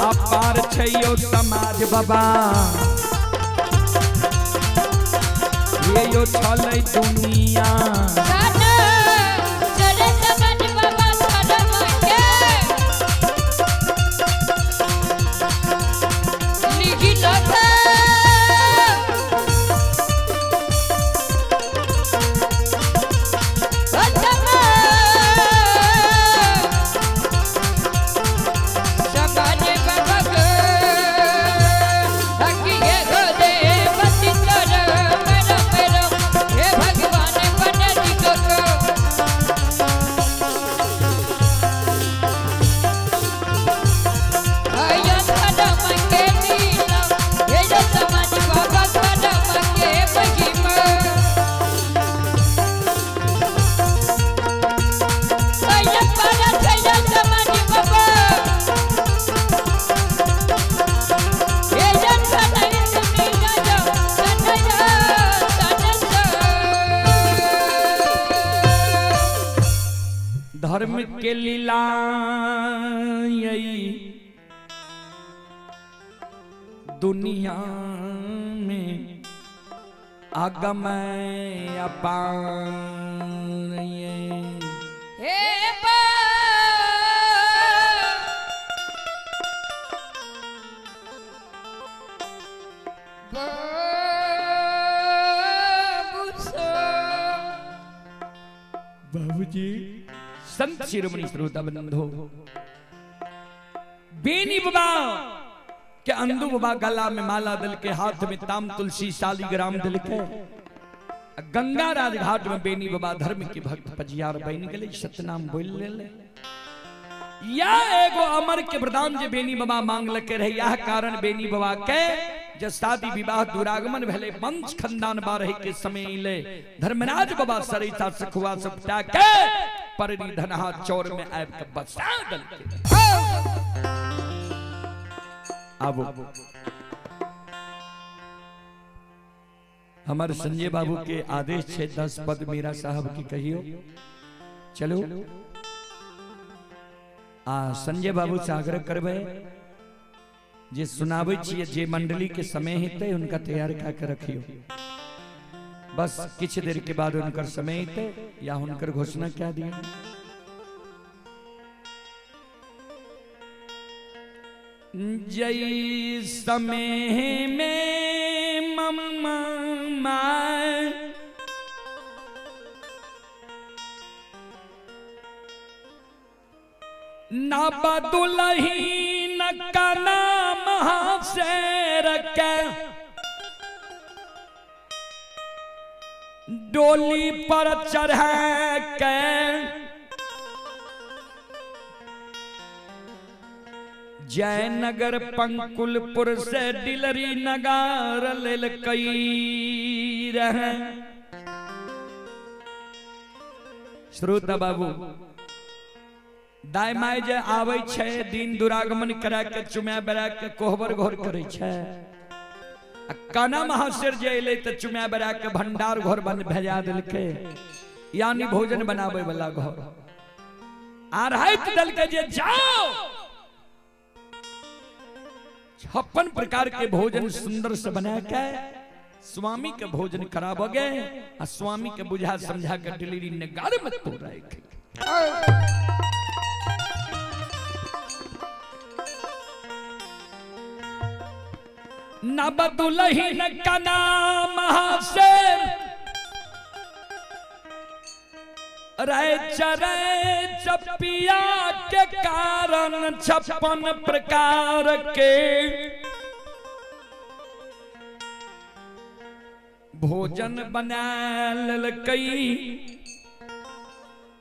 अपार छै यो समाज बाबा, हे यो छलै दुनिया। धर्म के लीला यही दुनिया में आगम अपार ये। जी संत शिरोमणि श्रोता बंधो बेनी बाबा के अंदू बाबा गला में माला दिल के हाथ में ताम तुलसी शालिग्राम दिल के गंगा राजघाट में बेनी बाबा धर्म के भक्त पजियार बन गए सतनाम बोल ले। या एगो अमर के वरदान जे बेनी बाबा मांग लके रहे, यह कारण बेनी बाबा के जब शादी विवाह दुरागमन भले वंश खानदान बारह के समय ले धर्मराज बाबा सरिता सखुआ सपटा के परनी धनहा चौर में आब के बसा दल के। आबो हमारे संजय बाबू के आदेश छे 10 पद मीरा साहब की कहियो चलो। आ संजय बाबू से आग्रह करबे जे सुनाबै छियै जे मंडली के समय हेतै उनका तैयार कऽ के रखियो, बस किछु देर के बाद उनकर समय हेतै या हुनकर घोषणा कए दियौ। जय समय में मम्मा ना बदुलही न कना महाशेर के डोली पर चढ़ के जयनगर पंकुलपुर से डिलरी नगार लेल कई रहे। श्रोता बाबू दाय my जे आबै छै दिन दुरागमन करा के चुमा बेरा के कोहबर घर करै छै, आ काना महाशेर जे एलै तऽ चुमा बेरा के भंडार घर बन भेजा देलकै, यानी भोजन बनाबै वाला घर। आ राति देलकै जे जाओ 56 प्रकार के भोजन सुंदर से बना के स्वामी के भोजन कराबोगे आ स्वामी के बुझा समझा के डिलीवरी नगार में तोड़ा। न बदुलही न कना महाशेर रे चरे चपिया के कारण 56 प्रकार के भोजन बना ललकई,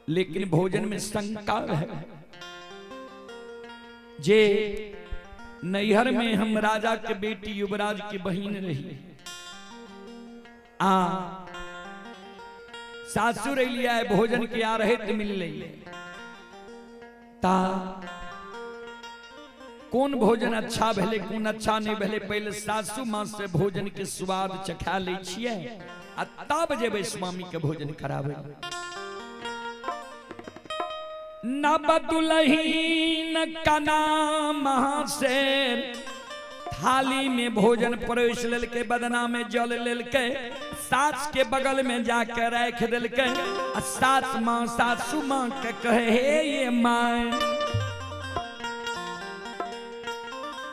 लेकिन भोजन में शंका है। जे नैहर में हम राजा के बेटी युवराज की बहन रही, आ सासुर लिया है भोजन के आ रहे तो मिल ले ता कौन भोजन अच्छा भेले कौन अच्छा नहीं भेले पहले सासू माँ से भोजन के स्वाद चखा ले छिए आ तब जेबै स्वामी के भोजन करावे। न बदुलही न कना महाशेर थाली में भोजन परोस लेलकै, बदना में जल लेलकै, सास के बगल में जाके राख देलकै आ सास माँ सासू माँ के कहे हे ये माँ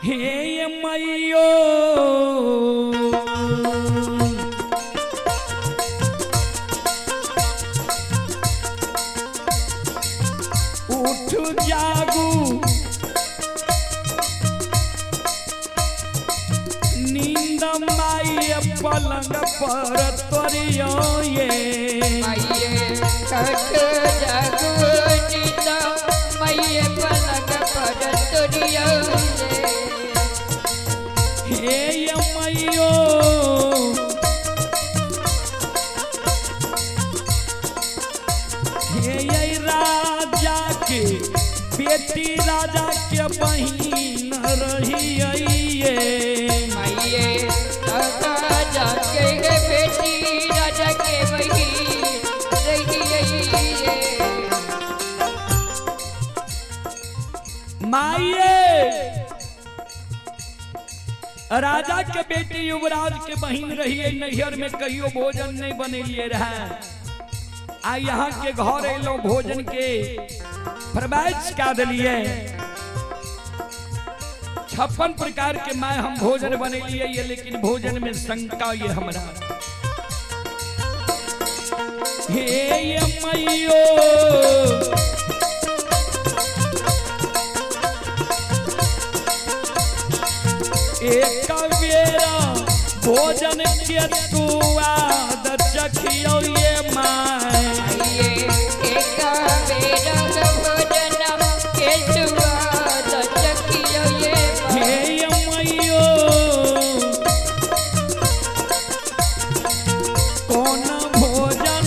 हे ये मैयो उठ जागू नींद माई पलंग पर तोरियो ये माइये उठ जागू नींद माइये पलंग पर तोरियो हे ये मैयो हे ये राजा के बेटी राजा के बहिन रही ये माइये राजा के बेटी राजा के बहिन रही ये माइये राजा के बेटी युवराज के बहिन रही नैहर में कहियो भोजन नहीं बनेलिए रहे, आ यहाँ के घर एलो भोजन के फरमाइश का दिलिए 56 प्रकार के माय हम भोजन बनेलिए ये, लेकिन भोजन में शंका ये हमरा। हे ये मैयो एक बेरा भोजन के सुआद चखियो ये माय। ये एक बेरा भोजन के सुवाद चखियो ये हे ये मैयो कोन भोजन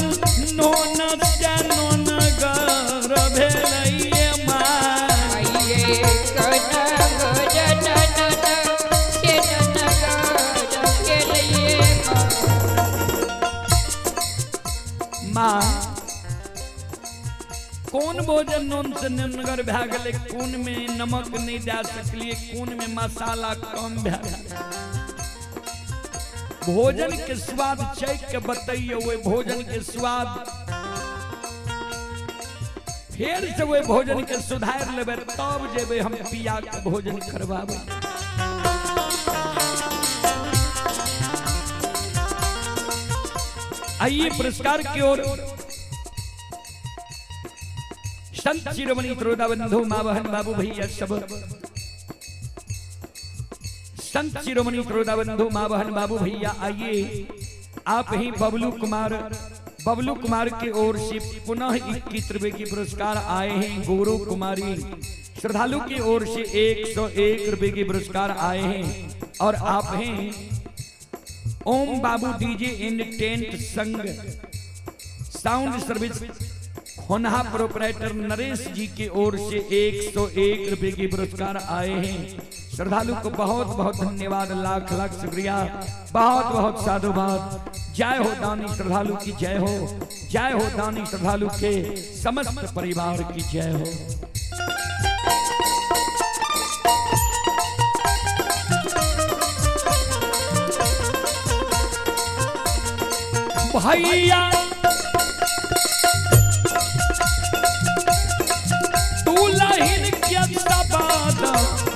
नोन से नोनगर भेलै ये my. ये कोन भोजन नन के ननगर के लिए माँ कोन भोजन नून से नुनगर भए गेलै, कोन में नमक नहीं दए सकलियै, कोन में मसाला कम भए गेलै। भोजन के स्वाद चख के बतैयौ, ओहि भोजन के स्वाद फेर से ओहि भोजन के सुधारि लेबै तब जेबै हम पिया के भोजन करबाबै। आइए पुरस्कार की ओर। संत शिरोमणि त्रोदा बंधु माँ बहन बाबू भैया सब, संत शिरोमणि त्रोदा बंधु माँ बहन बाबू भैया आइए। आप ही बबलू कुमार, बबलू कुमार की ओर से पुनः 21 रुपए की पुरस्कार आए हैं। गुरु कुमारी श्रद्धालु की ओर से 101 रुपए की पुरस्कार आए हैं। और आप हैं ओम बाबू डीजे एंड टेंट संग साउंड सर्विस होनहा प्रोपराइटर नरेश जी की ओर से 101 रुपए की पुरस्कार आए हैं। श्रद्धालु को बहुत बहुत धन्यवाद, लाख लाख शुक्रिया, बहुत बहुत साधुवाद। जय हो दानी श्रद्धालु की जय हो, जय हो दानी श्रद्धालु के समस्त परिवार की जय हो। भैया दुल्हन के सवाद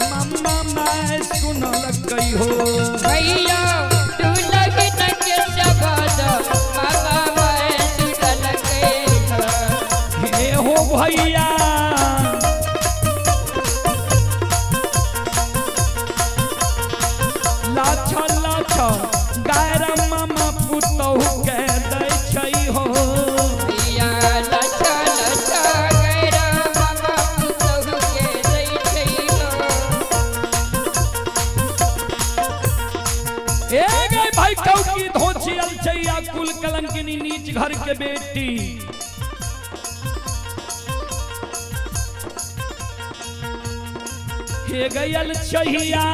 मम्मा मैं सुनल कहियो। भैया दुल्हन के सवाद मामा मैं सुनल कहियो। हे हो भैया लाछ लाछ गायरा मामा पुतहु के दै छै हो। भैया लाछ लाछ गायरा मामा पुतहु के दै छै हो। ए गए भाई कौकी धोछी अलचैया कुल कलंकिनी नीच घर के बेटी। हे गयल चहिया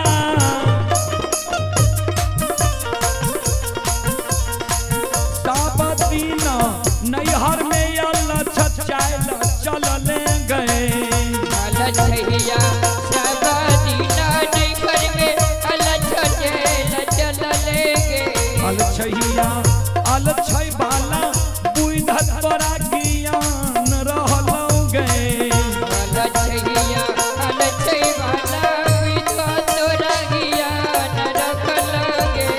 नैहर में अल चलले गए। अलछैया सब दीना नैहर में अलछैल चलले गए। अलछैया अलछै बाला बुइधत तोरा ज्ञान रहलौ गए। अलछैया अलछै बाला बुइधत तोरा ज्ञान रखल गे।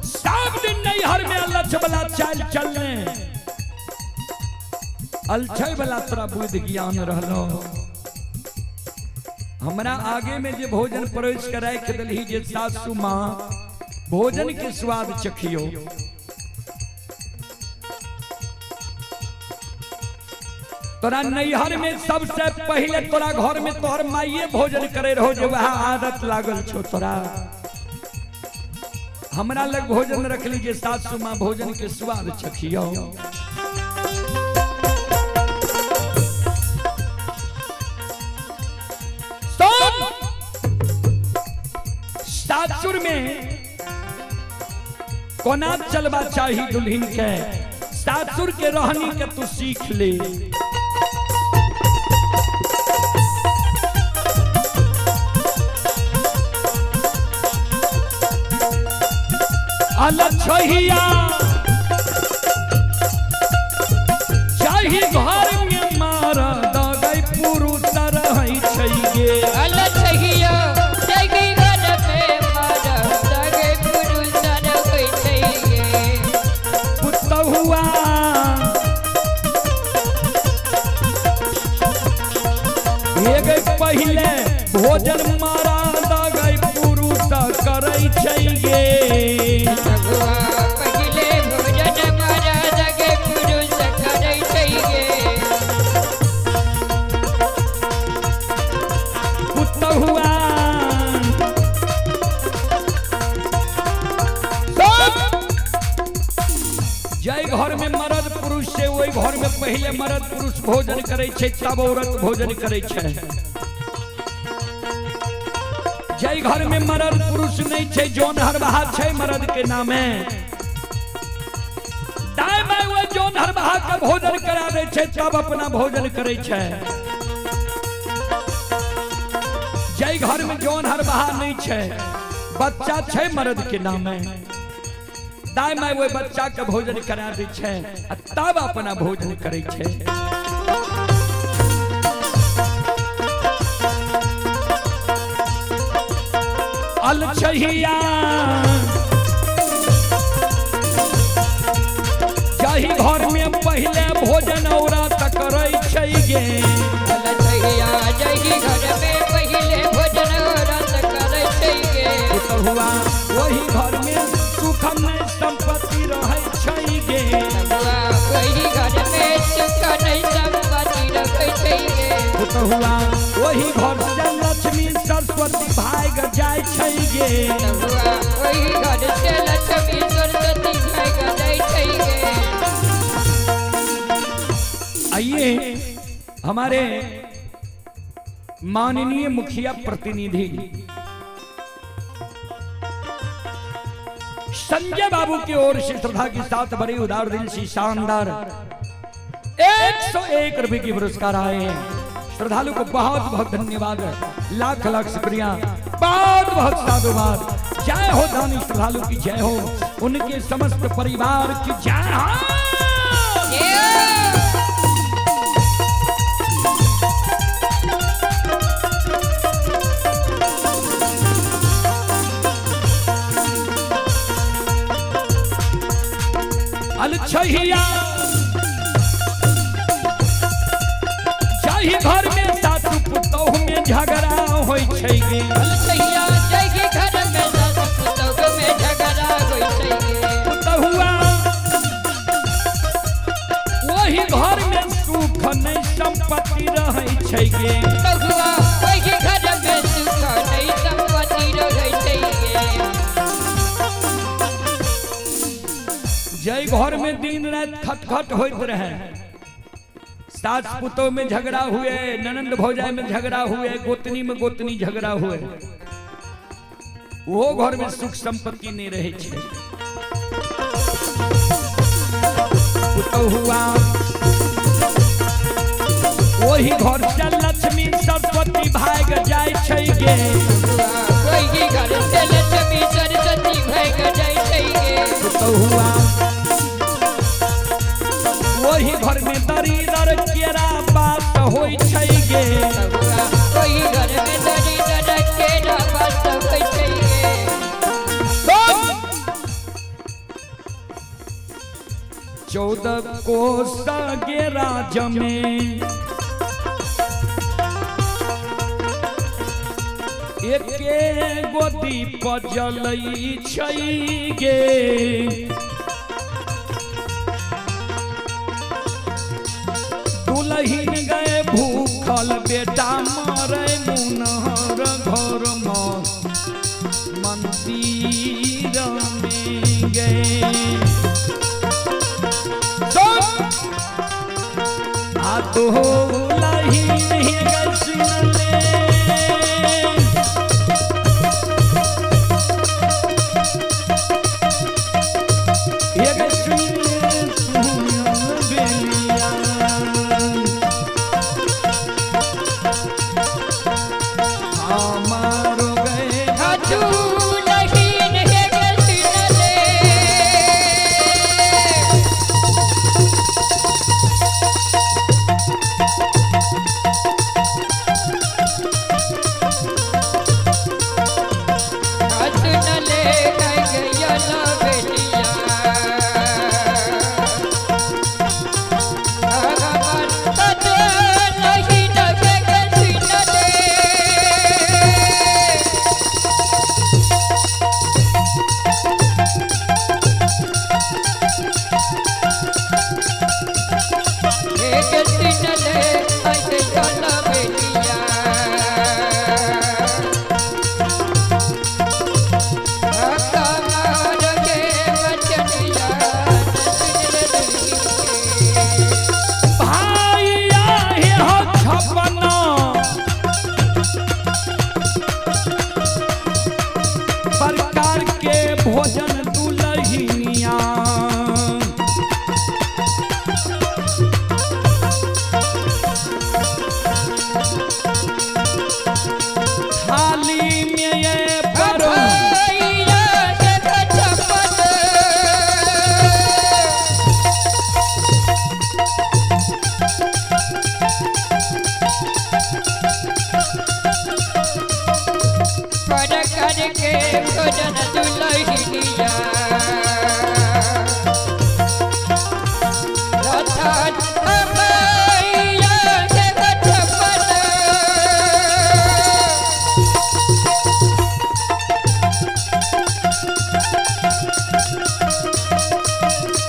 सब दिन नैहर में अलछ वाला चाल चलने, अलछै वाला तोरा बुद्धि ज्ञान रहलो। हमरा आगे में जे भोजन परोस के राखि देलही जे सासू माँ भोजन के स्वाद चखियो। तोरा नैहर में सबसे पहले तोरा घर में तोहर माइये भोजन करे रहो, जे वह आदत लागल छो तोरा। हमरा लग भोजन रख लीजिए सासू माँ भोजन के स्वाद चखियो। सासुर में कोना चलबा चाही दुल्हन के, सासुर के रहनी के तू सीख ले। अलछहिया चाही घर में मार दगै पुरुष रहै छै गे। अलछहिया चाही घर में मार दगै पुरुष हे गई पहिले भोजन मरद गई पुरुष करै छै गे। पुतहुआ पहिले भोजन मरद गे पुरुष करै छै गे। पुतहुआ जाहि घर में मरद पुरुष छै ओहि घर में पहिले मरद पुरुष भोजन करै छै तब औरत भोजन करै छै। जाहि घर में मरद पुरुष नहीं छै, जोन हरबाहा छै मरद के नामे, दाय my ओहि जोन हरबाहा के भोजन करा दै छै तब अपना भोजन करै छै। जाहि घर में जोन हरबाहा नहीं छै, बच्चा छै मरद के नामे, दाय my ओहि बच्चा के भोजन करा दै छै आ तब अपना भोजन करै छै। अलछहिया जाहि घर में पहिले भोजन औरत करै छै गे। अलछहिया जाहि घर में पहिले भोजन औरत करै छै गे। पुतहुआ ओहि घर में सुख नहि संपत्ति रहै छै गे। पुतहुआ ओहि घर में सुख नहि संपत्ति रहै छै गे। पुतहुआ ओहि घर से लक्ष्मी सरस्वती भागि जाइ छै गे। पुतहुआ ओहि घर से लक्ष्मी सरस्वती भागि जाइ छै गे। आइए हमारे माननीय मुखिया प्रतिनिधि संजय बाबू की ओर से श्रद्धा के साथ बड़े उदार दिल से शानदार 101 रुपए की पुरस्कार आए हैं। श्रद्धालु को बहुत बहुत धन्यवाद, लाख लाख शुक्रिया, बहुत बहुत साधुवाद। जय हो दानी श्रद्धालु की जय हो, उनके समस्त परिवार की जय हो। अलछहिया जाहि घर में सासु पुतोह में झगड़ा होइ छै गे। अलछहिया जाहि घर में सासु पुतोह में झगड़ा होइ छै गे। पुतहुआ ओहि घर में सुख नहि संपत्ति रहै छै गे। पुतहुआ ओहि घर में सुख नहि संपत्ति रहै छै गे। जाहि घर में दिन रात खटखट होइत रहे, सास पुतोह में झगड़ा हुए, ननंद भौजाई में झगड़ा हुए, गोतनी में गोतनी झगड़ा हुए, वो घर में सुख संपत्ति नहीं रहे छै। पुतहुआ ओहि घर से लक्ष्मी सरस्वती भागि जाइ छै गे। ओहि घर से लक्ष्मी सरस्वती भागि जाइ छै गे। पुतहुआ ओहि घर में दरिदर केरा बात होइ छै गे। ओहि घर में दरिदर केरा बात होइ छै गे। 14 कोस गेरा जमे एके गो दीप जलै छै गे। दुलहिन गए भूखल बेटा मरे मुनहर घर में मंदिर में गए। आ तो दुलहिन गए सुनले हमारो गए के भोजन दुलहिया। रथा भैया के गठपन।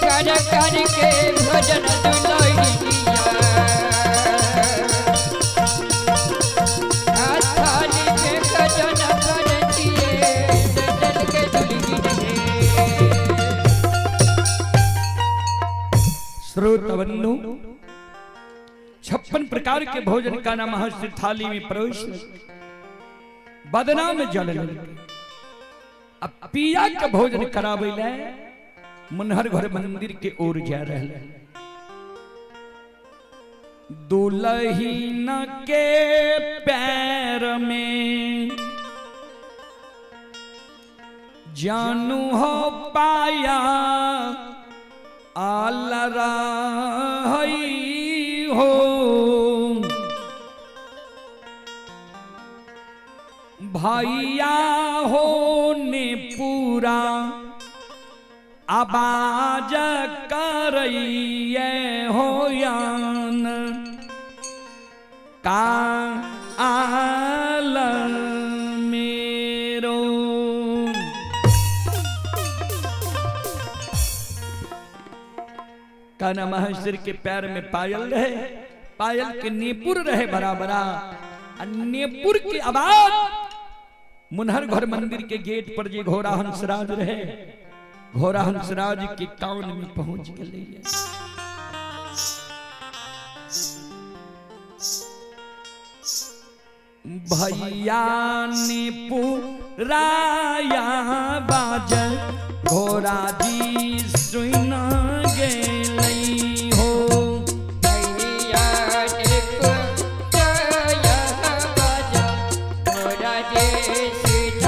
कर कर के भोजन दुलहिया। थाली के भजन करतिए दल के दुलहिन हे। श्रोतवन्नु 56 प्रकार के भोजन का नाम महर्षि थाली में प्रवेश बदना में जल लगे। अब पिया के भोजन करावे ले मुनहर घर मंदिर के ओर जा रहे। दुलहीन के पैर में जानू हो पाया आलरा हो। भैया हो ने पूरा आवाज करैये हो यान का आल मेरो। काना महर्षि के पैर में पायल रहे, पायल के नेपुर रहे बराबरा। नेपुर की आवाज मुनहर घर मंदिर के गेट पर जे घोड़ा हंसराज रहे, घोड़ा हंसराज के कान में पहुंच गए। भैया नेपुराया बाज घोड़ा जी सुन गेलई हो। भैया नेपुराया बाज घोड़ा जी सुन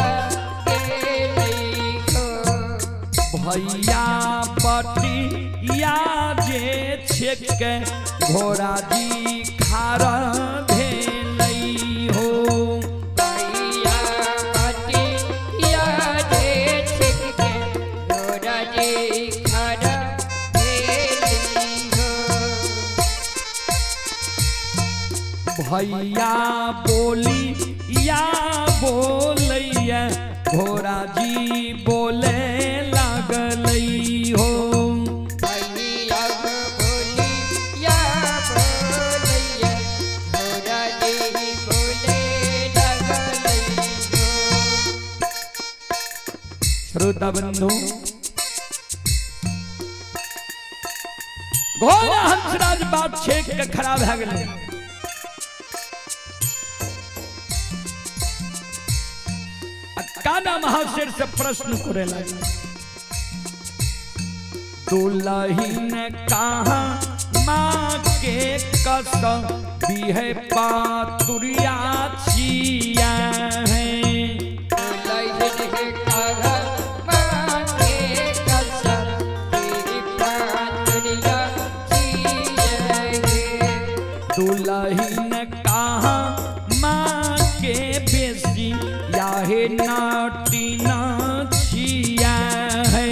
गेलई हो। भैया पटिया जे छेक घोड़ा जी खार भेलई हो। भैया पटिया जे छेक घोड़ा जी खार भेलई हो। भैया बोली या बोलैया घोड़ा जी बोले लागलई हो। भैया बोली या बोलैया घोड़ा जी बोले लागलई हो। श्रोता बंधु, घोड़ा हंसराज बात छेक के खड़ा भए गेलै। आ काना महाशेर से प्रश्न करे लागल, दुलहीन कहाँ माँ के कस बिहे पातुरिया छिया है। दुलहिन कहाँ माँ के कसम बिहे पातुरिया छिया है। दुलहीन कहाँ माँ के बेसी याहे नाटी नाचिया है।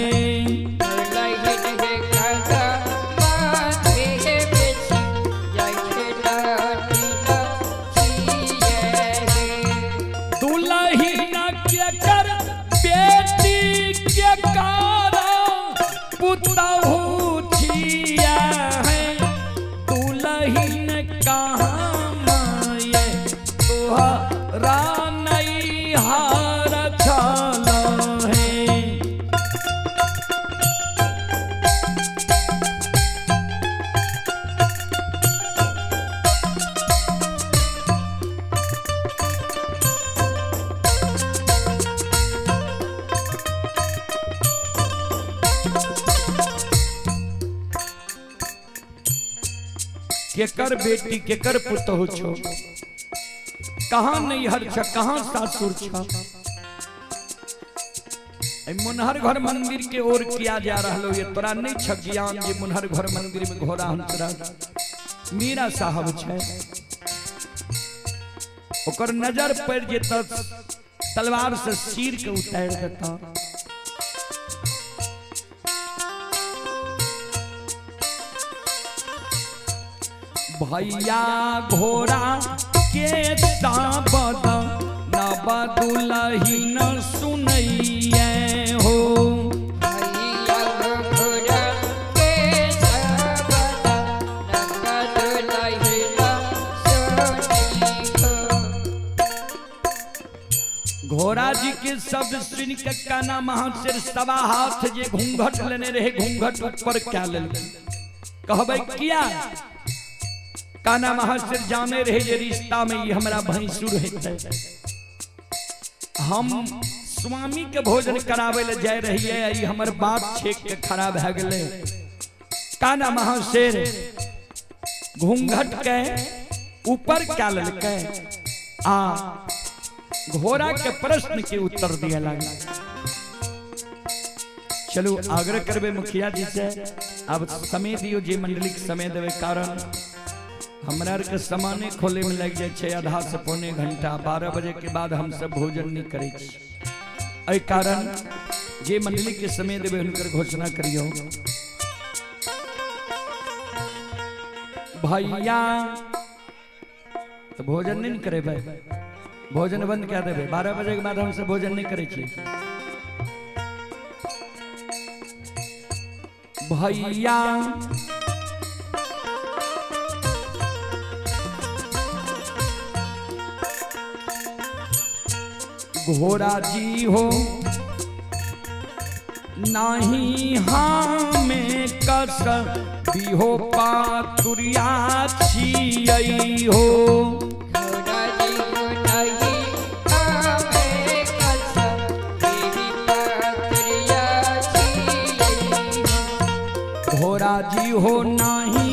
दुलहिन कहाँ माँ के बेसी याहे नाटी नाचिया है। दुलहीन के कर बेटी के कारण पुतहु छिया है। दुलहीन कहाँ माये तोहरा नैहर छल है। केकर बेटी केकर पुतहु छो, कहाँ नैहर छ, कहाँ सासुर छ। मुनहर घर मंदिर के ओर किया जा रहा ये तोरा नहीं छ ज्ञान जे मुनहर घर मंदिर में घोड़ा हंसराज मीरा साहब छै। ओकर नजर पड़ जेत तलवार से सिर के उतार देता। भैया घोड़ा के साबद नब दुलही न सुनैये हो। भैया घोड़ा के सबद नब दुलही न सुनई हो। घोड़ा जी के शब्द सुन के काना महाशेर सवा हाथ जे घूंघट लेने रहे घूंघट ऊपर क्या लेलखिन। कहबै किया? काना महाशेर जाने रहे जे रिश्ता में ई हमरा भैंसुर हेतै। हम स्वामी के भोजन करावे ले जाय रहिए, ई हमर बात छेक के खड़ा भए गेलै। काना महाशेर घूंघट के ऊपर क्या लेलकै आ घोड़ा के प्रश्न के उत्तर दिया लगा। चलू आग्रह करबे मुखिया जी से, अब समय दियो जे मंडली के समय देवे, कारण हमरा आर के सामाने खोले में लग जाए छै आधा से पौने घंटा। 12 बजे के बाद हम सब भोजन नहीं करै छी। एहि कारण जे मंडली के समय देवे हुनकर घोषणा करियो। भैया तो भोजन नहीं करेबै, भोजन बंद कए देबै। 12 बजे के बाद हम सब भोजन नहीं करै छी। भैया घोड़ा जी हो नाही हमें कस बिहो पातुरिया छियै हो। घोड़ा जी हो नहीं हमें कस बिही पातुरिया छियै हो। घोड़ा जी हो नाही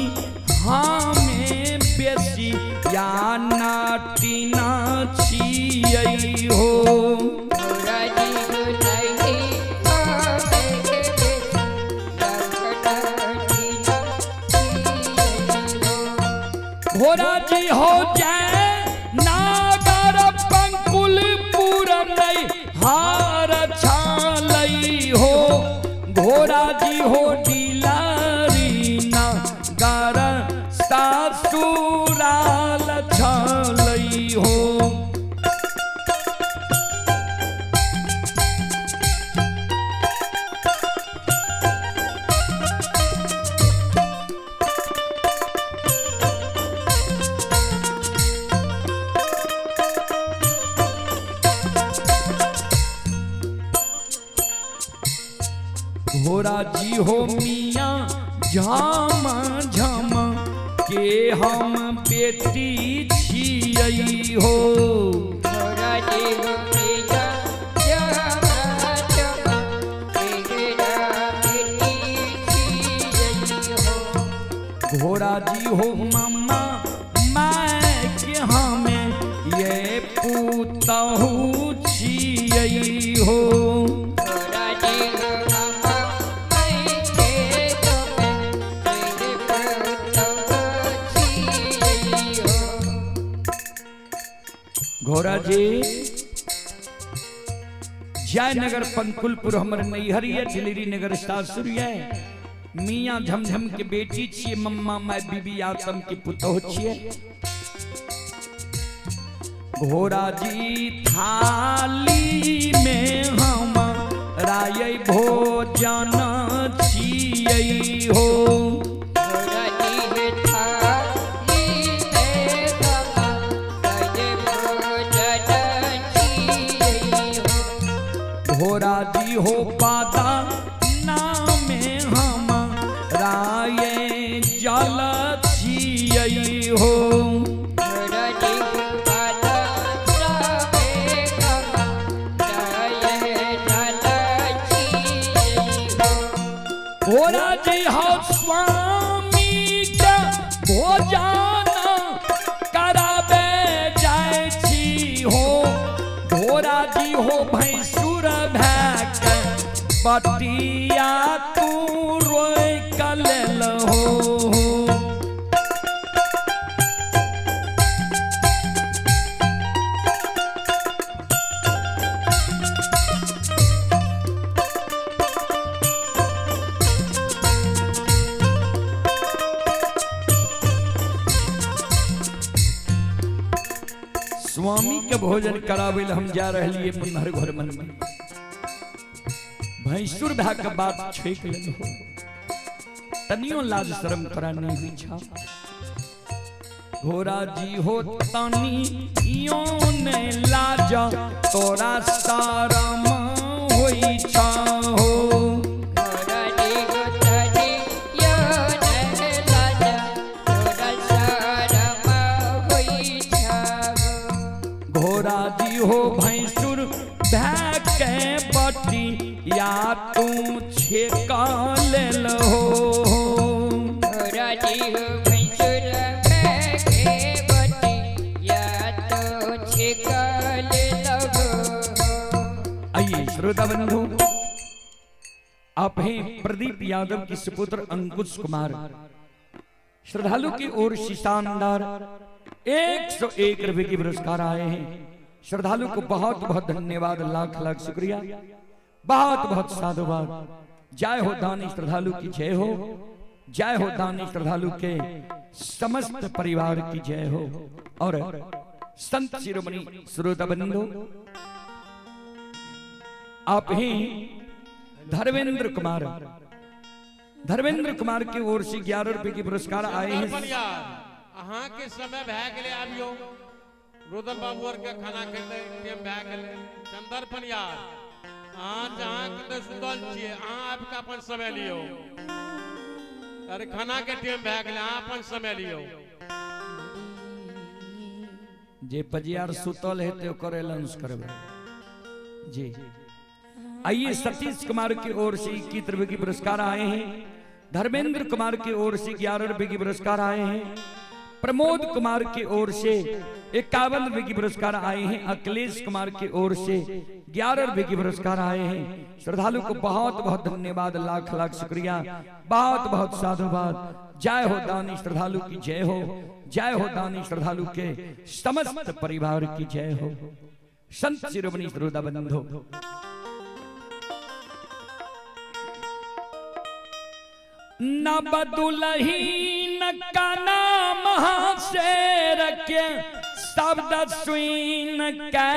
हमें बेसी या नाटिना छियै हो। घोड़ा जी हो नहीं हमें बेसी या नाटिना छियै हो। घोड़ा जी हो जाए नागर पंकुल पूरन हार छालई हो। घोड़ा जी हो डिलारी नागर सासुराल छालई हो। घोड़ा जी हो मियाँ झम झम के हम बेटी छियै हो। घोड़ा जी हो मियाँ झम झम के बेटी छियै हो। घोड़ा जी हो मामा माय के हमें ये पुतहु छियै हो। घोड़ा जी हो मामा मैं के तुम्हें ये पुतहु छियै हो। घोड़ा जी जयनगर पंकुलपुर हमर नैहर ये, डिलीरी नगर सासुर ये, मियाँ झमझम के बेटी छियै, मम्मा my बीबी आतम के पुतोह छियै। घोड़ा जी थाली में हम राय भोजन छियै हो। घोड़ा जी थाली में हम राय भोजन छियै हो। घोड़ा जी हो पाता नाम हम राय जल छियै हो। घोड़ा जी हो पाता नाम हम राय जल छियै हो। घोड़ा जी हो स्वामी के भोजन कराबे जाय छी हो। घोड़ा जी हो भैंसुर भए के बटिया तू रोक लेल हो। स्वामी के भोजन करावे ला हम जा रहलिए मुनहर घर मन में भैंसुर भा के बात छेक लेलहो तनियो लाज शर्म तोरा नहीं हुई छा। घोड़ा जी हो तानी यो ने लाज तोरा शरम होई छा हो। घोड़ा जी हो तानी यो ने लाज तोरा शरम होई छा हो। घोड़ा जी हो भैंसुर भै के बटी या तू छेका लेल हो। घोड़ा जी हो भैंसुर भै के बटी या तू छेका लेल हो। आइए श्रोता बंधु, आप हैं प्रदीप यादव के सुपुत्र अंकुश कुमार, श्रद्धालु की ओर से शानदार 101 रुपए के पुरस्कार आए हैं। श्रद्धालु को बहुत बहुत धन्यवाद, लाख लाख शुक्रिया, बहुत बहुत साधुवाद। जय हो दानी श्रद्धालु की जय हो, जय हो दानी श्रद्धालु के समस्त परिवार की जय हो। और संत शिरोमणि श्रोता बंधु, आप ही धर्मेंद्र कुमार, धर्मेंद्र कुमार की ओर से 11 रुपए के पुरस्कार आए हैं। अहाँ के समय भए गेलै, आबियो रुदल बाबू आर के खाना खेतै टाइम भए गेलै। चंदर पनियार अहाँ जहाँ कतौ सुतल छियै, अहाँ आबि कऽ अपन समय लियौ। अरे खाना के टाइम भए गेलै, अहाँ अपन समय लियौ। जे पजियार सुतल हेतै ओकर एलाउंस करबै जी। आइए सतीश कुमार की ओर से 21 रुपए के पुरस्कार आए हैं। धर्मेंद्र कुमार की ओर से 11 रुपए के पुरस्कार आए हैं। प्रमोद कुमार की ओर से 51 रुपए के पुरस्कार आए हैं। अखिलेश कुमार की ओर से 11 रुपए के पुरस्कार आए हैं। श्रद्धालु को बहुत बहुत धन्यवाद, लाख लाख शुक्रिया, बहुत बहुत साधुवाद। जय हो दानी श्रद्धालु की जय हो, जय हो दानी श्रद्धालु के समस्त परिवार की जय हो। संत शिरोमणि श्रोता बंधु, न बदुलही न का नाम से रखे शब्द सुन के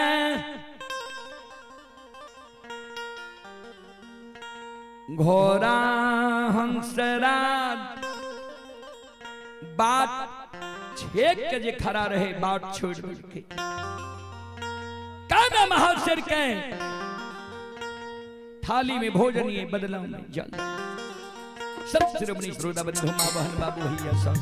घोड़ा हंसराज बात छेक के जे खड़ा रहे बाट छोड़ के का नाम हंसर के थाली में भोजन ये बदला में जल। सब शिरोमणि श्रोता बंधु, माँ बहन बाबू भैया सब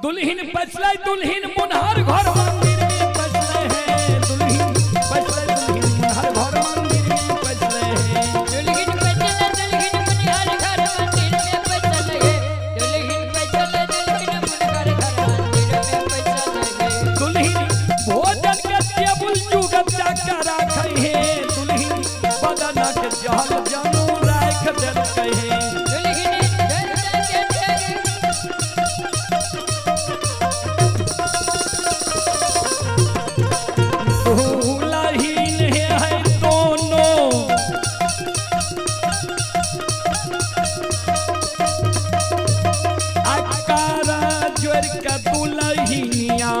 दुल्हन पछले दुल्हन मुनहर घर मंदिर में पछले हैं। दुल्हन पछले दुल्हन मुनहर घर मंदिर में पछले हैं। दुल्हन पछले दुल्हन मुनहर घर मंदिर में पछले हैं। दुल्हन पछले दुल्हन मुनहर घर मंदिर में पछले हैं। दुल्हन भोजन के टेबुल जुगत जाकर राखै है। दुल्हन बदना के जहल जानू राख देलकै है। दुल्हन है दोनों अकारा जोड़ के दुल्हनिया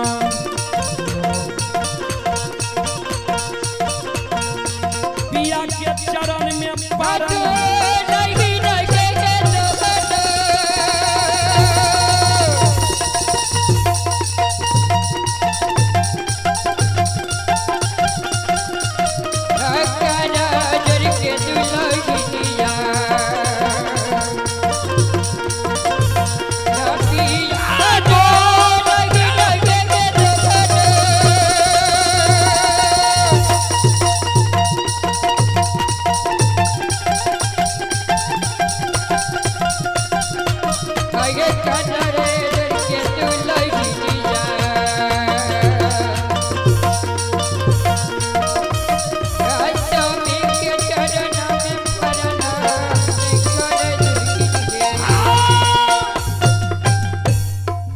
पिया के चरण में पड़ा।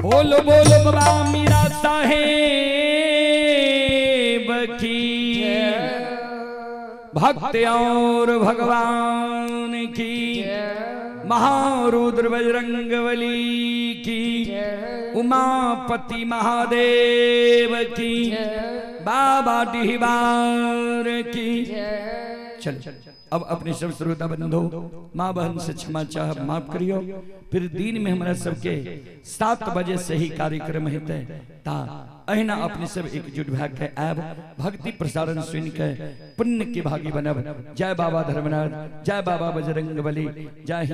बोलो बोलो बाबा मीरा साहेब की, भक्त और भगवान की, महारुद्र बजरंगबली की, उमापति महादेव। देव की, बाबा डिहबार की। चलो अब अपने सब श्रोता बंधु माँ बहन से क्षमा चाह माफ करियो। फिर दिन में हमारा सबके 7 बजे से ही कार्यक्रम हेतै, ता अहिना अपने सब एकजुट भए के आयब, भक्ति प्रसारण सुन के पुण्य के भागी बनब। जय बाबा धर्मनाथ, जय बाबा बजरंग बली, जय हिंद।